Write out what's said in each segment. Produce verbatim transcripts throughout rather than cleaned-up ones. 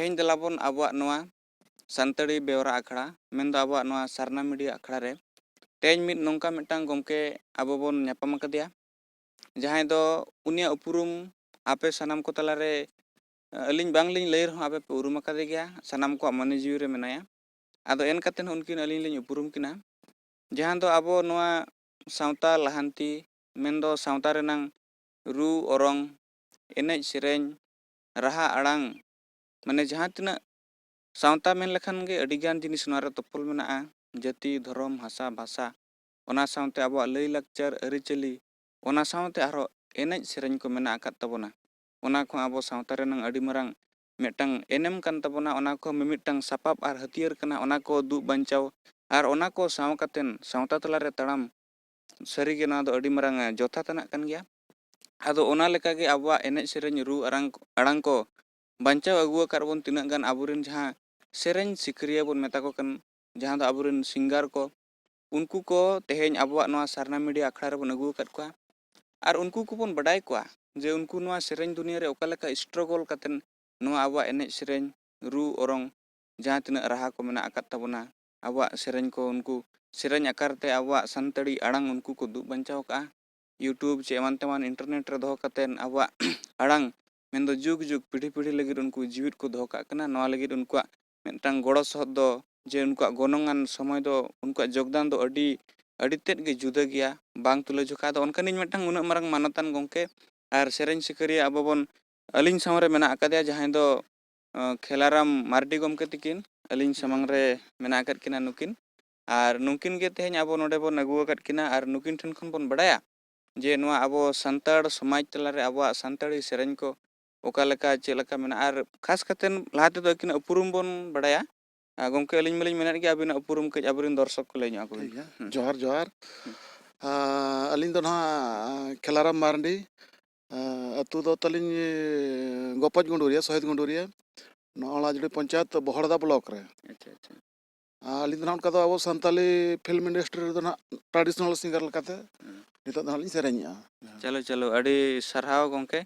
ᱛᱮᱦᱮᱧ ᱫᱮᱞᱟ ᱵᱚᱱ ᱟᱵᱚᱣᱟᱜ ᱱᱚᱣᱟ ᱥᱟᱱᱛᱟᱲᱤ ᱵᱮᱣᱨᱟ ᱟᱠᱷᱲᱟ, ᱢᱮᱱᱫᱚ ᱟᱵᱚᱣᱟᱜ ᱱᱚᱣᱟ ᱥᱟᱨᱱᱟ ᱢᱤᱰᱤᱭᱟ ᱟᱠᱷᱲᱟ ᱨᱮ ᱛᱮᱦᱮᱧ ᱢᱤᱫ ᱱᱚᱝᱠᱟ ᱢᱤᱫᱴᱟᱝ ᱜᱚᱢᱠᱮ ᱟᱵᱚ ᱵᱚᱱ ᱧᱟᱯᱟᱢ ᱟᱠᱟᱫᱮᱭᱟ, ᱡᱟᱦᱟᱸᱭ ᱫᱚ ᱩᱱᱤᱭᱟᱜ ᱩᱯᱨᱩᱢ ᱟᱯᱮ ᱥᱟᱱᱟᱢ ᱠᱚ ᱛᱟᱞᱟᱨᱮ, ᱟᱹᱞᱤᱧ ᱵᱟᱝᱞᱤᱧ ᱞᱟᱹᱭ ᱨᱮᱦᱚᱸ ᱟᱯᱮ ᱯᱮ ᱩᱨᱩᱢ ᱟᱠᱟᱫᱮ ᱜᱮᱭᱟ, ᱥᱟᱱᱟᱢ ᱠᱚᱣᱟᱜ ᱢᱚᱱᱮ ᱡᱤᱣᱤ ᱨᱮ ᱢᱮᱱᱟᱭᱟ᱾ ᱟᱫᱚ ᱮᱱ ᱠᱟᱛᱮ ᱦᱚᱸ ᱩᱱᱠᱤᱱ ᱟᱹᱞᱤᱧ ᱞᱤᱧ ᱩᱯᱨᱩᱢ ᱠᱤᱱᱟ, ᱡᱟᱦᱟᱸ ᱫᱚ ᱟᱵᱚ ᱱᱚᱣᱟ ᱥᱟᱶᱛᱟ ᱞᱟᱦᱟᱱᱛᱤ, ᱢᱮᱱᱫᱚ ᱥᱟᱶᱛᱟ ᱨᱮᱱᱟᱝ ᱨᱩ ᱚᱨᱚᱝ, ᱮᱱᱮᱡ ᱥᱮᱨᱮᱧ, ᱨᱟᱦᱟ ᱟᱲᱟᱝ, ᱢᱟᱱᱮ ᱡᱟᱦᱟᱸ ᱛᱤᱱᱟᱹᱜ ᱥᱟᱶᱛᱟ ᱢᱮᱱ ᱞᱮᱠᱷᱟᱱ ᱜᱮ ᱟᱹᱰᱤᱜᱟᱱ ᱡᱤᱱᱤᱥ ᱱᱚᱣᱟ ᱨᱮ ᱛᱚᱯᱚᱞ ᱢᱮᱱᱟᱜᱼᱟ᱾ ᱡᱟᱹᱛᱤ, ᱫᱷᱚᱨᱚᱢ, ᱵᱷᱟᱥᱟ, ᱵᱷᱟᱥᱟ, ᱚᱱᱟ ᱥᱟᱶᱛᱮ ᱟᱵᱚᱣᱟᱜ ᱞᱟᱹᱭᱼᱞᱟᱠᱪᱟᱨ, ᱟᱹᱨᱤᱪᱟᱹᱞᱤ, ᱚᱱᱟ ᱥᱟᱶᱛᱮ ᱟᱨᱦᱚᱸ ᱮᱱᱮᱡ ᱥᱮᱨᱮᱧ ᱠᱚ ᱢᱮᱱᱟᱜ ᱟᱠᱟᱫ ᱛᱟᱵᱚᱱᱟ᱾ ᱚᱱᱟ ᱠᱚᱦᱚᱸ ᱟᱵᱚ ᱥᱟᱶᱛᱟ ᱨᱮᱱᱟᱝ ᱟᱹᱰᱤ ᱢᱟᱨᱟᱝ ᱢᱤᱫᱴᱟᱝ ᱮᱱᱮᱢ ᱠᱟᱱ ᱛᱟᱵᱚᱱᱟ᱾ ᱚᱱᱟ ᱠᱚᱦᱚᱸ ᱢᱤᱢᱤᱫᱴᱟᱝ ᱥᱟᱯᱟᱵ ᱟᱨ ᱦᱟᱹᱛᱭᱟᱹᱨ ᱠᱟᱱᱟ, ᱚᱱᱟ ᱠᱚ ᱫᱩᱜ ᱵᱟᱧᱪᱟᱣ ᱟᱨ ᱚᱱᱟ ᱠᱚ ᱥᱟᱶ ᱠᱟᱛᱮᱱ ᱥᱟᱶᱛᱟ ᱛᱟᱞᱟᱨᱮ ᱛᱟᱲᱟᱢ, ᱥᱟᱹᱨᱤᱜᱮ ᱱᱚᱣᱟ ᱫᱚ ᱟᱹᱰᱤ ᱢᱟᱨᱟᱝ ᱡᱚᱛᱷᱟᱛ ᱟᱱᱟᱜ ᱠᱟᱱ ᱜᱮᱭᱟ᱾ ᱟᱫᱚ ᱚᱱᱟ ᱞᱮᱠᱟᱜᱮ ᱟᱵᱚᱣᱟᱜ ᱮᱱᱮᱡ ᱥᱮᱨᱮᱧ, ᱨᱩ ᱟᱨᱟᱝ, ᱟᱲᱟᱝ ᱠᱚ ᱵᱟᱧᱪᱟᱣ ᱟᱹᱜᱩ ᱟᱠᱟᱫ ᱵᱚᱱ ᱛᱤᱱᱟᱹᱜ ᱜᱟᱱ ᱟᱵᱚᱨᱮᱱ ᱡᱟᱦᱟᱸ ᱥᱮᱨᱮᱧ ᱥᱤᱠᱟᱹᱨᱤᱭᱟᱹ ᱵᱚᱱ ᱢᱮᱛᱟ ᱠᱚ ᱠᱟᱱ, ᱡᱟᱦᱟᱸ ᱫᱚ ᱟᱵᱚᱨᱮᱱ ᱥᱤᱝᱜᱟᱨ ᱠᱚ, ᱩᱱᱠᱩ ᱠᱚ ᱛᱮᱦᱮᱧ ᱟᱵᱚᱣᱟᱜ ᱱᱚᱣᱟ ᱥᱟᱨᱱᱟ ᱢᱤᱰᱤᱭᱟ ᱟᱠᱷᱲᱟ ᱨᱮᱵᱚᱱ ᱟᱹᱜᱩ ᱟᱠᱟᱫ ᱠᱚᱣᱟ᱾ ᱟᱨ ᱩᱱᱠᱩ ᱠᱚᱵᱚᱱ ᱵᱟᱰᱟᱭ ᱠᱚᱣᱟ ᱡᱮ ᱩᱱᱠᱩ ᱱᱚᱣᱟ ᱥᱮᱨᱮᱧ ᱫᱩᱱᱤᱭᱟᱹ ᱨᱮ ᱚᱠᱟ ᱞᱮᱠᱟ struggle ᱠᱟᱛᱮᱱ ᱱᱚᱣᱟ ᱟᱵᱚᱣᱟᱜ ᱮᱱᱮᱡ ᱥᱮᱨᱮᱧ, ᱨᱩ ᱚᱨᱚᱝ, ᱡᱟᱦᱟᱸ ᱛᱤᱱᱟᱹᱜ ᱨᱟᱦᱟ ᱠᱚ ᱢᱮᱱᱟᱜ ᱟᱠᱟᱫ ᱛᱟᱵᱚᱱᱟ, ᱟᱵᱚᱣᱟᱜ ᱥᱮᱨᱮᱧ ᱠᱚ ᱩᱱᱠᱩ ᱥᱮᱨᱮᱧ ᱟᱠᱟᱨ ᱛᱮ ᱟᱵᱚᱣᱟᱜ ᱥᱟᱱᱛᱟᱲᱤ ᱟᱲᱟᱝ ᱩᱱᱠᱩ ᱠᱚ ᱫᱩᱜ ᱵᱟᱧᱪᱟᱣ ᱠᱟᱜᱼᱟ᱾ YouTube ᱪᱮ ᱮᱢᱟᱱ ᱛᱮᱢᱟᱱ internet ᱨᱮ ᱫᱚᱦᱚ ᱠᱟᱛᱮᱫ ᱟᱵᱚᱣᱟᱜ ᱟᱲᱟᱝ, ᱢᱮᱱᱫᱚ ᱡᱩᱜᱽ ᱡᱩᱜᱽ ᱯᱤᱲᱦᱤ ᱯᱤᱲᱦᱤ ᱞᱟᱹᱜᱤᱫ ᱩᱱᱠᱩ ᱡᱤᱣᱤᱫ ᱠᱚ ᱫᱚᱦᱚ ᱠᱟᱜ ᱠᱟᱱᱟ᱾ ᱱᱚᱣᱟ ᱞᱟᱹᱜᱤᱫ ᱩᱱᱠᱩᱣᱟᱜ ᱢᱤᱫᱴᱟᱝ ᱜᱚᱲᱚ ᱥᱚᱦᱚᱫ ᱫᱚ, ᱡᱮ ᱩᱱᱠᱩᱣᱟᱜ ᱜᱚᱱᱚᱝ ᱟᱱ ᱥᱚᱢᱚᱭ ᱫᱚ, ᱩᱱᱠᱩᱣᱟᱜ ᱡᱳᱜᱽᱫᱟᱱ ᱫᱚ ᱟᱹᱰᱤ, ᱟᱹᱰᱤ ᱛᱮᱫ ᱜᱮ ᱡᱩᱫᱟᱹ ᱜᱮᱭᱟ, ᱵᱟᱝ ᱛᱩᱞᱟᱹᱡᱚᱠᱷᱟ᱾ ᱟᱫᱚ ᱚᱱᱠᱟᱱᱤᱡ ᱢᱤᱫᱴᱟᱝ ᱩᱱᱟᱹᱜ ᱢᱟᱨᱟᱝ ᱢᱟᱱᱚᱛᱟᱱ ᱜᱚᱢᱠᱮ ᱟᱨ ᱥᱮᱨᱮᱧ ᱥᱤᱠᱟᱹᱨᱤᱭᱟᱹ ᱟᱵᱚ ᱵᱚᱱ, ᱟᱹᱞᱤᱧ ᱥᱟᱶ ᱨᱮ ᱢᱮᱱᱟᱜ ᱟᱠᱟᱫᱮᱭᱟ, ᱡᱟᱦᱟᱸᱭ ᱫᱚ, ᱟᱸ, ᱠᱷᱮᱞᱟᱨᱟᱢ ᱢᱟᱨᱰᱤ ᱜᱚᱢᱠᱮ ᱛᱤᱠᱤᱱ ᱟᱹᱞᱤᱧ ᱥᱟᱢᱟᱝ ᱨᱮ ᱢᱮᱱᱟᱜ ᱟᱠᱟᱫ ᱠᱤᱱᱟ ᱱᱩᱠᱤᱱ᱾ ᱟᱨ ᱱᱩᱠᱤᱱ ᱜᱮ ᱛᱮᱦᱮᱧ ᱟᱵᱚ ᱱᱚᱰᱮ ᱵᱚᱱ ᱟᱹᱜᱩ ᱟᱠᱟᱫ ᱠᱤᱱᱟ ᱟᱨ ᱱᱩᱠᱤᱱ ᱴᱷᱮᱱ ᱠᱷᱚᱱ ᱵᱚᱱ ᱵᱟᱰᱟᱭᱟ ᱡᱮ ᱱᱚᱣᱟ ᱟᱵᱚ ᱥᱟᱱᱛᱟᱲ ᱥᱚᱢᱟᱡᱽ ᱛᱟᱞᱟᱨᱮ ᱟᱵᱚᱣᱟᱜ ᱥᱟᱱᱛᱟᱲᱤ ᱥᱮᱨᱮᱧ ᱠᱚ ᱚᱠᱟ ᱞᱮᱠᱟ, ᱪᱮᱫ ᱞᱮᱠᱟ ᱢᱮᱱᱟᱜᱼᱟ᱾ ᱟᱨ ᱠᱷᱟᱥ ᱠᱟᱛᱮ ᱞᱟᱦᱟ ᱛᱮᱫᱚ ᱟᱹᱠᱤᱱᱟᱜ ᱩᱯᱨᱩᱢ ᱵᱚᱱ ᱵᱟᱰᱟᱭᱟ᱾ ᱟᱨ ᱜᱚᱢᱠᱮ, ᱟᱹᱞᱤᱧ ᱢᱟᱞᱤᱧ ᱢᱮᱱᱮᱫ ᱜᱮ, ᱟᱹᱵᱤᱱᱟᱜ ᱩᱯᱨᱩᱢ ᱠᱟᱹᱡ ᱟᱵᱚᱨᱮᱱ ᱫᱚᱨᱥᱚᱠ ᱠᱚ ᱞᱟᱹᱭ ᱧᱚᱜ ᱟᱠᱚ ᱵᱤᱱ᱾ ᱴᱷᱤᱠ ᱜᱮᱭᱟ᱾ ᱦᱩᱸ᱾ ᱡᱚᱦᱟᱨ, ᱡᱚᱦᱟᱨ᱾ ᱦᱩᱸ᱾ ᱟᱸ, ᱟᱹᱞᱤᱧ ᱫᱚ ᱱᱟᱦᱟᱜ ᱠᱷᱮᱞᱟᱨᱟᱢ ᱢᱟᱨᱰᱤ, ᱟᱸ, ᱟᱹᱛᱩ ᱫᱚ ᱛᱟᱹᱞᱤᱧ, ᱜᱚᱯᱚᱡ ᱜᱩᱸᱰᱩᱨᱤᱭᱟᱹ, ᱥᱚᱦᱤᱫ ᱜᱩᱸᱰᱩᱨᱤᱭᱟᱹ, ᱱᱚᱣᱟ ᱚᱲᱟᱡᱩᱲᱤ ᱯᱚᱧᱪᱟᱭᱮᱛ, ᱵᱚᱦᱚᱲᱫᱟ ᱵᱞᱚᱠ ᱨᱮ᱾ ᱟᱪᱪᱷᱟ, ᱟᱪᱪᱷᱟ᱾ ᱟᱨ ᱟᱹᱞᱤᱧ ᱫᱚ ᱱᱟᱦᱟᱜ ᱚᱱᱠᱟ ᱫᱚ ᱟᱵᱚ ᱥᱟᱱᱛᱟᱞᱤ film industry ᱨᱮᱫᱚ ᱱᱟᱦᱟᱜ traditional singer ᱞᱮᱠᱟᱛᱮ ᱦᱩᱸ᱾ ᱱᱤᱛᱚᱜ ᱫᱚ ᱱᱟᱦᱟᱜ ᱞᱤᱧ ᱥᱮᱨᱮᱧᱮᱜᱼᱟ᱾ ᱪᱚᱞᱚ, ᱪᱚᱞᱚ, ᱟᱹᱰᱤ ᱥᱟᱨᱦᱟᱣ ᱜᱚᱢᱠᱮ᱾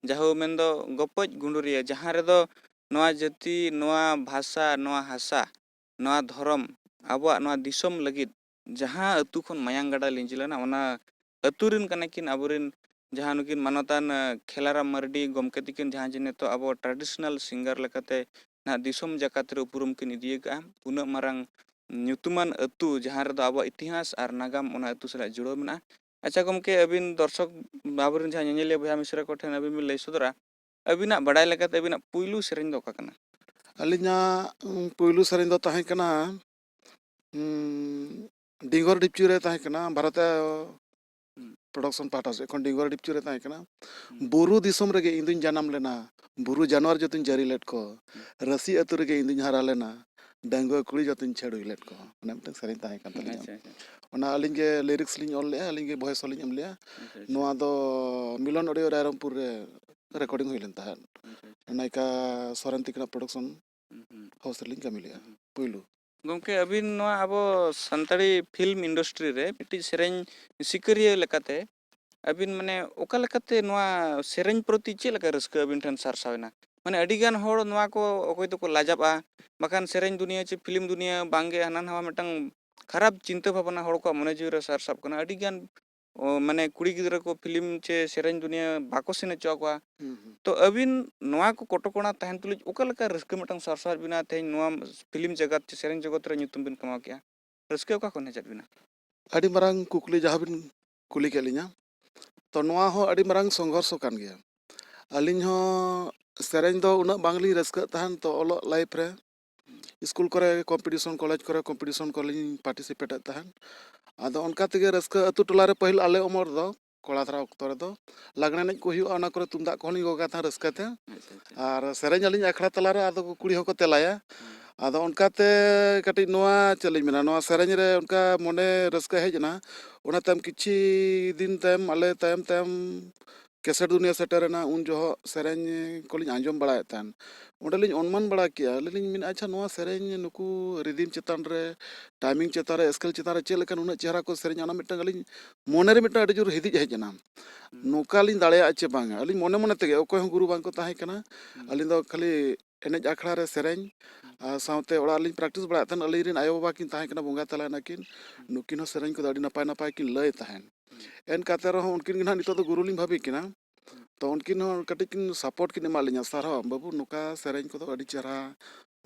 ᱡᱟᱦᱳ, ᱢᱮᱱᱫᱚ ᱜᱚᱯᱚᱡ ᱜᱩᱸᱰᱩᱨᱤᱭᱟᱹ, ᱡᱟᱦᱟᱸ ᱨᱮᱫᱚ ᱱᱚᱣᱟ ᱡᱟᱹᱛᱤ, ᱱᱚᱣᱟ ᱵᱷᱟᱥᱟ, ᱱᱚᱣᱟ ᱦᱟᱥᱟ, ᱱᱚᱣᱟ ᱫᱷᱚᱨᱚᱢ, ᱟᱵᱚᱣᱟᱜ ᱱᱚᱣᱟ ᱫᱤᱥᱚᱢ ᱞᱟᱹᱜᱤᱫ ᱡᱟᱦᱟᱸ ᱟᱹᱛᱩ ᱠᱷᱚᱱ ᱢᱟᱭᱟᱝ ᱜᱟᱰᱟ ᱞᱤᱸᱡᱤ ᱞᱮᱱᱟ, ᱚᱱᱟ ᱟᱹᱛᱩ ᱨᱮᱱ ᱠᱟᱱᱟ ᱠᱤᱱ ᱟᱵᱚᱨᱮᱱ ᱡᱟᱦᱟᱸ ᱱᱩᱠᱤᱱ ᱢᱟᱱᱚᱛᱟᱱ, ᱟᱸ, ᱠᱷᱮᱞᱟᱨᱟᱢ ᱢᱟᱨᱰᱤ ᱜᱚᱢᱠᱮ ᱛᱟᱹᱠᱤᱱ, ᱡᱟᱦᱟᱸ ᱡᱮ ᱱᱤᱛᱚᱜ ᱟᱵᱚ traditional singer ᱞᱮᱠᱟᱛᱮ ᱱᱟᱦᱟᱜ ᱫᱤᱥᱚᱢ ᱡᱟᱠᱟᱛ ᱨᱮ ᱩᱯᱨᱩᱢ ᱠᱤᱱ ᱤᱫᱤ ᱟᱠᱟᱫᱼᱟ᱾ ᱩᱱᱟᱹᱜ ᱢᱟᱨᱟᱝ ᱧᱩᱛᱩᱢᱟᱱ ᱟᱹᱛᱩ, ᱡᱟᱦᱟᱸ ᱨᱮᱫᱚ ᱟᱵᱚᱣᱟᱜ ᱤᱛᱤᱦᱟᱥ ᱟᱨ ᱱᱟᱜᱟᱢ ᱚᱱᱟ ᱟᱹᱛᱩ ᱥᱟᱞᱟᱜ ᱡᱩᱲᱟᱹᱣ ᱢᱮᱱᱟᱜᱼᱟ᱾ ᱟᱪᱪᱷᱟ ᱜᱚᱢᱠᱮ, ᱟᱹᱵᱤᱱ ᱫᱚᱨᱥᱚᱠ, ᱟᱵᱚᱨᱮᱱ ᱡᱟᱦᱟᱸ ᱧᱮᱧᱮᱞᱤᱭᱟᱹ ᱵᱚᱭᱦᱟ ᱢᱤᱥᱨᱟ ᱠᱚᱴᱷᱮᱱ ᱟᱹᱵᱤᱱ ᱵᱤᱱ ᱞᱟᱹᱭ ᱥᱚᱫᱚᱨᱟ, ᱟᱹᱵᱤᱱᱟᱜ ᱵᱟᱰᱟᱭ ᱞᱮᱠᱟᱛᱮ ᱟᱹᱵᱤᱱᱟᱜ ᱯᱩᱭᱞᱩ ᱥᱮᱨᱮᱧ ᱫᱚ ᱚᱠᱟ ᱠᱟᱱᱟ? ᱟᱹᱞᱤᱧᱟᱜ, ᱩᱸ, ᱯᱩᱭᱞᱩ ᱥᱮᱨᱮᱧ ᱫᱚ ᱛᱟᱦᱮᱸ ᱠᱟᱱᱟ, ᱩᱸ, ᱰᱤᱝᱜᱚᱨ ᱰᱷᱤᱯᱪᱩ ᱨᱮ ᱛᱟᱦᱮᱸ ᱠᱟᱱᱟ, ᱵᱷᱟᱨᱚᱛ ᱦᱩᱸ᱾ Production ᱯᱟᱦᱴᱟ ᱥᱮᱫ ᱠᱷᱚᱱ ᱰᱤᱝᱜᱚᱨ ᱰᱷᱤᱯᱪᱩ ᱨᱮ ᱛᱟᱦᱮᱸ ᱠᱟᱱᱟ᱾ ᱦᱩᱸ᱾ ᱵᱩᱨᱩ ᱫᱤᱥᱚᱢ ᱨᱮᱜᱮ ᱤᱧ ᱫᱩᱧ ᱡᱟᱱᱟᱢ ᱞᱮᱱᱟ, ᱵᱩᱨᱩ ᱡᱟᱱᱣᱟᱨ ᱡᱚᱛᱚᱧ ᱡᱟᱹᱨᱤ ᱞᱮᱫ ᱠᱚ, ᱦᱩᱸ᱾ ᱨᱟᱹᱥᱤ ᱟᱹᱛᱩ ᱨᱮᱜᱮ ᱤᱧ ᱫᱩᱧ ᱦᱟᱨᱟ ᱞᱮᱱᱟ, ᱰᱟᱺᱜᱩᱣᱟᱹ ᱠᱩᱲᱤ ᱡᱚᱛᱚᱧ ᱪᱷᱟᱹᱰᱩᱭ ᱞᱮᱫ ᱠᱚ᱾ ᱚᱱᱮ ᱢᱤᱫᱴᱟᱝ ᱥᱮᱨᱮᱧ ᱛᱟᱦᱮᱸ ᱠᱟᱱ ᱛᱟᱹᱞᱤᱧᱟ᱾ ᱟᱪᱪᱷᱟ, ᱟᱪᱪᱷᱟ᱾ ᱚᱱᱟ ᱟᱹᱞᱤᱧ ᱜᱮ lyrics ᱞᱤᱧ ᱚᱞ ᱞᱮᱫᱼᱟ, ᱟᱹᱞᱤᱧ ᱜᱮ voice ᱦᱚᱸᱞᱤᱧ ᱮᱢ ᱞᱮᱫᱼᱟ᱾ ᱟᱪᱪᱷᱟ, ᱟᱪᱪᱷᱟ᱾ ᱱᱚᱣᱟ ᱫᱚ ᱢᱤᱞᱚᱱ audio ᱨᱟᱭᱨᱚᱝᱯᱩᱨ ᱨᱮ recording ᱦᱩᱭ ᱞᱮᱱ ᱛᱟᱦᱮᱸᱫ᱾ ᱟᱪᱪᱷᱟ, ᱟᱪᱪᱷᱟ᱾ ᱱᱟᱭᱤᱠᱟ ᱥᱚᱨᱮᱱ ᱛᱤᱠᱤᱱᱟᱜ production ᱦᱩᱸ, ᱦᱩᱸ᱾ House ᱨᱮᱞᱤᱧ ᱠᱟᱹᱢᱤ ᱞᱮᱫᱼᱟ, ᱦᱩᱸ, ᱦᱩᱸ᱾ ᱯᱩᱭᱞᱩ᱾ ᱜᱚᱢᱠᱮ, ᱟᱹᱵᱤᱱ ᱱᱚᱣᱟ ᱟᱵᱚ ᱥᱟᱱᱛᱟᱲᱤ film industry ᱨᱮ ᱢᱤᱫᱴᱤᱡ ᱥᱮᱨᱮᱧ ᱥᱤᱠᱟᱹᱨᱤᱭᱟᱹ ᱞᱮᱠᱟᱛᱮ ᱟᱹᱵᱤᱱ ᱢᱟᱱᱮ ᱚᱠᱟ ᱞᱮᱠᱟᱛᱮ ᱱᱚᱣᱟ ᱥᱮᱨᱮᱧ ᱯᱨᱚᱛᱤ ᱪᱮᱫ ᱞᱮᱠᱟ ᱨᱟᱹᱥᱠᱟᱹ ᱟᱹᱵᱤᱱ ᱴᱷᱮᱱ ᱥᱟᱨᱥᱟᱣ ᱮᱱᱟ? ᱢᱟᱱᱮ ᱟᱹᱰᱤ ᱜᱟᱱ ᱦᱚᱲ ᱱᱚᱣᱟ ᱠᱚ ᱚᱠᱚᱭ ᱫᱚᱠᱚ ᱞᱟᱡᱟᱜᱼᱟ, ᱵᱟᱠᱷᱟᱱ ᱥᱮᱨᱮᱧ ᱫᱩᱱᱤᱭᱟᱹ ᱪᱮ film ᱫᱩᱱᱤᱭᱟᱹ ᱵᱟᱝᱜᱮ ᱦᱟᱱᱟ ᱱᱟᱣᱟ ᱢᱤᱫᱴᱟᱝ ᱠᱷᱟᱨᱟᱯ ᱪᱤᱱᱛᱟᱹ ᱵᱷᱟᱵᱽᱱᱟ ᱦᱚᱲ ᱠᱚᱣᱟᱜ ᱢᱚᱱᱮ ᱡᱤᱣᱤ ᱨᱮ ᱥᱟᱨᱥᱟᱵ ᱠᱟᱱᱟ᱾ ᱟᱹᱰᱤ ᱜᱟᱱ ᱚ, ᱢᱟᱱᱮ ᱠᱩᱲᱤ ᱜᱤᱫᱽᱨᱟᱹ ᱠᱚ film ᱪᱮ ᱥᱮᱨᱮᱧ ᱫᱩᱱᱤᱭᱟᱹ ᱵᱟᱠᱚ ᱥᱮᱱ ᱦᱚᱪᱚ ᱟᱠᱚᱣᱟ᱾ ᱦᱩᱸ, ᱦᱩᱸ᱾ ᱛᱚ ᱟᱹᱵᱤᱱ ᱱᱚᱣᱟ ᱠᱚ ᱠᱚᱴᱚᱠᱚᱬᱟ ᱛᱟᱦᱮᱱ ᱛᱩᱞᱩᱡ ᱚᱠᱟ ᱞᱮᱠᱟ ᱨᱟᱹᱥᱠᱟᱹ ᱢᱤᱫᱴᱟᱝ ᱥᱟᱨᱥᱟᱣᱟᱫ ᱵᱤᱱᱟ ᱛᱮᱦᱮᱧ ᱱᱚᱣᱟ film ᱡᱟᱜᱟᱛ ᱪᱮ ᱥᱮᱨᱮᱧ ᱡᱚᱜᱚᱛ ᱨᱮ ᱧᱩᱛᱩᱢ ᱵᱤᱱ ᱠᱟᱢᱟᱣ ᱠᱮᱜᱼᱟ? ᱨᱟᱹᱥᱠᱟᱹ ᱚᱠᱟ ᱠᱷᱚᱱ ᱦᱮᱡ ᱟᱫ ᱵᱤᱱᱟ? ᱟᱹᱰᱤ ᱢᱟᱨᱟᱝ ᱠᱩᱠᱞᱤ ᱡᱟᱦᱟᱸ ᱵᱤᱱ ᱠᱩᱞᱤ ᱠᱮᱫ ᱞᱤᱧᱟ᱾ ᱛᱚ ᱱᱚᱣᱟ ᱦᱚᱸ ᱟᱹᱰᱤ ᱢᱟᱨᱟᱝ ᱥᱚᱝᱜᱷᱚᱨᱥᱚ ᱠᱟᱱ ᱜᱮᱭᱟ᱾ ᱟᱹᱞᱤᱧ ᱦᱚᱸ ᱥᱮᱨᱮᱧ ᱫᱚ ᱩᱱᱟᱹᱜ ᱵᱟᱝᱞᱤᱧ ᱨᱟᱹᱥᱠᱟᱹᱜ ᱛᱟᱦᱮᱱ, ᱛᱚ ᱚᱞᱚᱜ life ᱨᱮ ᱤᱥᱠᱩᱞ ᱠᱚᱨᱮ competition, ᱠᱚᱞᱮᱡᱽ ᱠᱚᱨᱮ competition ᱠᱚᱨᱮᱞᱤᱧ participate ᱮᱫ ᱛᱟᱦᱮᱸᱫ᱾ ᱟᱫᱚ ᱚᱱᱠᱟ ᱛᱮᱜᱮ ᱨᱟᱹᱥᱠᱟᱹ ᱟᱹᱛᱩ ᱴᱚᱞᱟ ᱨᱮ ᱯᱟᱹᱦᱤᱞ ᱟᱞᱮ ᱩᱢᱮᱨ ᱫᱚ, ᱠᱚᱲᱟ ᱫᱷᱟᱨᱟ ᱚᱠᱛᱚ ᱨᱮᱫᱚ, ᱞᱟᱜᱽᱬᱮ ᱮᱱᱮᱡ ᱠᱚ ᱦᱩᱭᱩᱜᱼᱟ, ᱚᱱᱟ ᱠᱚᱨᱮ ᱛᱩᱢᱫᱟᱜ ᱠᱚᱦᱚᱸ ᱞᱤᱧ ᱜᱚᱜᱟ ᱛᱟᱦᱮᱸᱫ ᱨᱟᱹᱥᱠᱟᱹ ᱛᱮ᱾ ᱟᱪᱪᱷᱟ, ᱟᱪᱪᱷᱟ᱾ ᱟᱨ ᱥᱮᱨᱮᱧ ᱟᱹᱞᱤᱧ ᱟᱠᱷᱲᱟ ᱛᱟᱞᱟᱨᱮ, ᱟᱫᱚ ᱠᱩᱲᱤ ᱦᱚᱸᱠᱚ ᱛᱮᱞᱟᱭᱟ᱾ ᱦᱩᱸ᱾ ᱟᱫᱚ ᱚᱱᱠᱟᱛᱮ ᱠᱟᱹᱴᱤᱡ ᱱᱚᱣᱟ, ᱪᱮᱫ ᱞᱤᱧ ᱢᱮᱱᱟ, ᱱᱚᱣᱟ ᱥᱮᱨᱮᱧ ᱨᱮ ᱚᱱᱠᱟ ᱢᱚᱱᱮ ᱨᱟᱹᱥᱠᱟᱹ ᱦᱮᱡ ᱮᱱᱟ᱾ ᱚᱱᱟ ᱛᱟᱭᱚᱢ ᱠᱤᱪᱷᱤ ᱫᱤᱱ ᱛᱟᱭᱚᱢ ᱟᱞᱮ ᱛᱟᱭᱚᱢ ᱛᱟᱭᱚᱢ ᱠᱮᱥᱮᱴ ᱫᱩᱱᱤᱭᱟᱹ ᱥᱮᱴᱮᱨᱮᱱᱟ, ᱩᱱ ᱡᱚᱦᱚᱜ ᱥᱮᱨᱮᱧ ᱠᱚᱞᱤᱧ ᱟᱸᱡᱚᱢ ᱵᱟᱲᱟᱭᱮᱫ ᱛᱟᱦᱮᱱ᱾ ᱚᱸᱰᱮᱞᱤᱧ ᱚᱱᱢᱟᱱ ᱵᱟᱲᱟ ᱠᱮᱜᱼᱟ, ᱟᱹᱞᱤᱧ ᱞᱤᱧ ᱢᱮᱱᱟ, ᱟᱪᱪᱷᱟ, ᱱᱚᱣᱟ ᱥᱮᱨᱮᱧ ᱱᱩᱠᱩ rhythm ᱪᱮᱛᱟᱱ ᱨᱮ, timing ᱪᱮᱛᱟᱱ ᱨᱮ, scale ᱪᱮᱛᱟᱱ ᱨᱮ ᱪᱮᱫ ᱞᱮᱠᱟ ᱱᱩᱱᱟᱹᱜ ᱪᱮᱦᱨᱟ ᱠᱚ ᱥᱮᱨᱮᱧᱟ, ᱚᱱᱟ ᱢᱤᱫᱴᱟᱝ ᱟᱹᱞᱤᱧ ᱢᱚᱱᱮᱨᱮ ᱢᱤᱫᱴᱟᱝ ᱟᱹᱰᱤ ᱡᱳᱨ ᱦᱤᱫᱤᱡ ᱦᱮᱡ ᱮᱱᱟ᱾ ᱦᱩᱸ᱾ ᱱᱚᱝᱠᱟ ᱞᱤᱧ ᱫᱟᱲᱮᱭᱟᱜᱼᱟ ᱪᱮ ᱵᱟᱝᱟ? ᱟᱹᱞᱤᱧ ᱢᱚᱱᱮ ᱢᱚᱱᱮ ᱛᱮᱜᱮ, ᱚᱠᱚᱭ ᱦᱚᱸ ᱜᱩᱨᱩ ᱵᱟᱝᱠᱚ ᱛᱟᱦᱮᱸ ᱠᱟᱱᱟ᱾ ᱦᱩᱸ᱾ ᱟᱹᱞᱤᱧ ᱫᱚ ᱠᱷᱟᱹᱞᱤ ᱮᱱᱮᱡ ᱟᱠᱷᱲᱟ ᱨᱮ ᱥᱮᱨᱮᱧ, ᱟᱨ ᱥᱟᱶᱛᱮ ᱚᱲᱟᱜ ᱨᱮᱞᱤᱧ practice ᱵᱟᱲᱟᱭᱮᱫ ᱛᱟᱦᱮᱱ᱾ ᱟᱹᱞᱤᱧ ᱨᱮᱱ ᱟᱭᱳᱼᱵᱟᱵᱟ ᱠᱤᱱ ᱛᱟᱦᱮᱸ ᱠᱟᱱᱟ, ᱵᱚᱸᱜᱟ ᱛᱟᱞᱟᱭᱮᱱᱟ ᱠᱤᱱ᱾ ᱱᱩᱠᱤᱱ ᱦᱚᱸ ᱥᱮᱨᱮᱧ ᱠᱚᱫᱚ ᱟᱹᱰᱤ ᱱᱟᱯᱟᱭ ᱱᱟᱯᱟᱭ ᱠᱤᱱ ᱞᱟᱹᱭ ᱛᱟᱦᱮᱸᱫ᱾ ᱮᱱ ᱠᱟᱛᱮ ᱨᱮᱦᱚᱸ ᱩᱱᱠᱤᱱ ᱜᱮ ᱱᱟᱦᱟᱜ ᱱᱤᱛᱚᱜ ᱫᱚ ᱜᱩᱨᱩ ᱞᱤᱧ ᱵᱷᱟᱹᱵᱤ ᱠᱤᱱᱟ᱾ ᱛᱚ ᱩᱱᱠᱤᱱ ᱦᱚᱸ ᱠᱟᱹᱴᱤᱡ ᱠᱤᱱ support ᱠᱤᱱ ᱮᱢᱟᱜ ᱞᱤᱧᱟ, "ᱥᱟᱨᱦᱟᱣ ᱵᱟᱹᱵᱩ, ᱱᱚᱝᱠᱟ ᱥᱮᱨᱮᱧ ᱠᱚᱫᱚ ᱟᱹᱰᱤ ᱪᱮᱦᱨᱟ,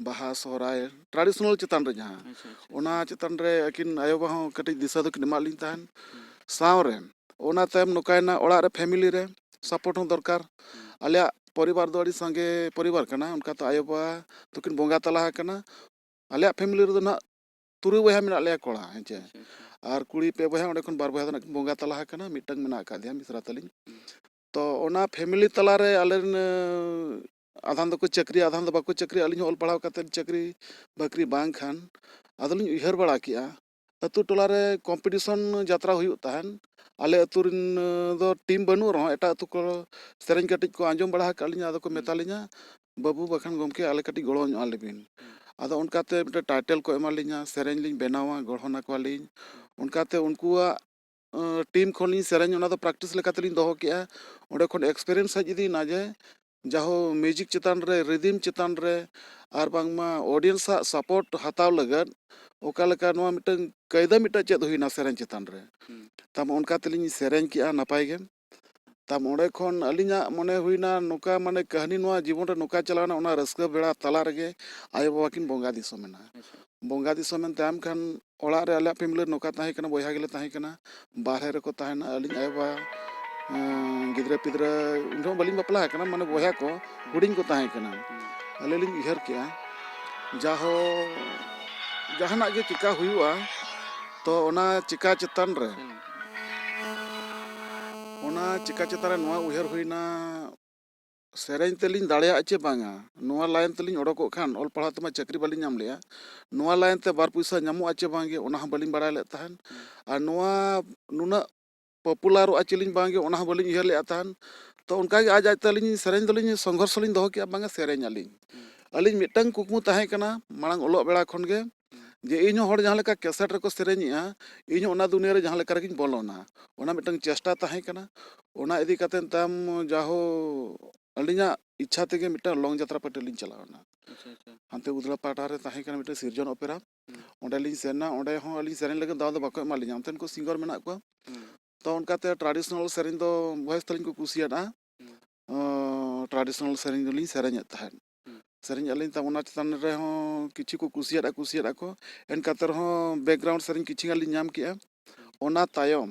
ᱵᱟᱦᱟ ᱥᱚᱦᱨᱟᱭ traditional ᱪᱮᱛᱟᱱ ᱨᱮ ᱡᱟᱦᱟᱸ, ᱟᱪᱪᱷᱟ, ᱟᱪᱪᱷᱟ, ᱚᱱᱟ ᱟᱪᱪᱷᱟ᱾ ᱪᱮᱛᱟᱱ ᱨᱮ ᱟᱹᱠᱤᱱ ᱟᱭᱳᱼᱵᱟᱵᱟ ᱦᱚᱸ ᱠᱟᱹᱴᱤᱡ ᱫᱤᱥᱟᱹ ᱫᱚᱠᱤᱱ ᱮᱢᱟᱜ ᱞᱤᱧ ᱛᱟᱦᱮᱱ᱾ ᱦᱩᱸ᱾ ᱥᱟᱶᱨᱮ ᱚᱱᱟ ᱛᱟᱭᱚᱢ ᱱᱚᱝᱠᱟᱭᱮᱱᱟ, ᱚᱲᱟᱜ ᱨᱮ family ᱨᱮ support ᱦᱚᱸ ᱫᱚᱨᱠᱟᱨ᱾ ᱦᱩᱸ᱾ ᱟᱞᱮᱭᱟᱜ ᱯᱚᱨᱤᱵᱟᱨ ᱫᱚ ᱟᱹᱰᱤ ᱥᱟᱸᱜᱮ ᱯᱚᱨᱤᱵᱟᱨ ᱠᱟᱱᱟ, ᱚᱱᱠᱟᱛᱮ ᱟᱭᱳᱼᱵᱟᱵᱟ ᱫᱚᱠᱤᱱ ᱵᱚᱸᱜᱟ ᱛᱟᱞᱟ ᱟᱠᱟᱱᱟ᱾ ᱟᱞᱮᱭᱟᱜ family ᱨᱮᱫᱚ ᱱᱟᱦᱟᱜ ᱛᱩᱨᱩᱭ ᱵᱚᱭᱦᱟ ᱢᱮᱱᱟᱜ ᱞᱮᱭᱟ ᱠᱚᱲᱟ, ᱦᱮᱸ ᱪᱮ? ᱟᱪᱪᱷᱟ, ᱟᱪᱪᱷᱟ᱾ ᱟᱨ ᱠᱩᱲᱤ ᱯᱮ ᱵᱚᱭᱦᱟ, ᱚᱸᱰᱮ ᱠᱷᱚᱱ ᱵᱟᱨ ᱵᱚᱭᱦᱟ ᱫᱚ ᱱᱟᱜ ᱠᱤᱱ ᱵᱚᱸᱜᱟ ᱛᱟᱞᱟ ᱟᱠᱟᱱᱟ, ᱢᱤᱫᱴᱟᱝ ᱢᱮᱱᱟᱜ ᱟᱠᱟᱫᱮᱭᱟ ᱢᱤᱥᱨᱟ ᱛᱟᱹᱞᱤᱧ᱾ ᱦᱩᱸ᱾ ᱛᱚ ᱚᱱᱟ family ᱛᱟᱞᱟᱨᱮ ᱟᱞᱮᱨᱮᱱ, ᱟᱸ, ᱟᱫᱷᱟᱱ ᱫᱚᱠᱚ ᱪᱟᱹᱠᱨᱤᱭᱟ, ᱟᱫᱷᱟᱱ ᱫᱚ ᱵᱟᱠᱚ ᱪᱟᱹᱠᱨᱤᱭᱟ᱾ ᱟᱹᱞᱤᱧ ᱦᱚᱸ ᱚᱞ ᱯᱟᱲᱦᱟᱣ ᱠᱟᱛᱮᱫ ᱪᱟᱹᱠᱨᱤ ᱵᱟᱹᱠᱨᱤ ᱵᱟᱝ ᱠᱷᱟᱱ, ᱟᱫᱚᱞᱤᱧ ᱩᱭᱦᱟᱹᱨ ᱵᱟᱲᱟ ᱠᱮᱜᱼᱟ, ᱟᱹᱛᱩ ᱴᱚᱞᱟᱨᱮ competition ᱡᱟᱛᱨᱟ ᱦᱩᱭᱩᱜ ᱛᱟᱦᱮᱱ᱾ ᱟᱞᱮ ᱟᱹᱛᱩ ᱨᱮᱱ, ᱟᱸ, ᱫᱚ team ᱵᱟᱹᱱᱩᱜ ᱨᱮᱦᱚᱸ, ᱮᱴᱟᱜ ᱟᱹᱛᱩ ᱠᱚ ᱥᱮᱨᱮᱧ ᱠᱟᱹᱴᱤᱡ ᱠᱚ ᱟᱸᱡᱚᱢ ᱵᱟᱲᱟ ᱟᱠᱟᱫ ᱞᱤᱧᱟ, ᱟᱫᱚ ᱠᱚ ᱦᱩᱸ᱾ ᱢᱮᱛᱟ ᱞᱤᱧᱟ, "ᱵᱟᱹᱵᱩ, ᱵᱟᱠᱷᱟᱱ ᱜᱚᱢᱠᱮ, ᱟᱞᱮ ᱠᱟᱹᱴᱤᱡ ᱜᱚᱲᱚ ᱧᱚᱜ ᱟᱞᱮ ᱵᱤᱱ᱾" ᱦᱩᱸ᱾ ᱟᱫᱚ ᱚᱱᱠᱟᱛᱮ ᱢᱤᱫᱴᱮᱱ title ᱠᱚ ᱮᱢᱟ ᱞᱤᱧᱟ, ᱥᱮᱨᱮᱧ ᱞᱤᱧ ᱵᱮᱱᱟᱣᱟ, ᱜᱚᱲᱦᱚᱱ ᱟᱠᱚᱣᱟᱞᱤᱧ᱾ ᱦᱩᱸ᱾ ᱚᱱᱠᱟᱛᱮ ᱩᱱᱠᱩᱣᱟᱜ, ᱟᱸ, team ᱠᱷᱚᱱ ᱞᱤᱧ ᱥᱮᱨᱮᱧ, ᱚᱱᱟ ᱫᱚ practice ᱞᱮᱠᱟ ᱛᱮᱞᱤᱧ ᱫᱚᱦᱚ ᱠᱮᱜᱼᱟ᱾ ᱚᱸᱰᱮ ᱠᱷᱚᱱ experience ᱦᱮᱡ ᱤᱫᱤᱭᱮᱱᱟ ᱡᱮ, ᱡᱟᱦᱳ music ᱪᱮᱛᱟᱱ ᱨᱮ, rhythm ᱪᱮᱛᱟᱱ ᱨᱮ, ᱟᱨ ᱵᱟᱝᱢᱟ audience ᱟᱜ support ᱦᱟᱛᱟᱣ ᱞᱟᱹᱜᱤᱫ ᱚᱠᱟ ᱞᱮᱠᱟ ᱱᱚᱣᱟ ᱢᱤᱫᱴᱟᱝ ᱠᱟᱭᱫᱟ ᱢᱤᱫᱴᱟᱝ ᱪᱮᱫ ᱦᱩᱭᱱᱟ ᱥᱮᱨᱮᱧ ᱪᱮᱛᱟᱱ ᱨᱮ᱾ ᱦᱩᱸ᱾ ᱛᱟᱢ ᱚᱱᱠᱟ ᱛᱮᱞᱤᱧ ᱥᱮᱨᱮᱧ ᱠᱮᱜᱼᱟ ᱱᱟᱯᱟᱭ ᱜᱮ᱾ ᱛᱟᱢ ᱚᱸᱰᱮ ᱠᱷᱚᱱ ᱟᱹᱞᱤᱧᱟᱜ ᱢᱚᱱᱮ ᱦᱩᱭᱱᱟ ᱱᱚᱝᱠᱟ, ᱢᱟᱱᱮ ᱠᱟᱹᱦᱱᱤ ᱱᱚᱣᱟ ᱡᱤᱵᱚᱱ ᱨᱮ ᱱᱚᱝᱠᱟ ᱪᱟᱞᱟᱣᱱᱟ, ᱚᱱᱟ ᱨᱟᱹᱥᱠᱟᱹ ᱵᱮᱲᱟ ᱛᱟᱞᱟ ᱨᱮᱜᱮ ᱟᱭᱳᱼᱵᱟᱵᱟ ᱠᱤᱱ ᱵᱚᱸᱜᱟ ᱫᱤᱥᱚᱢ ᱮᱱᱟ᱾ ᱟᱪᱪᱷᱟ᱾ ᱵᱚᱸᱜᱟ ᱫᱤᱥᱚᱢ ᱮᱱ ᱛᱟᱭᱚᱢ ᱠᱷᱟᱱ ᱚᱲᱟᱜ ᱨᱮ ᱟᱞᱮᱭᱟᱜ family ᱨᱮ ᱱᱚᱝᱠᱟ ᱛᱟᱦᱮᱸ ᱠᱟᱱᱟ, ᱵᱚᱭᱦᱟ ᱜᱮᱞᱮ ᱛᱟᱦᱮᱸ ᱠᱟᱱᱟ, ᱵᱟᱦᱨᱮ ᱨᱮᱠᱚ ᱛᱟᱦᱮᱱᱟ᱾ ᱟᱹᱞᱤᱧ ᱟᱭᱳᱼᱵᱟᱵᱟ, ᱮᱸ, ᱜᱤᱫᱽᱨᱟᱹ ᱯᱤᱫᱽᱨᱟᱹ ᱩᱱ ᱡᱚᱠᱷᱚᱱ ᱵᱟᱹᱞᱤᱧ ᱵᱟᱯᱞᱟ ᱟᱠᱟᱱᱟ, ᱢᱟᱱᱮ ᱵᱚᱭᱦᱟ ᱠᱚ ᱦᱩᱰᱤᱧ ᱠᱚ ᱛᱟᱦᱮᱸ ᱠᱟᱱᱟ᱾ ᱦᱩᱸ᱾ ᱟᱹᱞᱤᱧ ᱞᱤᱧ ᱩᱭᱦᱟᱹᱨ ᱠᱮᱜᱼᱟ, ᱡᱟᱦᱳ ᱡᱟᱦᱟᱱᱟᱜ ᱜᱮ ᱪᱤᱠᱟ ᱦᱩᱭᱩᱜᱼᱟ, ᱛᱚ ᱚᱱᱟ ᱪᱤᱠᱟ ᱪᱮᱛᱟᱱ ᱨᱮ, ᱦᱩᱸ᱾ ᱚᱱᱟ ᱪᱤᱠᱟ ᱪᱮᱛᱟᱱ ᱨᱮ ᱱᱚᱣᱟ ᱩᱭᱦᱟᱹᱨ ᱦᱩᱭᱱᱟ, ᱥᱮᱨᱮᱧ ᱛᱮᱞᱤᱧ ᱫᱟᱲᱮᱭᱟᱜᱼᱟ ᱪᱮ ᱵᱟᱝᱟ, ᱱᱚᱣᱟ line ᱛᱮᱞᱤᱧ ᱚᱰᱚᱠᱚᱜ ᱠᱷᱟᱱ, ᱚᱞ ᱯᱟᱲᱦᱟᱣ ᱛᱮᱢᱟ ᱪᱟᱹᱠᱨᱤ ᱵᱟᱹᱞᱤᱧ ᱧᱟᱢ ᱞᱮᱜᱼᱟ, ᱱᱚᱣᱟ line ᱛᱮ ᱵᱟᱨ ᱯᱚᱭᱥᱟ ᱧᱟᱢᱚᱜᱼᱟ ᱪᱮ ᱵᱟᱝᱜᱮ, ᱚᱱᱟ ᱦᱚᱸ ᱵᱟᱹᱞᱤᱧ ᱵᱟᱲᱟᱭ ᱞᱮᱫ ᱛᱟᱦᱮᱸᱫ᱾ ᱦᱩᱸ᱾ ᱟᱨ ᱱᱚᱣᱟ ᱱᱩᱱᱟᱹᱜ popularᱚᱜᱼᱟ ᱪᱮᱞᱤᱧ ᱵᱟᱝᱜᱮ, ᱚᱱᱟ ᱦᱚᱸ ᱵᱟᱹᱞᱤᱧ ᱩᱭᱦᱟᱹᱨ ᱞᱮᱫᱼᱟ ᱛᱟᱦᱮᱸᱫ᱾ ᱛᱚ ᱚᱱᱠᱟᱜᱮ ᱟᱡ ᱟᱡ ᱛᱮ ᱟᱹᱞᱤᱧ ᱥᱮᱨᱮᱧ ᱫᱚᱞᱤᱧ ᱥᱚᱝᱜᱷᱚᱨᱥᱚ ᱞᱤᱧ ᱫᱚᱦᱚ ᱠᱮᱜᱼᱟ, ᱵᱟᱝᱟ ᱥᱮᱨᱮᱧ ᱟᱹᱞᱤᱧ᱾ ᱦᱩᱸ᱾ ᱟᱹᱞᱤᱧ ᱢᱤᱫᱴᱟᱝ ᱠᱩᱠᱢᱩ ᱛᱟᱦᱮᱸ ᱠᱟᱱᱟ ᱢᱟᱲᱟᱝ ᱚᱞᱚᱜ ᱵᱮᱲᱟ ᱠᱷᱚᱱ ᱜᱮ, ᱦᱩᱸ᱾ ᱡᱮ ᱤᱧ ᱦᱚᱸ ᱦᱚᱲ ᱡᱟᱦᱟᱸ ᱞᱮᱠᱟ cassette ᱨᱮᱠᱚ ᱥᱮᱨᱮᱧᱮᱜᱼᱟ, ᱤᱧ ᱦᱚᱸ ᱚᱱᱟ ᱫᱩᱱᱤᱭᱟᱹ ᱨᱮ ᱡᱟᱦᱟᱸ ᱞᱮᱠᱟ ᱨᱮᱜᱤᱧ ᱵᱚᱞᱚᱱᱟ, ᱚᱱᱟ ᱢᱤᱫᱴᱟᱝ ᱪᱮᱥᱴᱟ ᱛᱟᱦᱮᱸ ᱠᱟᱱᱟ᱾ ᱚᱱᱟ ᱤᱫᱤ ᱠᱟᱛᱮᱫ ᱛᱟᱢ ᱡᱟᱦᱳ ᱟᱹᱞᱤᱧᱟᱜ ᱤᱪᱪᱷᱟ ᱛᱮᱜᱮ ᱢᱤᱫᱴᱟᱝ ᱞᱚᱝ ᱡᱟᱛᱨᱟ ᱯᱟᱹᱴᱤ ᱞᱤᱧ ᱪᱟᱞᱟᱣ ᱮᱱᱟ᱾ ᱟᱪᱪᱷᱟ, ᱟᱪᱪᱷᱟ᱾ ᱦᱟᱱᱛᱮ ᱩᱫᱽᱞᱟ ᱯᱟᱦᱴᱟ ᱨᱮ ᱛᱟᱦᱮᱸ ᱠᱟᱱᱟ ᱢᱤᱫᱴᱟᱝ ᱥᱤᱨᱡᱚᱱ ᱚᱯᱮᱨᱟ, ᱦᱩᱸ᱾ ᱚᱸᱰᱮ ᱞᱤᱧ ᱥᱮᱱ ᱮᱱᱟ᱾ ᱚᱸᱰᱮ ᱦᱚᱸ ᱟᱹᱞᱤᱧ ᱥᱮᱨᱮᱧ ᱞᱟᱹᱜᱤᱫ ᱫᱟᱣ ᱫᱚ ᱵᱟᱠᱚ ᱮᱢᱟᱜ ᱞᱤᱧᱟ, ᱚᱱᱛᱮᱱ ᱠᱚ ᱥᱤᱝᱜᱟᱨ ᱢᱮᱱᱟᱜ ᱠᱚᱣᱟ᱾ ᱦᱩᱸ᱾ ᱛᱚ ᱚᱱᱠᱟᱛᱮ ᱴᱨᱟᱰᱤᱥᱚᱱᱟᱞ ᱥᱮᱨᱮᱧ ᱫᱚ ᱵᱷᱚᱭᱮᱥ ᱛᱟᱹᱞᱤᱧ ᱠᱚ ᱠᱩᱥᱤᱭᱟᱫᱼᱟ᱾ ᱦᱩᱸ᱾ ᱚᱸ, ᱴᱨᱟᱰᱤᱥᱚᱱᱟᱞ ᱥᱮᱨᱮᱧ ᱫᱚᱞᱤᱧ ᱥᱮᱨᱮᱧᱮᱫ ᱛᱟᱦᱮᱸᱫ᱾ ᱦᱩᱸ᱾ ᱥᱮᱨᱮᱧ ᱟᱹᱞᱤᱧ ᱛᱟᱵ ᱚᱱᱟ ᱪᱮᱛᱟᱱ ᱨᱮᱦᱚᱸ ᱠᱤᱪᱷᱩ ᱠᱚ ᱠᱩᱥᱤᱭᱟᱫᱼᱟ, ᱠᱩᱥᱤᱭᱟᱫᱼᱟ ᱠᱚ᱾ ᱮᱱ ᱠᱟᱛᱮ ᱨᱮᱦᱚᱸ ᱵᱮᱠᱜᱨᱟᱣᱩᱱᱰ ᱥᱮᱨᱮᱧ ᱠᱤᱪᱷᱩ ᱜᱟᱱ ᱞᱤᱧ ᱧᱟᱢ ᱠᱮᱜᱼᱟ᱾ ᱦᱩᱸ᱾ ᱚᱱᱟ ᱛᱟᱭᱚᱢ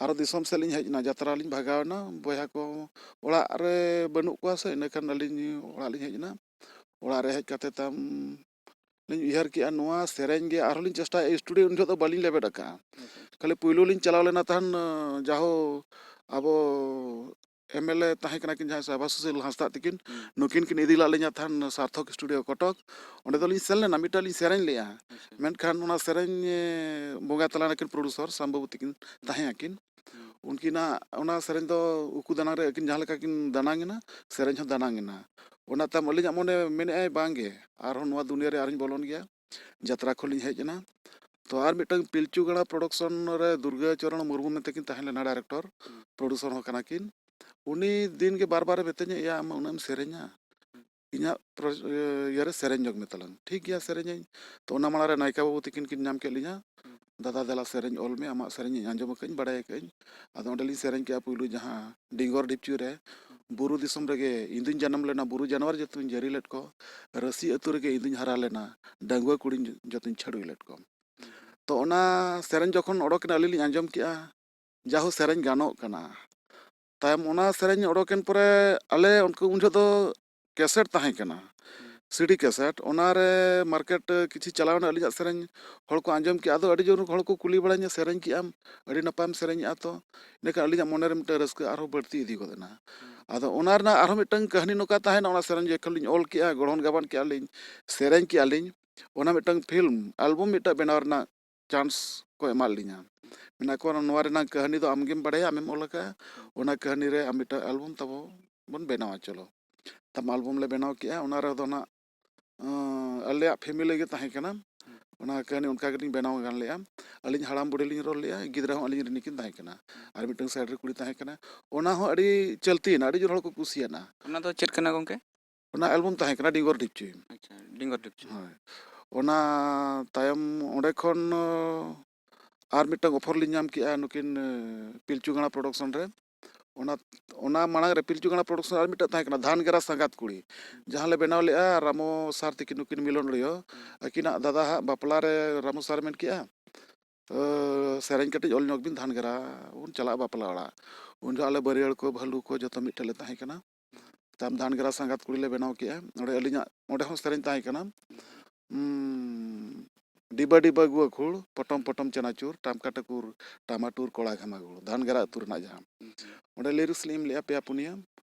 ᱟᱨᱚ ᱫᱤᱥᱚᱢ ᱥᱮᱫ ᱞᱤᱧ ᱦᱮᱡ ᱮᱱᱟ, ᱡᱟᱛᱨᱟ ᱞᱤᱧ ᱵᱷᱟᱜᱟᱣ ᱮᱱᱟ᱾ ᱵᱚᱭᱦᱟ ᱠᱚ ᱚᱲᱟᱜ ᱨᱮ ᱵᱟᱹᱱᱩᱜ ᱠᱚᱣᱟ ᱥᱮ, ᱤᱱᱟᱹᱠᱷᱟᱱ ᱟᱹᱞᱤᱧ ᱚᱲᱟᱜ ᱞᱤᱧ ᱦᱮᱡ ᱮᱱᱟ᱾ ᱚᱲᱟᱜ ᱨᱮ ᱦᱮᱡ ᱠᱟᱛᱮ ᱛᱟᱢ ᱞᱤᱧ ᱩᱭᱦᱟᱹᱨ ᱠᱮᱜᱼᱟ, ᱱᱚᱣᱟ ᱥᱮᱨᱮᱧ ᱜᱮ ᱟᱨᱦᱚᱸ ᱞᱤᱧ ᱪᱮᱥᱴᱟᱭᱟ᱾ ᱥᱴᱩᱰᱤᱭᱳ ᱩᱱ ᱡᱚᱦᱚᱜ ᱫᱚ ᱵᱟᱹᱞᱤᱧ ᱞᱮᱵᱮᱫ ᱟᱠᱟᱫᱼᱟ᱾ ᱟᱪᱪᱷᱟ᱾ ᱠᱷᱟᱹᱞᱤ ᱯᱩᱭᱞᱩ ᱞᱤᱧ ᱪᱟᱞᱟᱣ ᱞᱮᱱᱟ ᱛᱟᱦᱮᱱ, ᱡᱟᱦᱳ ᱟᱵᱚ ᱮᱢ ᱮᱞ ᱮ ᱛᱟᱦᱮᱸ ᱠᱟᱱᱟ ᱠᱤᱱ ᱡᱟᱦᱟᱸᱭ ᱥᱟᱵᱷᱟ ᱥᱩᱥᱤᱞ ᱦᱟᱸᱥᱫᱟ ᱛᱟᱹᱠᱤᱱ, ᱦᱩᱸ᱾ ᱱᱩᱠᱤᱱ ᱠᱤᱱ ᱤᱫᱤ ᱞᱮᱫ ᱞᱤᱧᱟ ᱛᱟᱦᱮᱱ ᱥᱟᱨᱛᱷᱚᱠ ᱥᱴᱩᱰᱤᱭᱳ ᱠᱚᱴᱚᱠ᱾ ᱚᱸᱰᱮ ᱫᱚᱞᱤᱧ ᱥᱮᱱ ᱞᱮᱱᱟ, ᱢᱤᱫᱴᱟᱝ ᱞᱤᱧ ᱥᱮᱨᱮᱧ ᱞᱮᱜᱼᱟ᱾ ᱟᱪᱪᱷᱟ᱾ ᱢᱮᱱᱠᱷᱟᱱ ᱚᱱᱟ ᱥᱮᱨᱮᱧ, ᱮ, ᱵᱚᱸᱜᱟ ᱛᱟᱞᱟ ᱱᱟᱹᱠᱤᱱ ᱯᱨᱚᱰᱩᱥᱚᱨ ᱥᱟᱢᱵᱟᱵᱚᱛᱤ ᱠᱤᱱ ᱛᱟᱦᱮᱸ ᱟᱹᱠᱤᱱ᱾ ᱦᱩᱸ᱾ ᱩᱱᱠᱤᱱᱟᱜ ᱚᱱᱟ ᱥᱮᱨᱮᱧ ᱫᱚ ᱩᱠᱩ ᱫᱟᱱᱟᱝ ᱨᱮ ᱟᱹᱠᱤᱱ ᱡᱟᱦᱟᱸ ᱞᱮᱠᱟ ᱠᱤᱱ ᱫᱟᱱᱟᱝ ᱮᱱᱟ, ᱥᱮᱨᱮᱧ ᱦᱚᱸ ᱫᱟᱱᱟᱝ ᱮᱱᱟ᱾ ᱚᱱᱟ ᱛᱟᱭᱚᱢ ᱟᱹᱞᱤᱧᱟᱜ ᱢᱚᱱᱮ ᱢᱮᱱᱮᱫᱼᱟᱭ, "ᱵᱟᱝ ᱜᱮ, ᱟᱨᱦᱚᱸ ᱱᱚᱣᱟ ᱫᱩᱱᱤᱭᱟᱹ ᱨᱮ ᱟᱨᱦᱚᱸᱧ ᱵᱚᱞᱚᱱ ᱜᱮᱭᱟ᱾" ᱡᱟᱛᱨᱟ ᱠᱷᱚᱱ ᱞᱤᱧ ᱦᱮᱡ ᱮᱱᱟ᱾ ᱛᱚ ᱟᱨ ᱢᱤᱫᱴᱟᱝ ᱯᱤᱞᱪᱩ ᱜᱟᱲᱟ ᱯᱨᱚᱰᱟᱠᱥᱚᱱ ᱨᱮ ᱫᱩᱨᱜᱟᱹ ᱪᱚᱨᱚᱬ ᱢᱩᱨᱢᱩ ᱢᱮᱱᱛᱮ ᱠᱤᱱ ᱛᱟᱦᱮᱸ ᱞᱮᱱᱟ, ᱰᱟᱭᱨᱮᱠᱴᱚᱨ, ᱦᱩᱸ᱾ ᱯᱨᱚᱰᱩᱥᱚᱨ ᱦᱚᱸ ᱠᱟᱱᱟ ᱠᱤᱱ᱾ ᱩᱱᱤ ᱫᱤᱱ ᱜᱮ ᱵᱟᱨ ᱵᱟᱨ ᱮ ᱢᱤᱛᱟᱹᱧᱟ, "ᱮᱭᱟ, ᱟᱢ ᱩᱱᱟᱹᱜ ᱮᱢ ᱥᱮᱨᱮᱧᱟ, ᱦᱩᱸ᱾ ᱤᱧᱟᱹᱜ ᱯᱨᱚ-, ᱤᱭᱟᱹ ᱨᱮ ᱥᱮᱨᱮᱧ ᱧᱚᱜ ᱢᱮ ᱛᱟᱞᱟᱝ᱾" "ᱴᱷᱤᱠ ᱜᱮᱭᱟ, ᱥᱮᱨᱮᱧᱟᱹᱧ᱾" ᱛᱚ ᱚᱱᱟ ᱢᱟᱲᱟᱝ ᱨᱮ ᱱᱟᱭᱠᱟ ᱵᱟᱹᱵᱩ ᱛᱤᱠᱤᱱ ᱠᱤᱱ ᱧᱟᱢ ᱠᱮᱫ ᱞᱤᱧᱟ, ᱦᱩᱸ᱾ "ᱫᱟᱫᱟ, ᱫᱮᱞᱟ ᱥᱮᱨᱮᱧ ᱚᱞ ᱢᱮ, ᱟᱢᱟᱜ ᱥᱮᱨᱮᱧ ᱤᱧ ᱟᱸᱡᱚᱢ ᱟᱠᱟᱫᱟᱹᱧ, ᱵᱟᱲᱟᱭ ᱟᱠᱟᱫᱟᱹᱧ᱾" ᱟᱫᱚ ᱚᱸᱰᱮ ᱞᱤᱧ ᱥᱮᱨᱮᱧ ᱠᱮᱜᱼᱟ ᱯᱩᱭᱞᱩ ᱡᱟᱦᱟᱸ ᱰᱤᱝᱜᱚᱨ ᱰᱷᱤᱯᱪᱩᱭ ᱨᱮ, ᱦᱩᱸ᱾ ᱵᱩᱨᱩ ᱫᱤᱥᱚᱢ ᱨᱮᱜᱮ ᱤᱧ ᱫᱩᱧ ᱡᱟᱱᱟᱢ ᱞᱮᱱᱟ, ᱵᱩᱨᱩ ᱡᱟᱱᱣᱟᱨ ᱡᱚᱛᱚᱧ ᱡᱟᱹᱨᱤ ᱞᱮᱫ ᱠᱚ, ᱨᱟᱹᱥᱤ ᱟᱹᱛᱩ ᱨᱮᱜᱮ ᱤᱧ ᱫᱩᱧ ᱦᱟᱨᱟ ᱞᱮᱱᱟ, ᱰᱟᱺᱜᱩᱣᱟᱹ ᱠᱩᱲᱤᱧ ᱡᱚᱛᱚᱧ ᱪᱷᱟᱹᱰᱩᱭ ᱞᱮᱫ ᱠᱚ᱾ ᱦᱩᱸ᱾ ᱛᱚ ᱚᱱᱟ ᱥᱮᱨᱮᱧ ᱡᱚᱠᱷᱚᱱ ᱚᱰᱚᱠ ᱮᱱᱟ, ᱟᱹᱞᱤᱧ ᱞᱤᱧ ᱟᱸᱡᱚᱢ ᱠᱮᱜᱼᱟ, ᱡᱟᱦᱳ ᱥᱮᱨᱮᱧ ᱜᱟᱱᱚᱜ ᱠᱟᱱᱟ᱾ ᱛᱟᱭᱚᱢ ᱚᱱᱟ ᱥᱮᱨᱮᱧ ᱚᱰᱚᱠᱮᱱ ᱯᱚᱨᱮ ᱟᱞᱮ ᱩᱱᱠᱩ ᱩᱱ ᱡᱚᱦᱚᱜ ᱫᱚ ᱠᱮᱥᱮᱴ ᱛᱟᱦᱮᱸ ᱠᱟᱱᱟ, ᱦᱩᱸ᱾ ᱥᱤ ᱰᱤ ᱠᱮᱥᱮᱴ, ᱚᱱᱟᱨᱮ ᱢᱟᱨᱠᱮᱴ ᱠᱤᱪᱷᱩ ᱪᱟᱞᱟᱣ ᱮᱱᱟ, ᱟᱹᱞᱤᱧᱟᱜ ᱥᱮᱨᱮᱧ ᱦᱚᱲ ᱠᱚ ᱟᱸᱡᱚᱢ ᱠᱮᱜᱼᱟ, ᱟᱫᱚ ᱟᱹᱰᱤ ᱡᱳᱨ ᱦᱚᱲ ᱠᱚ ᱠᱩᱞᱤ ᱵᱟᱲᱟᱧᱟ, "ᱥᱮᱨᱮᱧ ᱠᱮᱜᱼᱟᱢ, ᱟᱹᱰᱤ ᱱᱟᱯᱟᱭᱮᱢ ᱥᱮᱨᱮᱧᱮᱜᱼᱟ ᱛᱚ?" ᱤᱱᱟᱹᱠᱷᱟᱱ ᱟᱹᱞᱤᱧᱟᱜ ᱢᱚᱱᱮᱨᱮ ᱢᱤᱫᱴᱟᱝ ᱨᱟᱹᱥᱠᱟᱹ ᱟᱨᱦᱚᱸ ᱵᱟᱹᱲᱛᱤ ᱤᱫᱤ ᱜᱚᱫ ᱮᱱᱟ᱾ ᱦᱩᱸ᱾ ᱟᱫᱚ ᱚᱱᱟ ᱨᱮᱱᱟᱜ ᱟᱨᱦᱚᱸ ᱢᱤᱫᱴᱟᱝ ᱠᱟᱹᱦᱱᱤ ᱱᱚᱝᱠᱟ ᱛᱟᱦᱮᱱᱟ, ᱚᱱᱟ ᱥᱮᱨᱮᱧ ᱡᱚᱠᱷᱚᱱ ᱞᱤᱧ ᱚᱞ ᱠᱮᱜᱼᱟ, ᱜᱚᱲᱦᱚᱱ ᱜᱟᱵᱟᱱ ᱠᱮᱜᱼᱟ ᱞᱤᱧ, ᱥᱮᱨᱮᱧ ᱠᱮᱜᱼᱟ ᱞᱤᱧ, ᱚᱱᱟ ᱢᱤᱫᱴᱟᱝ ᱯᱷᱤᱞᱢ ᱟᱞᱵᱚᱢ ᱢᱤᱫᱴᱟᱝ ᱵᱮᱱᱟᱣ ᱨᱮᱱᱟᱜ ᱪᱟᱱᱥ ᱠᱚ ᱮᱢᱟᱫ ᱞᱤᱧᱟ᱾ ᱢᱮᱱᱟᱜ ᱠᱚᱣᱟ, ᱱᱚᱣᱟ ᱨᱮᱱᱟᱜ ᱠᱟᱹᱦᱱᱤ ᱫᱚ ᱟᱢᱜᱮᱢ ᱵᱟᱲᱟᱭᱟ, ᱟᱢᱮᱢ ᱚᱞ ᱟᱠᱟᱫᱼᱟ, ᱚᱱᱟ ᱠᱟᱹᱦᱱᱤ ᱨᱮ ᱟᱢ ᱢᱤᱫᱴᱟᱝ ᱟᱞᱵᱚᱢ ᱛᱟᱵᱚ ᱵᱚᱱ ᱵᱮᱱᱟᱣᱟ, ᱪᱚᱞᱚ᱾ ᱛᱟᱢ ᱟᱞᱵᱚᱢ ᱞᱮ ᱵᱮᱱᱟᱣ ᱠᱮᱜᱼᱟ, ᱚᱱᱟ ᱨᱮᱫᱚ ᱱᱟᱜ, ᱟᱸ, ᱟᱞᱮᱭᱟᱜ ᱯᱷᱮᱢᱤᱞᱤ ᱜᱮ ᱛᱟᱦᱮᱸ ᱠᱟᱱᱟ᱾ ᱚᱱᱟ ᱠᱟᱹᱦᱱᱤ ᱚᱱᱠᱟ ᱜᱮᱞᱤᱧ ᱵᱮᱱᱟᱣ ᱜᱟᱱ ᱞᱮᱜᱼᱟ᱾ ᱟᱹᱞᱤᱧ ᱦᱟᱲᱟᱢ ᱵᱩᱲᱦᱤ ᱞᱤᱧ ᱨᱚᱲ ᱞᱮᱜᱼᱟ, ᱜᱤᱫᱽᱨᱟᱹ ᱦᱚᱸ ᱟᱹᱞᱤᱧ ᱨᱤᱱᱤᱡ ᱠᱤᱱ ᱛᱟᱦᱮᱸ ᱠᱟᱱᱟ, ᱟᱨ ᱢᱤᱫᱴᱟᱝ ᱥᱟᱭᱤᱰ ᱨᱮ ᱠᱩᱲᱤ ᱛᱟᱦᱮᱸ ᱠᱟᱱᱟ᱾ ᱚᱱᱟ ᱦᱚᱸ ᱟᱹᱰᱤ ᱪᱚᱞᱛᱤᱭᱮᱱᱟ, ᱟᱹᱰᱤ ᱡᱳᱨ ᱦᱚᱲ ᱠᱚ ᱠᱩᱥᱤᱭᱟᱱᱟ᱾ ᱚᱱᱟ ᱫᱚ ᱪᱮᱫ ᱠᱟᱱᱟ ᱜᱚᱝᱠᱮ? ᱚᱱᱟ ᱮᱞᱵᱟᱢ ᱛᱟᱦᱮᱸ ᱠᱟᱱᱟ ᱰᱤᱝᱜᱚᱨ ᱰᱷᱤᱯᱪᱩᱭ᱾ ᱟᱪᱪᱷᱟ, ᱰᱤᱝᱜᱚᱨ ᱰᱷᱤᱯᱪᱩᱭ᱾ ᱦᱳᱭ᱾ ᱚᱱᱟ ᱛᱟᱭᱚᱢ ᱚᱸᱰᱮ ᱠᱷᱚᱱ, ᱟᱨ ᱢᱤᱫᱴᱟᱝ ᱚᱯᱷᱟᱨ ᱞᱤᱧ ᱧᱟᱢ ᱠᱮᱜᱼᱟ ᱱᱩᱠᱤᱱ, ᱮ, ᱯᱤᱞᱪᱩ ᱜᱟᱲᱟ ᱯᱨᱚᱰᱟᱠᱥᱚᱱ ᱨᱮ᱾ ᱚᱱᱟ, ᱚᱱᱟ ᱢᱟᱲᱟᱝ ᱨᱮ ᱯᱤᱞᱪᱩ ᱜᱟᱲᱟ ᱯᱨᱚᱰᱟᱠᱥᱚᱱ ᱟᱨ ᱢᱤᱫᱴᱟᱝ ᱛᱟᱦᱮᱸ ᱠᱟᱱᱟ, ᱫᱷᱟᱱ ᱜᱮᱨᱟ ᱥᱟᱸᱜᱟᱛ ᱠᱩᱲᱤ, ᱡᱟᱦᱟᱸ ᱞᱮ ᱵᱮᱱᱟᱣ ᱞᱮᱜᱼᱟ ᱨᱟᱢᱚ ᱥᱟᱨ ᱛᱤᱠᱤᱱ, ᱱᱩᱠᱤᱱ ᱢᱤᱞᱚᱱ ᱨᱤᱭᱟᱹ᱾ ᱟᱹᱠᱤᱱᱟᱜ ᱫᱟᱫᱟ ᱦᱟᱸᱜ ᱵᱟᱯᱞᱟ ᱨᱮ ᱨᱟᱢᱚ ᱥᱟᱨ ᱢᱮᱱ ᱠᱮᱜᱼᱟ, ᱛᱚ, ᱥᱮᱨᱮᱧ ᱠᱟᱹᱴᱤᱡ ᱚᱞ ᱧᱚᱜ ᱵᱤᱱ, ᱫᱷᱟᱱ ᱜᱮᱨᱟ ᱵᱚᱱ ᱪᱟᱞᱟᱜᱼᱟ ᱵᱟᱯᱞᱟ ᱚᱲᱟᱜ᱾ ᱩᱱ ᱡᱚᱦᱚᱜ ᱟᱞᱮ ᱵᱟᱹᱨᱭᱟᱹᱲ ᱠᱚ, ᱵᱷᱟᱹᱞᱩ ᱠᱚ ᱡᱚᱛᱚ ᱢᱤᱫ ᱴᱷᱮᱱ ᱞᱮ ᱛᱟᱦᱮᱸ ᱠᱟᱱᱟ᱾ ᱛᱟᱭᱚᱢ ᱫᱷᱟᱱ ᱜᱮᱨᱟ ᱥᱟᱸᱜᱟᱛ ᱠᱩᱲᱤ ᱞᱮ ᱵᱮᱱᱟᱣ ᱠᱮᱜᱼᱟ᱾ ᱚᱸᱰᱮ ᱟᱹᱞᱤᱧᱟᱜ, ᱚᱸᱰᱮ ᱦᱚᱸ ᱥᱮᱨᱮᱧ ᱛᱟᱦᱮᱸ ᱠᱟᱱᱟ᱾ ᱩᱸ, ᱰᱤᱵᱟᱹ ᱰᱤᱵᱟᱹ ᱜᱩᱣᱟᱹ ᱠᱷᱩᱲ, ᱯᱚᱴᱚᱢ ᱯᱚᱴᱚᱢ ᱪᱮᱱᱟᱪᱩᱨ, ᱴᱟᱢᱠᱟ ᱴᱟᱹᱠᱩᱨ, ᱴᱟᱢᱟᱴᱩᱨ ᱠᱚᱲᱟ ᱜᱷᱟᱢᱟᱜᱩᱲ, ᱫᱷᱟᱱ ᱜᱮᱨᱟ ᱟᱹᱛᱩ ᱨᱮᱱᱟᱜ ᱡᱟᱦᱟᱸ᱾ ᱚᱸᱰᱮ ᱞᱤᱨᱤᱠᱥ ᱞᱤᱧ ᱮᱢ ᱞᱮᱜᱼᱟ ᱯᱮᱭᱟ ᱯᱩᱱᱭᱟᱹ᱾